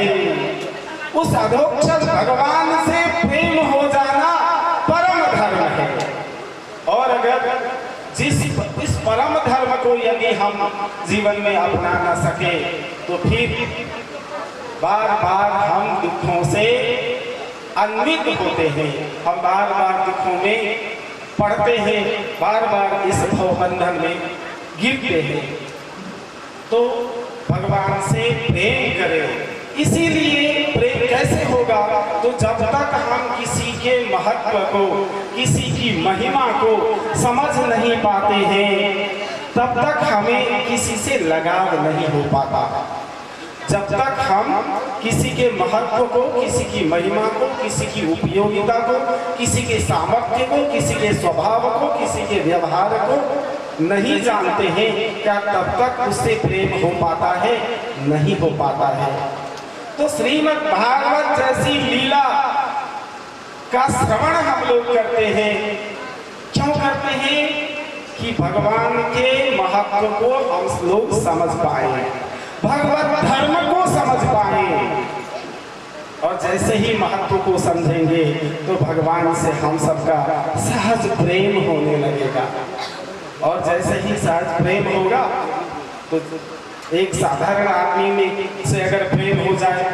उस अधोक्षज भगवान से प्रेम हो जाना परम धर्म है। और अगर इस परम धर्म को यदि हम जीवन में अपना ना सके तो फिर बार बार हम दुखों से अन्वित होते हैं, हम बार बार दुखों में पड़ते हैं, बार बार इस भवबंधन में गिरते हैं। तो भगवान से प्रेम करें। इसीलिए प्रेम कैसे होगा, तो जब तक हम किसी के महत्व को, किसी की महिमा को समझ नहीं पाते हैं, तब तक हमें किसी से लगाव नहीं हो पाता। जब तक हम किसी के महत्व को, किसी की महिमा को, किसी की उपयोगिता को, किसी के सामर्थ्य को, किसी के स्वभाव को, किसी के व्यवहार को नहीं जानते हैं, क्या तब तक उससे प्रेम हो पाता है? नहीं हो पाता है। तो श्रीमद् भागवत जैसी लीला का श्रवण हम लोग करते हैं, क्यों करते हैं? कि भगवान के महत्व को हम लोग समझ पाए, भगवत धर्म को समझ पाए। और जैसे ही महत्व को समझेंगे तो भगवान से हम सबका सहज प्रेम होने लगेगा। और जैसे ही सहज प्रेम होगा तो एक साधारण आदमी में से अगर प्रेम हो जाए,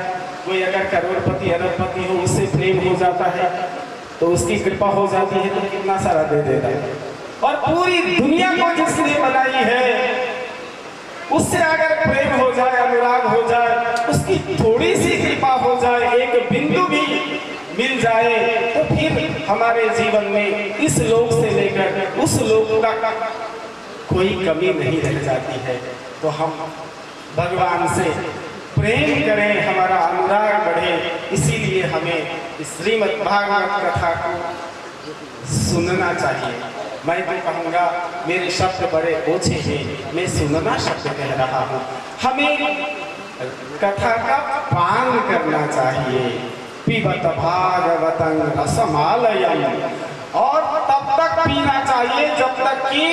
कोई अगर करोड़पति अरबपति हो, उससे प्रेम हो जाता है तो उसकी कृपा हो जाती है तो कितना सारा दे देता है। और पूरी दुनिया को जिसने बनाई है उससे अगर प्रेम हो जाए, अनुराग हो जाए, उसकी थोड़ी सी कृपा हो जाए, एक बिंदु भी मिल जाए, तो फिर हमारे जीवन में इस लोक से लेकर उस लोक तक कोई कमी नहीं रह जाती है। तो हम भगवान से प्रेम करें, हमारा अनुराग बढ़े, इसीलिए हमें श्रीमद् भागवत कथा को सुनना चाहिए। मैं तो कहूँगा मेरे शब्द बड़े ओछे हैं, मैं सुनना शब्द कह रहा हूँ। हमें कथा का पान करना चाहिए। पिबत भागवतं रसमालयम, और तब तक पीना चाहिए जब तक कि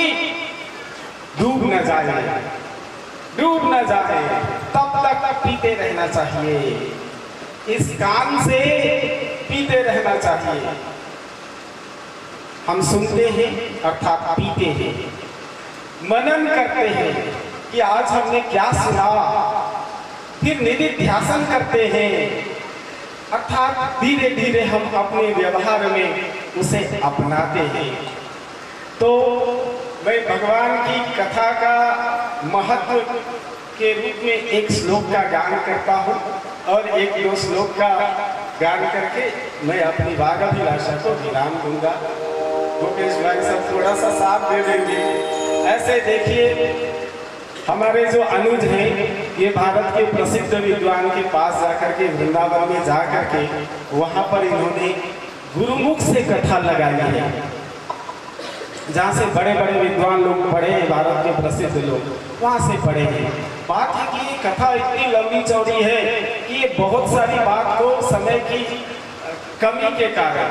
डूब न जाए, डूब न जाए, तब तक पीते रहना चाहिए। इस कान से पीते रहना चाहिए। हम सुनते हैं अर्थात पीते हैं, मनन करते हैं कि आज हमने क्या सुना, फिर निधिध्यासन करते हैं, अर्थात धीरे धीरे हम अपने व्यवहार में उसे अपनाते हैं। तो मैं भगवान की कथा का महत्व के रूप में एक श्लोक का गान करता हूँ और एक दो श्लोक का गान करके मैं अपनी वागाभिलाषा को विराम दूंगा। मुकेश भाई सब थोड़ा सा साथ दे देंगे। ऐसे देखिए, हमारे जो अनुज हैं ये भारत के प्रसिद्ध विद्वान के पास जाकर के, वृंदावन में जा करके वहाँ पर इन्होंने गुरुमुख से कथा लगाई है, जहाँ से बड़े बड़े विद्वान लोग पढ़े हैं, भारत के प्रसिद्ध लोग वहाँ से पढ़े हैं। बात है कि ये कथा इतनी लंबी चौड़ी है कि ये बहुत सारी बात को समय की कमी के कारण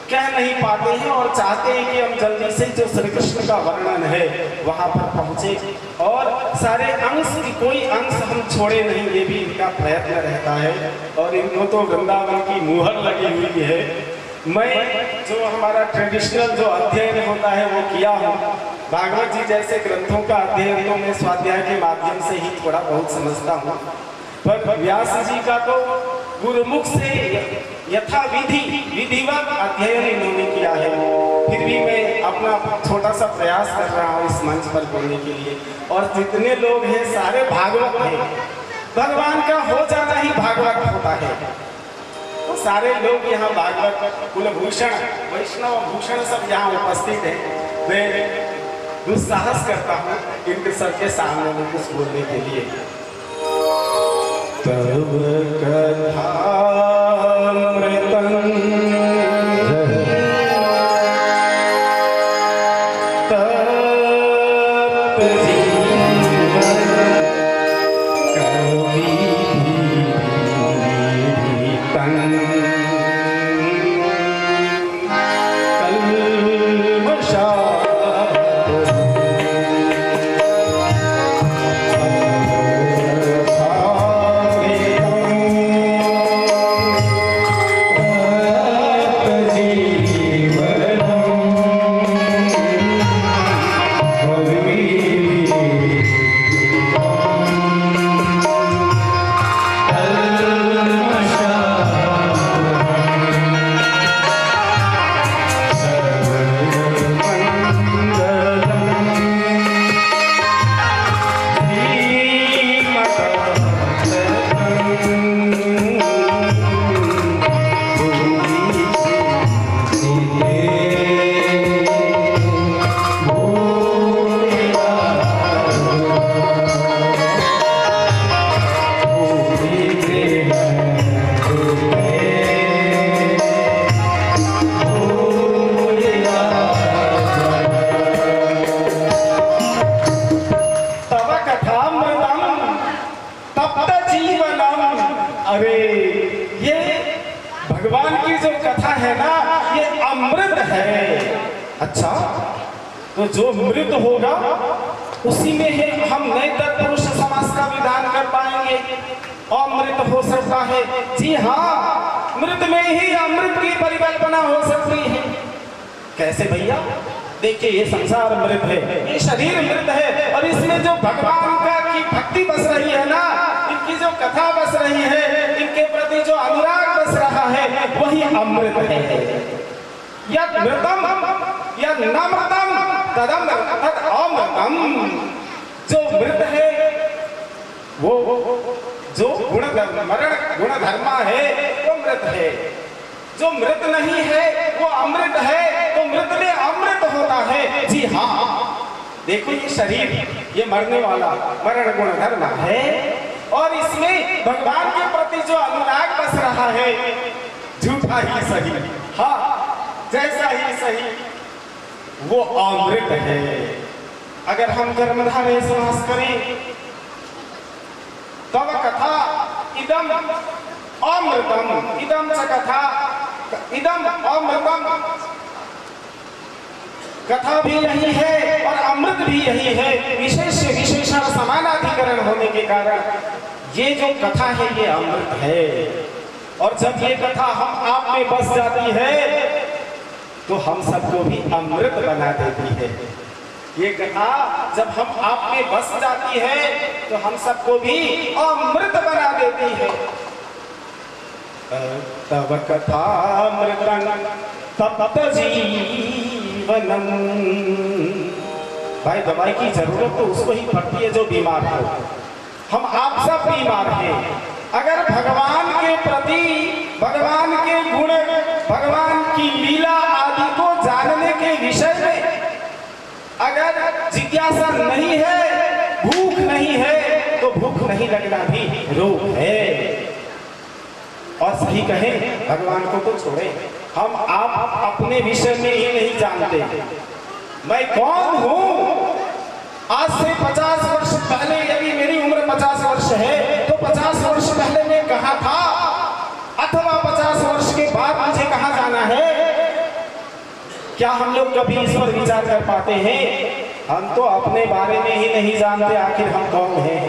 कह नहीं पाते हैं और चाहते हैं कि हम जल्दी से जो श्री कृष्ण का वर्णन है वहाँ पर पहुँचे और सारे अंश की कोई अंश हम छोड़े नहीं, ये भी इनका प्रयत्न रहता है। और इनको तो वृंदावन की मुहर लगी हुई है। मैं जो हमारा ट्रेडिशनल जो अध्ययन होता है वो किया हूँ। भागवत जी जैसे ग्रंथों का अध्ययन तो मैं स्वाध्याय के माध्यम से ही थोड़ा बहुत समझता हूँ, पर व्यास जी का तो गुरुमुख से यथाविधि विधिवत अध्ययन इन्होंने किया है। फिर भी मैं अपना छोटा सा प्रयास कर रहा हूँ इस मंच पर बोलने के लिए। और जितने लोग हैं सारे भागवत हैं, भगवान का हो जाना ही भागवत होता है। तो सारे लोग यहाँ भागवत कुलभूषण वैष्णव भूषण सब यहाँ उपस्थित हैं। मैं दुस्साहस करता हूँ इनके सबके सामने में कुछ बोलने के लिए। तब कथामृतं तप्त जीवन कविधीतं अरे ये भगवान की जो कथा है ना, ये अमृत है। अच्छा, तो जो मृत होगा उसी में ही हम नए तत्पुरुष समास का विधान कर पाएंगे। अमृत हो सकता है, जी हाँ, मृत में ही अमृत की परिकल्पना हो सकती है। कैसे भैया? देखिए, ये संसार मृत है, ये शरीर मृत है, और इसमें जो भगवान का की भक्ति बस रही है ना, इनकी जो कथा बस रही है, इनके प्रति जो अनुराग बस रहा है, वही अमृत है। यद मृतम या नमृतम तदम तद अमृतम। जो मृत है वो जो गुण मरण गुण धर्मा है वो मृत है, जो मृत नहीं है वो अमृत है। तो मृत में अमृत होता है। जी हाँ, देखो ये शरीर, ये मरने वाला मरण गुण धर्म है, और इसमें भगवान के प्रति जो अनुराग बस रहा है, झूठा ही सही, हाँ जैसा ही सही, वो अमृत है। अगर हम कर्मधारय समास करें, तब कथा इदम अमृतम, इदम च कथा इदम अमृतम, कथा भी यही है और अमृत भी यही है। विशेष विशेषण समानाधिकरण होने के कारण ये जो कथा है ये अमृत है। और जब ये कथा हम आप में बस जाती है तो हम सबको भी अमृत बना देती है। ये कथा जब हम आप में बस जाती है तो हम सबको भी अमृत बना देती है। तब कथामृतं तप्त जीवनम। भाई दवाई की जरूरत तो उसको ही पड़ती है जो बीमार हो। हम आप सब बीमार हैं। अगर भगवान के प्रति, भगवान के गुण, भगवान की लीला आदि को जानने के विषय में अगर जिज्ञासा नहीं है, भूख नहीं है, तो भूख नहीं लगना भी रोग है। और सही कहें, भगवान को तो छोड़े, हम आप अपने विषय में ही नहीं जानते। मैं कौन हूं? आज से 50 वर्ष पहले, यदि मेरी उम्र 50 वर्ष है तो 50 वर्ष पहले मैं कहां था, अथवा 50 वर्ष के बाद मुझे कहां जाना है? क्या हम लोग कभी इस पर विचार कर पाते हैं? हम तो अपने बारे में ही नहीं जानते आखिर हम कौन हैं,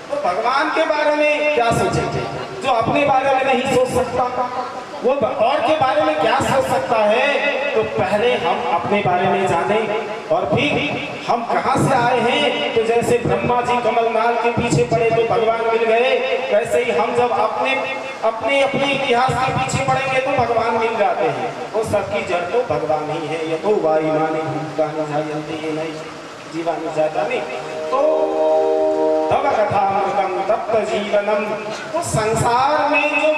तो भगवान के बारे में क्या सोचेंगे? जो अपने बारे में नहीं सोच सकता वो और के बारे में क्या सोच सकता है? तो पहले हम अपने बारे में जानें और फिर हम कहाँ से आए हैं। तो जैसे ब्रह्मा जी कमलनाल के पीछे पड़े तो भगवान मिल गए, वैसे ही हम जब अपने अपने अपने इतिहास के पीछे पड़ेंगे तो भगवान मिल जाते हैं। वो सबकी जड़ तो भगवान ही है। ये तो वायुमानी नहीं जीवानी जाता नहीं। तो तब कथामृतम तप्त जीवनम। तो संसार में जो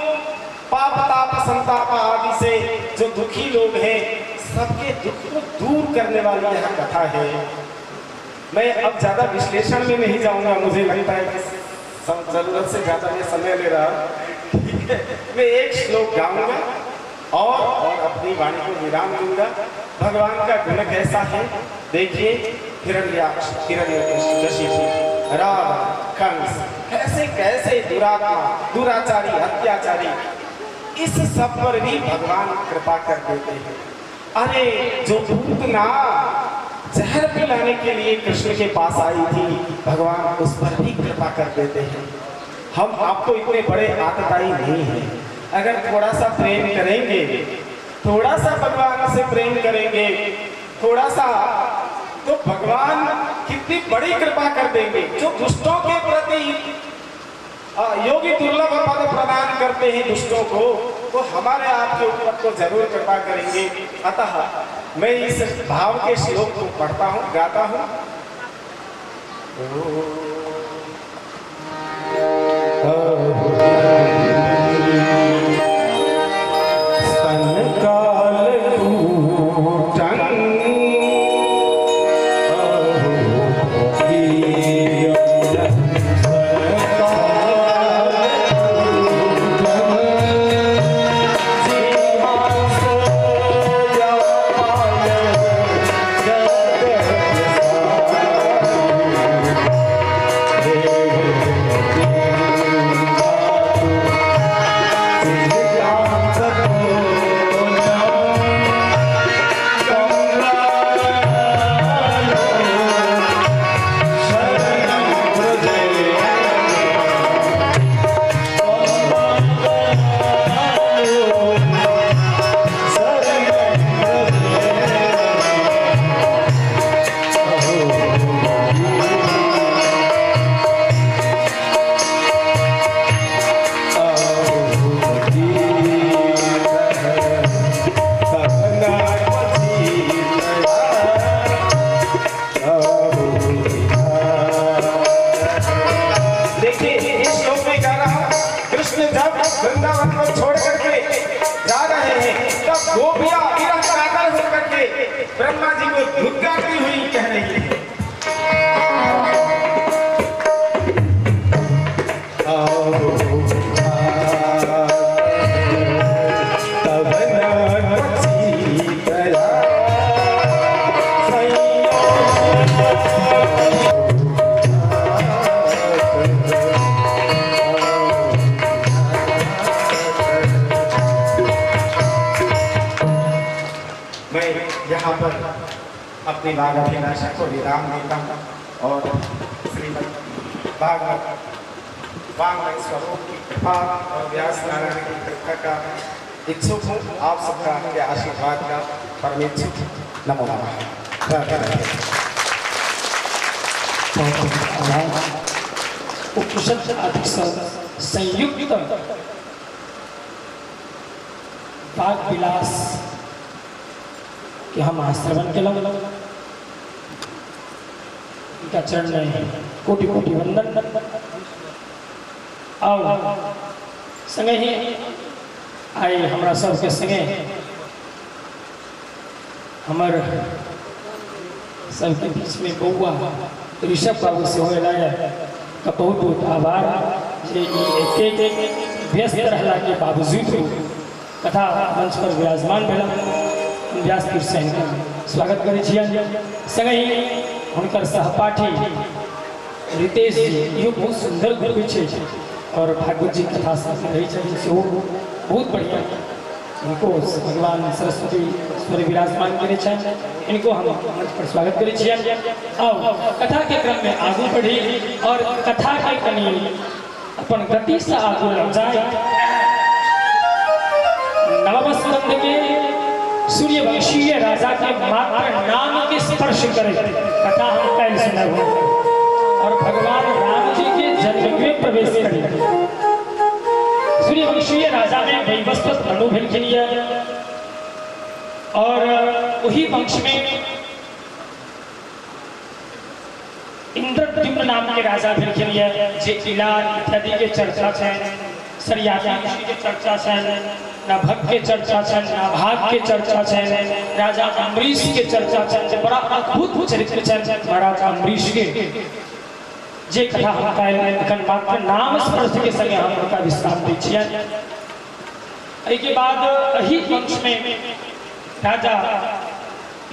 पाप ताप संताप आदि से जो दुखी लोग हैं, सबके दुख को दूर करने वाली यह कथा है। मैं अब ज्यादा विश्लेषण में नहीं जाऊंगा, मुझे लगता है कि जरूरत से ज्यादा मैं समय ले रहा। ठीक है, मैं एक श्लोक गाऊंगा और अपनी वाणी को विराम दूंगा। भगवान का गुण कैसा है देखिए। हिरण्याक्ष, हिरण्यकशिपु, रावण, कंस, कैसे कैसे दुरात्मा, दुराचारी, अत्याचारी, इस सब पर भी भगवान कृपा कर देते हैं। अरे जो पूतना जहर पिलाने के लिए कृष्ण के पास आई थी, भगवान उस पर भी कृपा कर देते हैं। हम आपको इतने बड़े आतताई नहीं हैं। अगर थोड़ा सा प्रेम करेंगे, थोड़ा सा भगवान से प्रेम करेंगे, थोड़ा सा, तो भगवान कितनी बड़ी कृपा कर देंगे। जो दुष्टों के प्रति योगी दुर्लभ पद प्रदान करते हैं दुष्टों को, तो हमारे आपके ऊपर तो जरूर कृपा करेंगे। अतः मैं इस भाव के श्लोक को पढ़ता हूँ, गाता हूँ। वृंदावन को छोड़ करके जा रहे हैं, तब गोपियां विरह कातर होकर के ब्रह्मा जी को धुतकारती हुई कह रही है। मैं यहाँ पर अपनी वागाभिलाषा को विराम देता हूँ और श्रीमद् भागवत वांग्मय स्वरूप की कृपा और व्यास नारायण की कृपा का इच्छुक हूँ। आप सबका के आशीर्वाद का परम इच्छुक। नमो नमः। उपनिषद आदि संयुक्त वाग विलास के हम श्रवण केलहुँ। उनका चरण में कोटि कोटि वंदन। और संगे ही आइ हमरा सबके संगे हमर सबके बीच में बौआ ऋषभ बाबू सेहो अयला का बहुत बहुत आभार जे एतेक व्यस्त रहला के बावजूद कथा मंच पर विराजमान भेला। व्यासपीठ से हिनकर स्वागत करै छियनि। संगहि हुनकर सहपाठी रितेश जी इहो बहुत सुंदर गुरु छै और भागवत जी कथा सब रहै छथिन सेहो बहुत बढ़िया। इनको भगवान सरस्वती स्वर विराजमान करै छनि, इनको हम मंच पर स्वागत करै छियनि। आउ कथा के क्रम में आगू बढ़ी और कथा के कनी अपन गति से आगू लग जाए। नवम स्कंद के सूर्यवंशीय राजा के मात्र नाम के स्पर्श करे कथा हम काल्हि सुनब और भगवान राम जी के जन्म में प्रवेश करी। सूर्यवंशीय राजा में वैवस्वत मनु भेलखिन और वही वंश में इंद्रद्युम्न नाम के राजा भेलखिन जे इला इत्यादि के चर्चा छनि, सरियाती ऋषि के चर्चा छनि, नाभग के चर्चा छनि, नाभाग के चर्चा छनि, राजा अम्बरीश के चर्चा छनि, जे बड़ा अद्भुत चरित्र छनि महाराज अम्बरीश के। जे कथा हम काल्हि एखन मात्र नाम स्पर्श के संगे हम हुनका विश्राम दै छियनि। एहिके बाद एहि वंश में राजा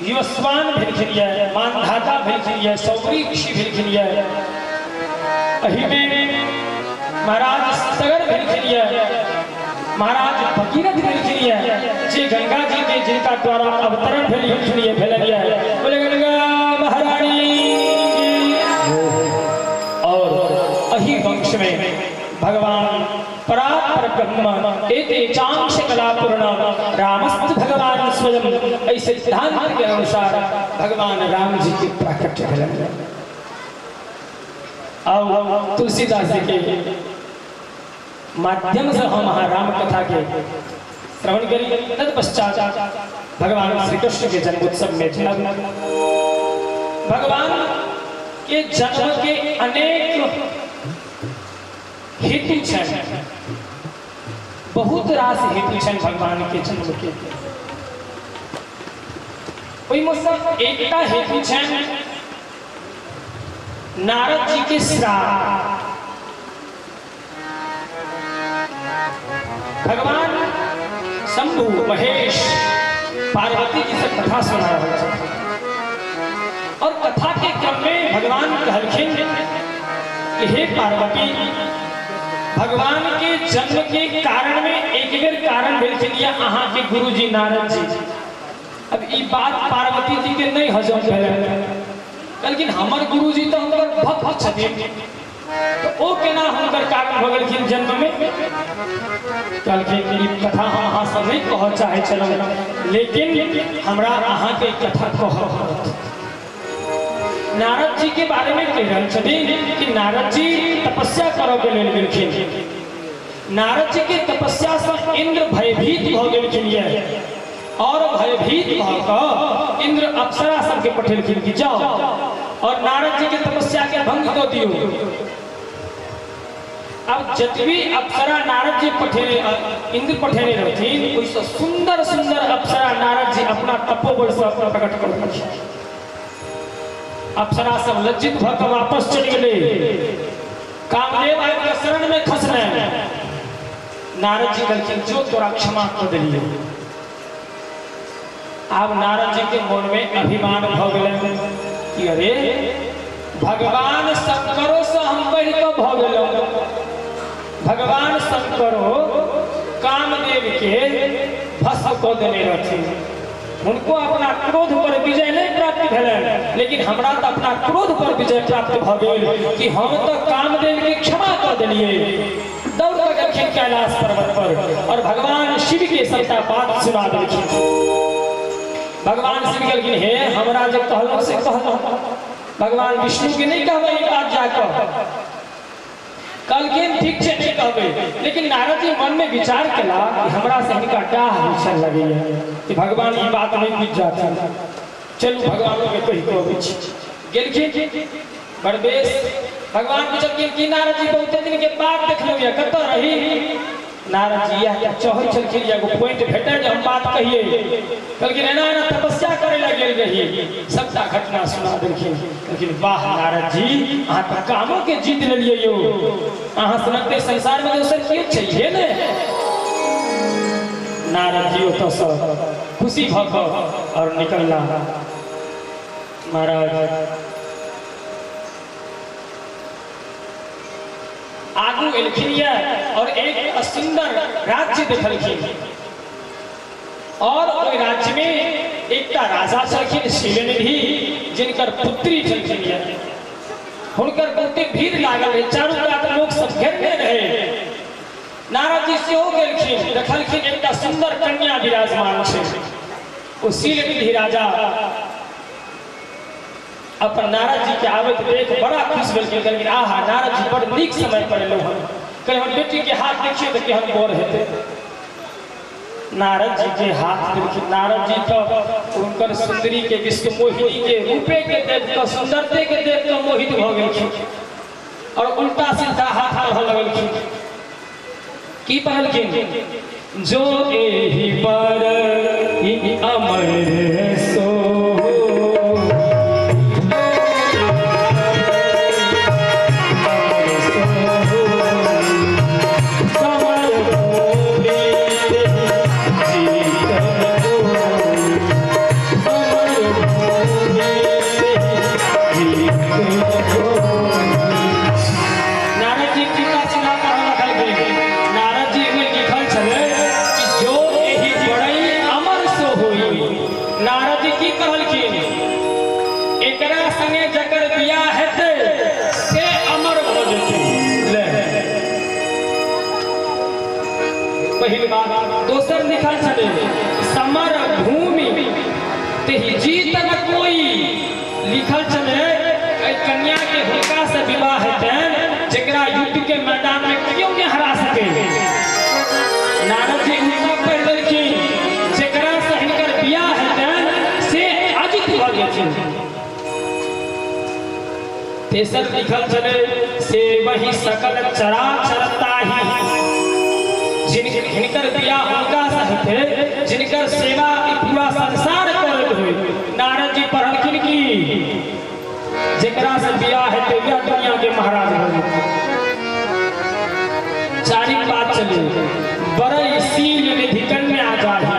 युवस्वान भेलखिन ये, मानधाता भेलखिन ये, सौरी ऋषि भेलखिन ये। एहिमे महाराज सगर भेलखिन ये, महाराज भगीरथ भेलखिन ये, जे गंगा जी के जिनका द्वारा अवतरण भेलखिन ये भेलनि ये। बोले गंगा महारानी। और एहि वंश में भगवान परात्पर ब्रह्म एते चांश कला पूर्ण रामस्त भगवान स्वयं एहि सिद्धांत के अनुसार भगवान राम जी के प्राकट्य भेलनि। और तुलसीदास जी के माध्यम से हम अहाँ राम कथा के श्रवण करी, तत्पश्चात भगवान श्री कृष्ण के जन्मोत्सव में जन्म भगवान के जन्म के अनेक हेतु छनि, बहुत रास हेतु छनि भगवान के जन्म के। ओहिमे सँ एकटा हेतु छनि नारद जी के श्राप। भगवान शंभु महेश पार्वती जी से कथा सुना रहल छथिन और कथा के क्रम में भगवान कहलखिन कि हे पार्वती, भगवान के जन्म के कारण में एक बेर कारण भेलखिन या अहाँ के गुरुजी नारद जी। अब ई बात पार्वती जी के नहीं हजम भेलनि, कहलखिन हमर गुरुजी तो हुनकर भक्त छथिन, तो ओ केना हुनकर कारण भऽ गेलखिन जन्म में। कहलखिन ई कथा हम अहाँ से नहीं कहऽ चाहै छलहुँ, लेकिन हमरा अहाँ के कथा कहऽ पड़त। नारद जी के बारे में कहि रहल छथिन कि नारद जी तपस्या करऽ के लेल गेलखिन। नारद जी के तपस्या से इंद्र भयभीत भऽ गेलखिन ये और भयभीत भऽ कऽ इंद्र अप्सरा सबके पठेलखिन कि जाओ और नारद जी के तपस्या के भंग कऽ दियौ। अब जतबी अप्सरा नारद जी पठेने इंद्र पठेने रहथिन ओहिसँ सुंदर सुंदर अप्सरा नारद जी अपना तपोबल से प्रकट कऽ देलखिन। अप्सरा सब लज्जित भऽ कऽ वापस चलि गेलै। कामदेव आबि कऽ शरण में खसलै। नारद जी कहलखिन जो तोरा क्षमा कऽ देलियै। आब नारद जी के मन में अभिमान भऽ गेलनि कि अरे भगवान शंकरो से हम बढ़ि कऽ भऽ गेलहुँ। भगवान शंकरो कामदेव के भस्म कऽ देने रहथिन हुनको अपना क्रोध पर विजय नहीं प्राप्त भेलनि, लेकिन हमरा तो अपना क्रोध पर विजय प्राप्त भ गेल कि हम तो कामदेव के क्षमा कर देलिए। दौड़ कर गेलखिन कैलाश पर्वत पर और भगवान शिव के सबटा बात सुना देलखिन। भगवान शिव कहलखिन हे हमरा जे कहलहुँ से कहलहुँ, भगवान विष्णु के नहीं कहबै ई बात जाकऽ। कहलखिन ठीक छै नहीं कहबै, लेकिन नारद जी मन में विचार केला कि हमरा से हिनका डाह होइ लगैया कि भगवान ई बात नहीं बुझि जाथिन, चलू भगवानों के कहि कऽ अबै छी। गेलखिन बड़ बेस। भगवान पुछलखिन कि नारद जी बहुते दिन के बाद देखलहुँ यऽ, कतऽ रही? नारद जी इएह चाहै छलखिन जे एगो पॉइंट भेटै जे हम बात कहिए। कहलखिन एना एना तपस्या करे लए गेल रही, सबटा घटना सुना देलखिन। कहलखिन वाह नारद जी, अहाँ तऽ कामो के जीत लेलियै यौ, अहाँ सनक तऽ संसार में दोसर केओ छैहे ने। नारद जी ओतऽसँ खुशी भऽ कऽ और निकलला। महाराज आगू एलखिन ये और एक सुंदर राज्य देखलखिन और ओहि राज्य में एकटा राजा छलखिन शिवनिधि, जिनकर पुत्री छलखिन ये। हुनकर बहुते भीड़ लागल रहे, चारू कात लोक सब घेरने रहे। नारद जी सेहो गेलखिन, देखलखिन एकटा सुंदर कन्या विराजमान छै। ओ शिवनिधि राजा अपन नारद जी के आबैत देख बड़ा खुश भेलखिन। कहलखिन आहा नारद जी बड़ नीक समय पर एलहुँ हन, कहले हमर बेटी के हाथ देखियौ तऽ केहन बर हेतै। नारद जी के हाथ देलखिन। नारद जी तो हुनकर सुंदरी के विश्व मोहिनी के रूपे के देख कऽ सुंदरते के देख कऽ मोहित भऽ गेलखिन और उल्टा सीधा हाथ पढ़ऽ लगलखिन। की पढ़लखिन? जो एहि पर अमर सो पहिल बात। दोसर लिखल छलै समर भूमि तेहि जीत न कोई। लिखल छलै एहि कन्या के हुनका से विवाह हेतनि जकरा युद्ध के मैदान में केओ नहीं हरा सके। नारद जी हुनका पढ़ि देलखिन जकरा से हिनकर बियाह हेतनि से अजित भऽ गेलखिन। तेसर लिखल छलै से वही सकल चराचर ताही, जिनकर बियाह हुनका से हेतै जिनकर सेवा पूरा संसार करैत होय। नारद जी पढ़लखिन कि जेकरा से बियाह हेतै वएह दुनिया के महाराज भऽ जेतै। चारिम बात चले बड़ई सील निधि कन्या जाही।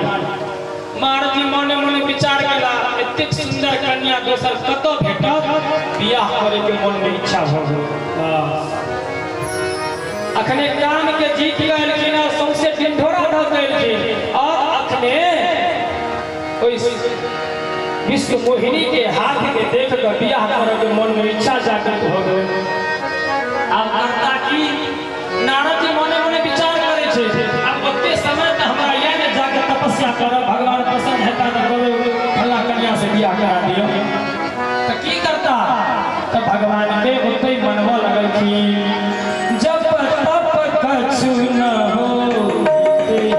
महाराज जी मने मने विचार केला एतेक सुंदर कन्या दोसर कतऽ भेटत, बियाह करे के मन में इच्छा भऽ गेल। अखने काम के जीत गेलखिन और सौंसे ढिंढोरा धऽ देलखिन और अखने ओहि विश्व मोहिनी के हाथ के देख कऽ बियाह करे के मन में इच्छा जागृत भऽ गेल। आब करता की? नारद जी मने मने विचार करै छै आब ओते समय तऽ हमरा इएह ने जाके तपस्या करब, भगवान प्रसन्न हेता तऽ कहबै फल्ला कन्या से बियाह करा दियौ। तऽ की करता? तऽ भगवान के ओते मनबऽ लगलखिन। जब तप कछु न हो तेहि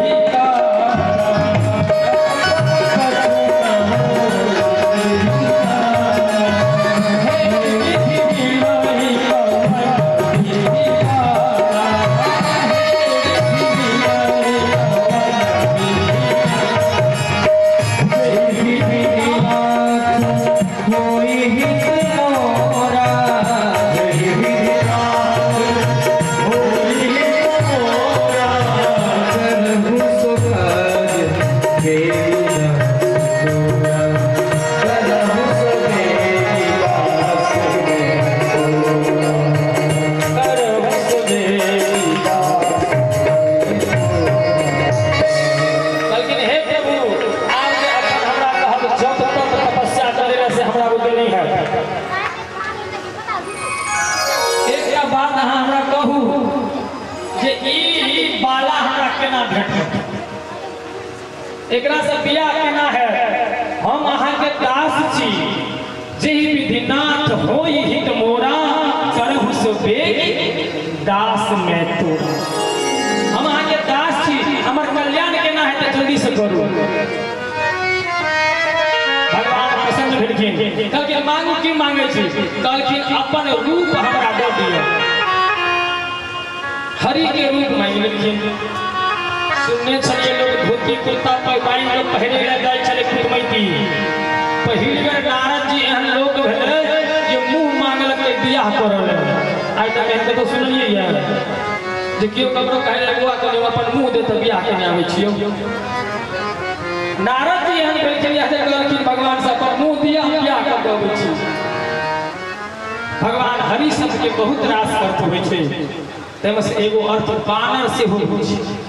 एकरा से बियाह केना है? हम अहाँके दास छी, जेहि विधि नाथ होई हित मोरा, करहु सो बेग दास में तोरा। हम अहाँके दास छी, हमर कल्याण केना हेतै जल्दी से करू। भगवान प्रसन्न भेलखिन, कहलखिन मांगू की मांगे छी? कहलखिन अपन रूप हमरा दऽ दिअ। हरि के रूप मांगि लेलखिन। सुनने छलियै लोक धोती कुर्ता बान्हि कऽ पहिरे लए जाइ छलै कुटमैती। पहिल बेर नारद जी एहन लोक भेलै जे मुँह मांगलकै बियाह करऽ लए। आइ तक एहन कतहु सुनलियै यऽ जे केओ ककरो कहै लए बौआ कनि अपन मुँह दे तऽ बियाह केने आबै छियौ? नारद जी एहन भेलखिन जे कहलखिन भगवान से अपन मुँह दिअ, हम बियाह कऽ के अबै छी। भगवान हरि शब्द के बहुत रास अर्थ होइ छै, ताहिमे से एगो अर्थ बानर सेहो होइ छै।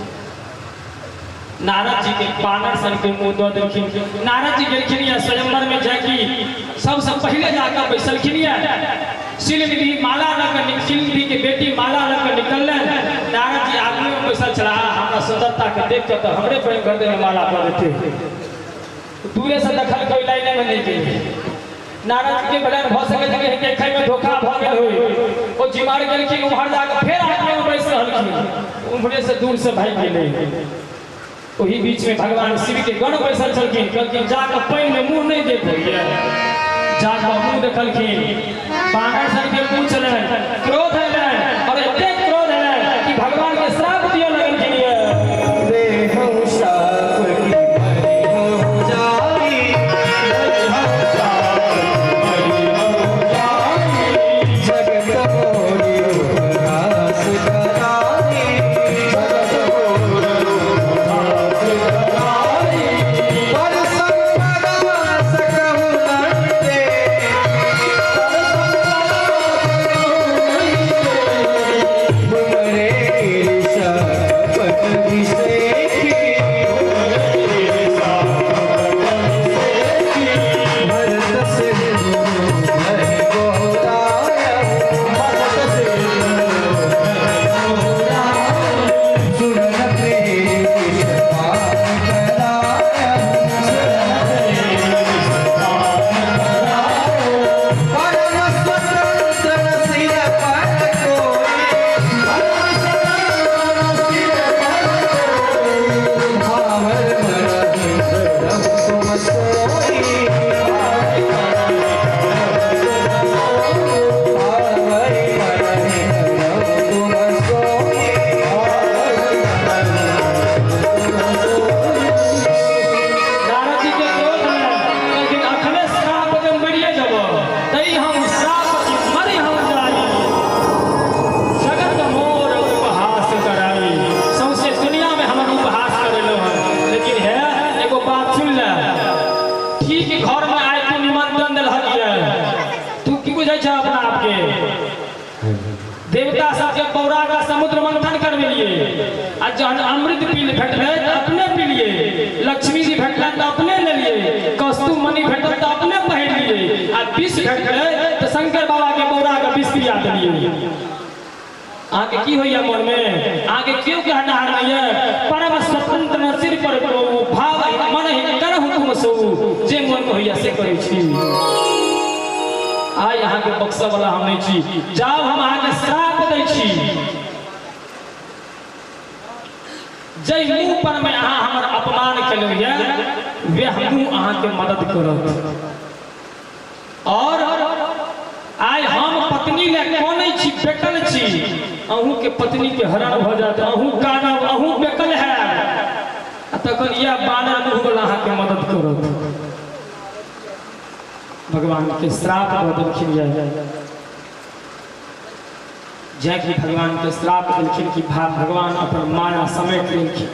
नारद जी के बानर सन के मुँह दऽ देलखिन। नारद जी गेलखिन या स्वयंवर में जाकि सबसे पहले जाकर बैसलखिन या शिलनिधि माला लऽ कऽ, शिलनिधि के बेटी माला लऽ कऽ निकललनि। नारद जी आगू में बैसल छलाह, हमरा सुंदरता के देख कऽ तऽ हमरे बहिन गर्दन में माला दऽ देते। दूरे से देखल कोई लाइने में नहीं गेल। नारद जी के भेलनि भऽ सकै छै कि देखै में धोखा भऽ गेल होय। ओ जिमार गेलखिन, उम्हर जाकऽ फेर आगू में बैस रहलखिन, उम्हरे से दूर से भागि गेलै। ओही बीच में भगवान शिव के गण बैसल छलखिन, कहलखिन जाकऽ पानि में मुँह नहि देखो। जाकऽ मुँह देखलखिन, बानर सन के मुँह छलनि। क्रोध एलनि और एतेक क्रोध एलनि कि भगवान के श्राप दिअ लगलखिन ये। नारद जी के क्रोध में कहलखिन अखने श्राप के मरिए जब तै हम श्राप की मरि हम जाई, जगत मोर उपहास कराई। सौंसे दुनिया में हमर उपहास करेलो हन, लेकिन हे एगो बात सुन ले, ठीक घर में आए तू निमंत्रण देलहक ये, तू की बुझै छ अपना आपके? देवता सबके पौरा का समुद्र मंथन करबेलिए आ जहन अमृत पी भेटलै तऽ अपने पीलिए, लक्ष्मी जी भेटलै तऽ अपने लेलिए, कस्तु मणि भेटल तऽ अपने पहिरलिए, आ विष भेटलै तऽ शंकर बाबा के पौरा के विष पिया देलिए। अहाँके की होइया मन में? अहाँके केओ कहनाहार नहीं है। परम स्वतंत्र न सिर पर को भाव मन ही करहु तुम सो, जे मन में होइया से करै छी। आइ अहाँके बक्सा वाला हम नहीं छी, जाउ हम अहाँके श्राप दै छी, जै मुँह पर में अहाँ हमर अपमान केलहुँ ये वएह मुँह अहाँके मदद करत। और आइ हम पत्नी ले कनै छी, बेकल छी, अहूँ के पत्नी के हरण भऽ जायत, अहूँ कानब, अहूँ बेकल हैब, आ तखन इएह बानर मुँह वाला अहाँके मदद करत। भगवान के श्राप दऽ देलखिन ये, जै कि भगवान के श्राप देलखिन कि भगवान अपन माया समेट लेलखिन,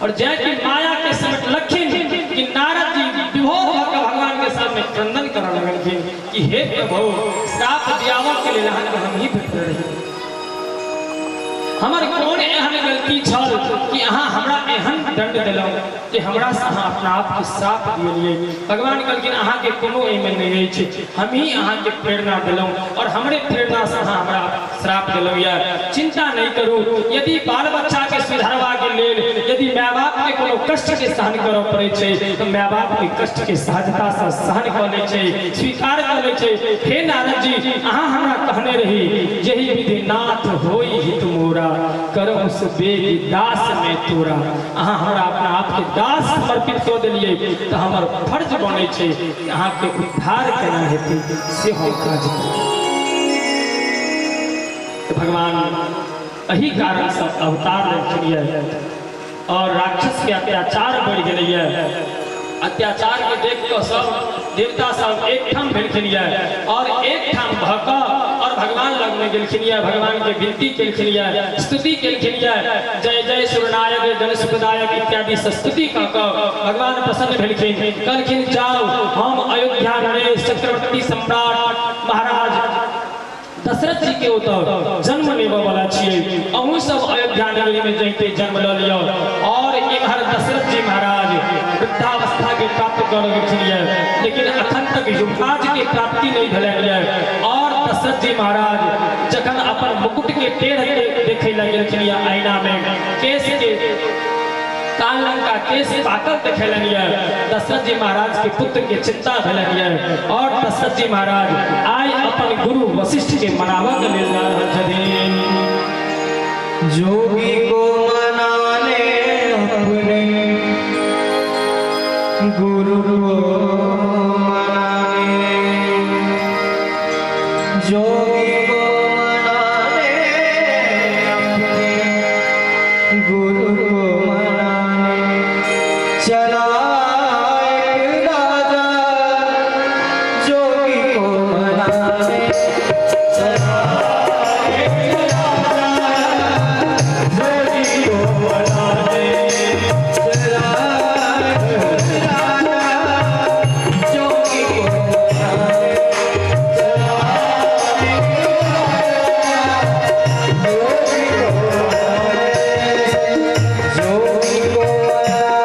और जै कि माया के समेटलखिन कि नारद जी विभोर भऽ कऽ भगवान के सामने क्रंदन करऽ लगलखिन कि हे प्रभु, श्राप दियाबऽ के लेल अहाँके हम ही भेटल रही, हमर कोन एहन गलती छल कि अहाँ हमरा एहन दंड देलहुँ जे हमरा से अहाँ अपना आप के श्राप दियलियै। भगवान कहलखिन अहाँके कोनो एहिमे नहि अछि, हम ही अहाँके प्रेरणा देलहुँ और हमरे प्रेरणा से अहाँ हमरा श्राप देलहुँ यऽ। चिंता नहीं करू, यदि बाल बच्चा के सुधारवा के लेल यदि माय बाप के कोनो कष्ट के सहन करऽ पड़ै छै तऽ माय बाप के कष्ट के सहजता से सहन कऽ लै छै, स्वीकार कऽ लै छै। हे नारद जी, अहाँ हमरा कहने रही यही विधि नाथ होई हित मोरा, करहु सुबेग दास में तोरा। अहाँ हमरा अपना आप के दास समर्पित कऽ देलियै तऽ हमर फर्ज बनै छै कि अहाँके उद्धार केना हेतै से हम काज करी। तऽ भगवान एहि कारणसँ अवतार लेलखिन यऽ और राक्षस के अत्याचार बढ़ि गेलैए। अत्याचार के देख कऽ सब देवता सब एकठाम भेलखिन यऽ और एकठाम भऽ कऽ और भगवान लग में गेलखिन यऽ, भगवान के विनती केलखिन यऽ, स्तुति केलखिन यऽ, जय जय सुरनायक जन सुखदायक इत्यादि से स्तुति कऽ कऽ भगवान प्रसन्न भेलखिन। कहलखिन जाउ, हम अयोध्या नरेश चक्रवर्ती सम्राट महाराज दशरथ जी के ओतऽ जन्म लेबऽ वाला छियै, अहूँ सब अयोध्या नगरी में जैते जन्म लऽ लिअ। और इम्हर दशरथ जी महाराज वृद्धावस्था के प्राप्त कऽ गेलखिन यऽ, लेकिन अखन तक युवराज के प्राप्ति नहीं भेलनि यऽ। और दशरथ जी महाराज जखन अपन मुकुट के टेढ़ के देखै लए गेलखिन यऽ आईना में, केश के कान लंका केश पाकल देखेलनि यऽ, दशरथ जी महाराज के पुत्र के चिंता भेलनि यऽ। और दशरथ जी महाराज आइ अपन गुरु वशिष्ठ के मनाबऽ के लेल जा रहल छथिन। जोगी को मनाने अपने गुरु को मनाने, जोगी को मनाने अपने गुरु को मनाने चला एक राजा, जोगी को मनाने चला एक राजा, जोगी को मनाने चला एक राजा, जोगी को मनाने चला एक राजा, जोगी को मनाने, जोगी को मनाने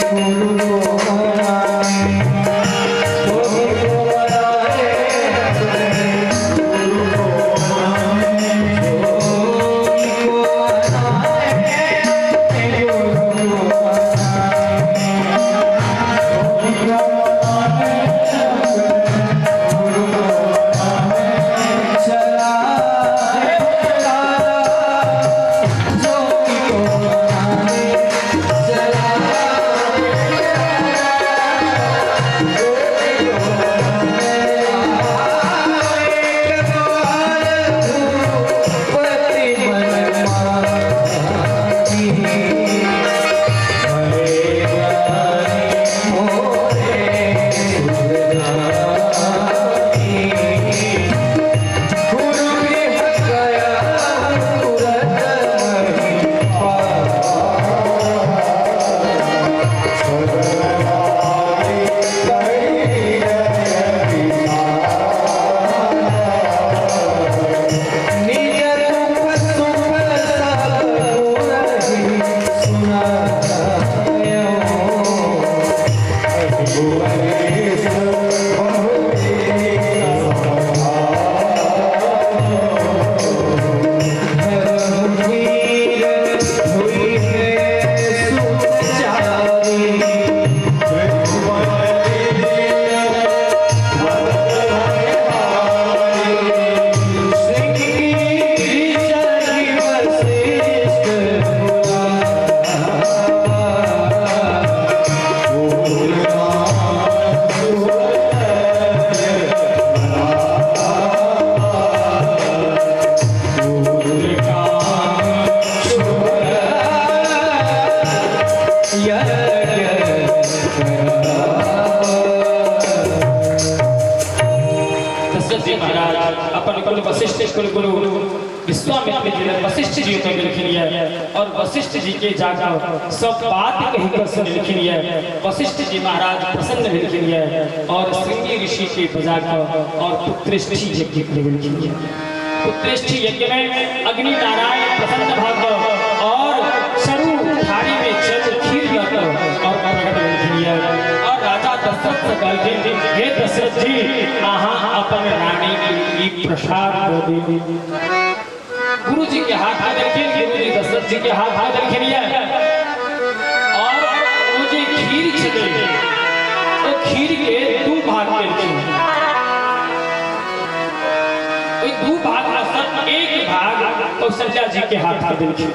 गुरु को मनाने, जोगी को मनाने गुरु को मनाने, जोगी को मनाने गुरु को मनाने, जोगी को मनाने गुरु को मनाने चला राजा, जोगी को मनाने चला जोगी को मनाने। एक बार भूपति मन माही, भये जानि मोरे सुधराई। गुरु गृह गया तुरत निज दुख सुख सब गुरहि सुनायो। धर्मवीर हुई है सुचारी, श्री चरण वशिष्ठ दशरथ जी महाराज अपन कुल वशिष्ठ कुल गुरु विश्वामित्र जी लग वशिष्ठ जी ओतऽ गेलखिन यऽ और वशिष्ठ जी के जाकर सब बात कहि कऽ सुनेलखिन यऽ। वशिष्ठ जी महाराज प्रसन्न भेलखिन यऽ और श्रृंगी ऋषि के बजा कऽ और पुत्रेष्ठि यज्ञ करबेलखिन यऽ। पुत्रेष्ठि यज्ञ में अग्नि नारायण प्रसन्न भऽ कऽ और सरू थाली में चरु खीर लऽ कऽ और प्रकट भेलखिन यऽ और राजा दशरथ से कहलखिन, हे दशरथ जी, अहाँ अपन रानी के ई प्रसाद दऽ दी। गुरु जी के हाथ में देलखिन, गुरु जी दशरथ जी के हाथ में देलखिन ये। और ओ जे खीर छलै ओ खीर के दू भाग केलखिन। ओहि दू भाग में से एक भाग कौशल्या जी के हाथ में देलखिन,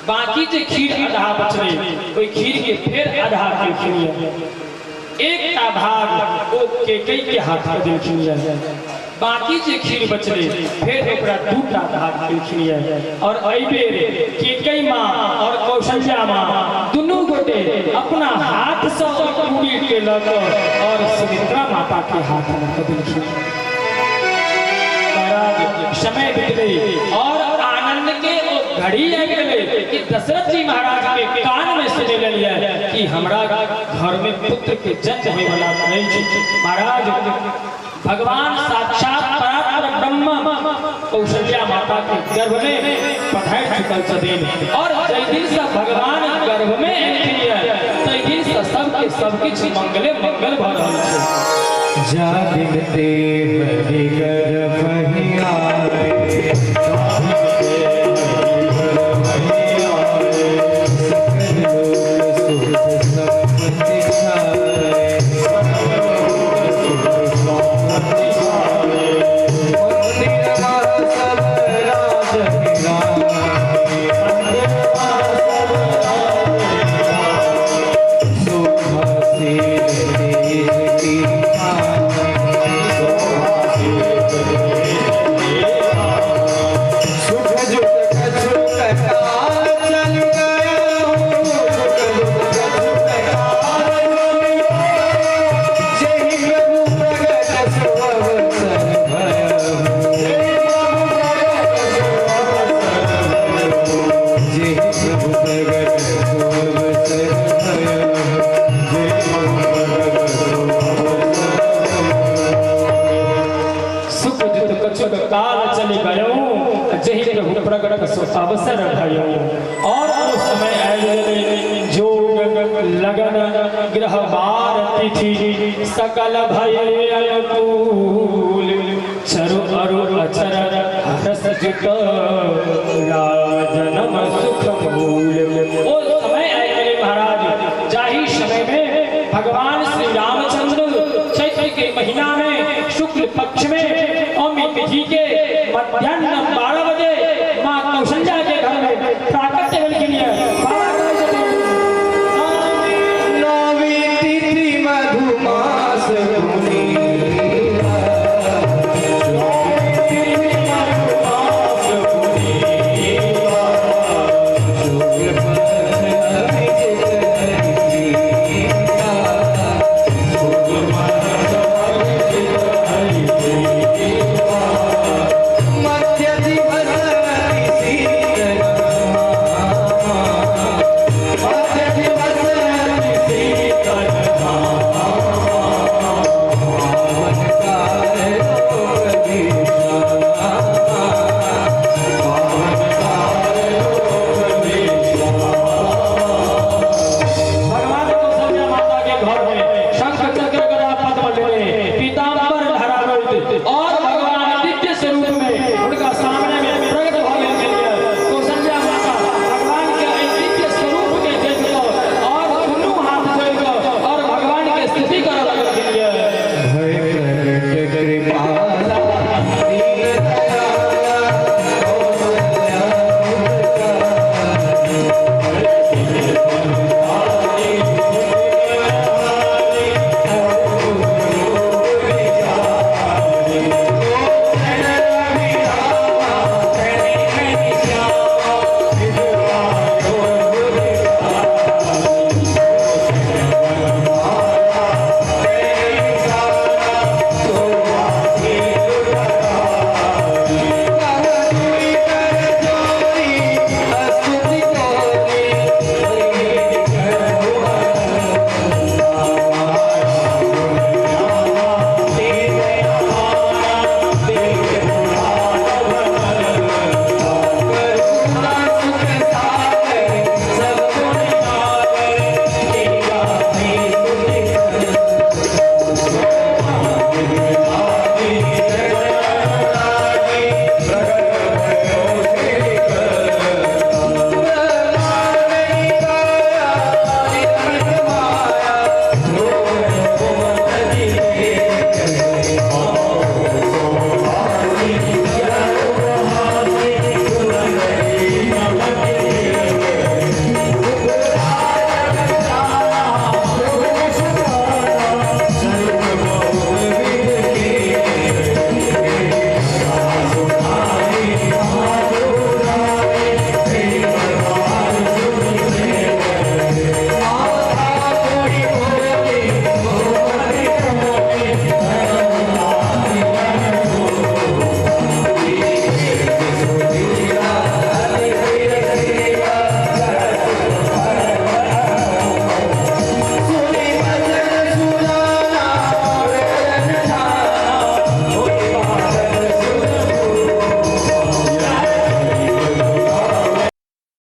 बाकी जे खीर आधा बचलै ओहि खीर के फेर आधा केलखिन ये। एकटा भाग ओ केकई के हाथ में देलखिन ये, बाकी जे खीर बचलै फेर ओकरा दूटा भाग केलखिन ये। और एहि बेर केकई माँ और कौशल्या माँ दुनू गोटे अपना हाथ से ओहि पूरी के लऽ कऽ और सुमित्रा माता के हाथ में दऽ देलखिन। महाराज समय बीतलै और आनंद के ओ घड़ी आबि गेलै कि दशरथ जी महाराज के कान में सुनै लेलियै कि हमरा घर में पुत्र के जन्म होय वाला अछि। महाराज भगवान साक्षात परात्पर ब्रह्म कौशल्या माता के गर्भ में पधारि चुकल छथिन और जाहि दिन से भगवान गर्भ में एलखिन ये ताहि दिन से सबके सब किछु मंगले मंगल भऽ रहल छै। जा दिन ते हरि गर्भहि आए, सकल लोक सुख संपत्ति छाए, मंदिर सब राज रानी, शोभा शील तेज की सुख जुत कछु काल चल गया, सुख जुत कछु काल चल गया, जेहि प्रभु प्रगट सो अवसर भयो, जेहि प्रभु प्रगट सो अवसर भयो, सुख जुत कछुक काल चल गयो, जहि प्रभु प्रगट सो अवसर भयो। और ओ समय आबि गेलै जोग लगन ग्रह बार तिथि सकल भय अनुकूल, चरु अरु अचर हरस जुत राजनम सुख मूल। ओ समय आबि गेलै महाराज जाहि समय में भगवान श्री रामचंद्र चैत्र के महीना में शुक्ल पक्ष में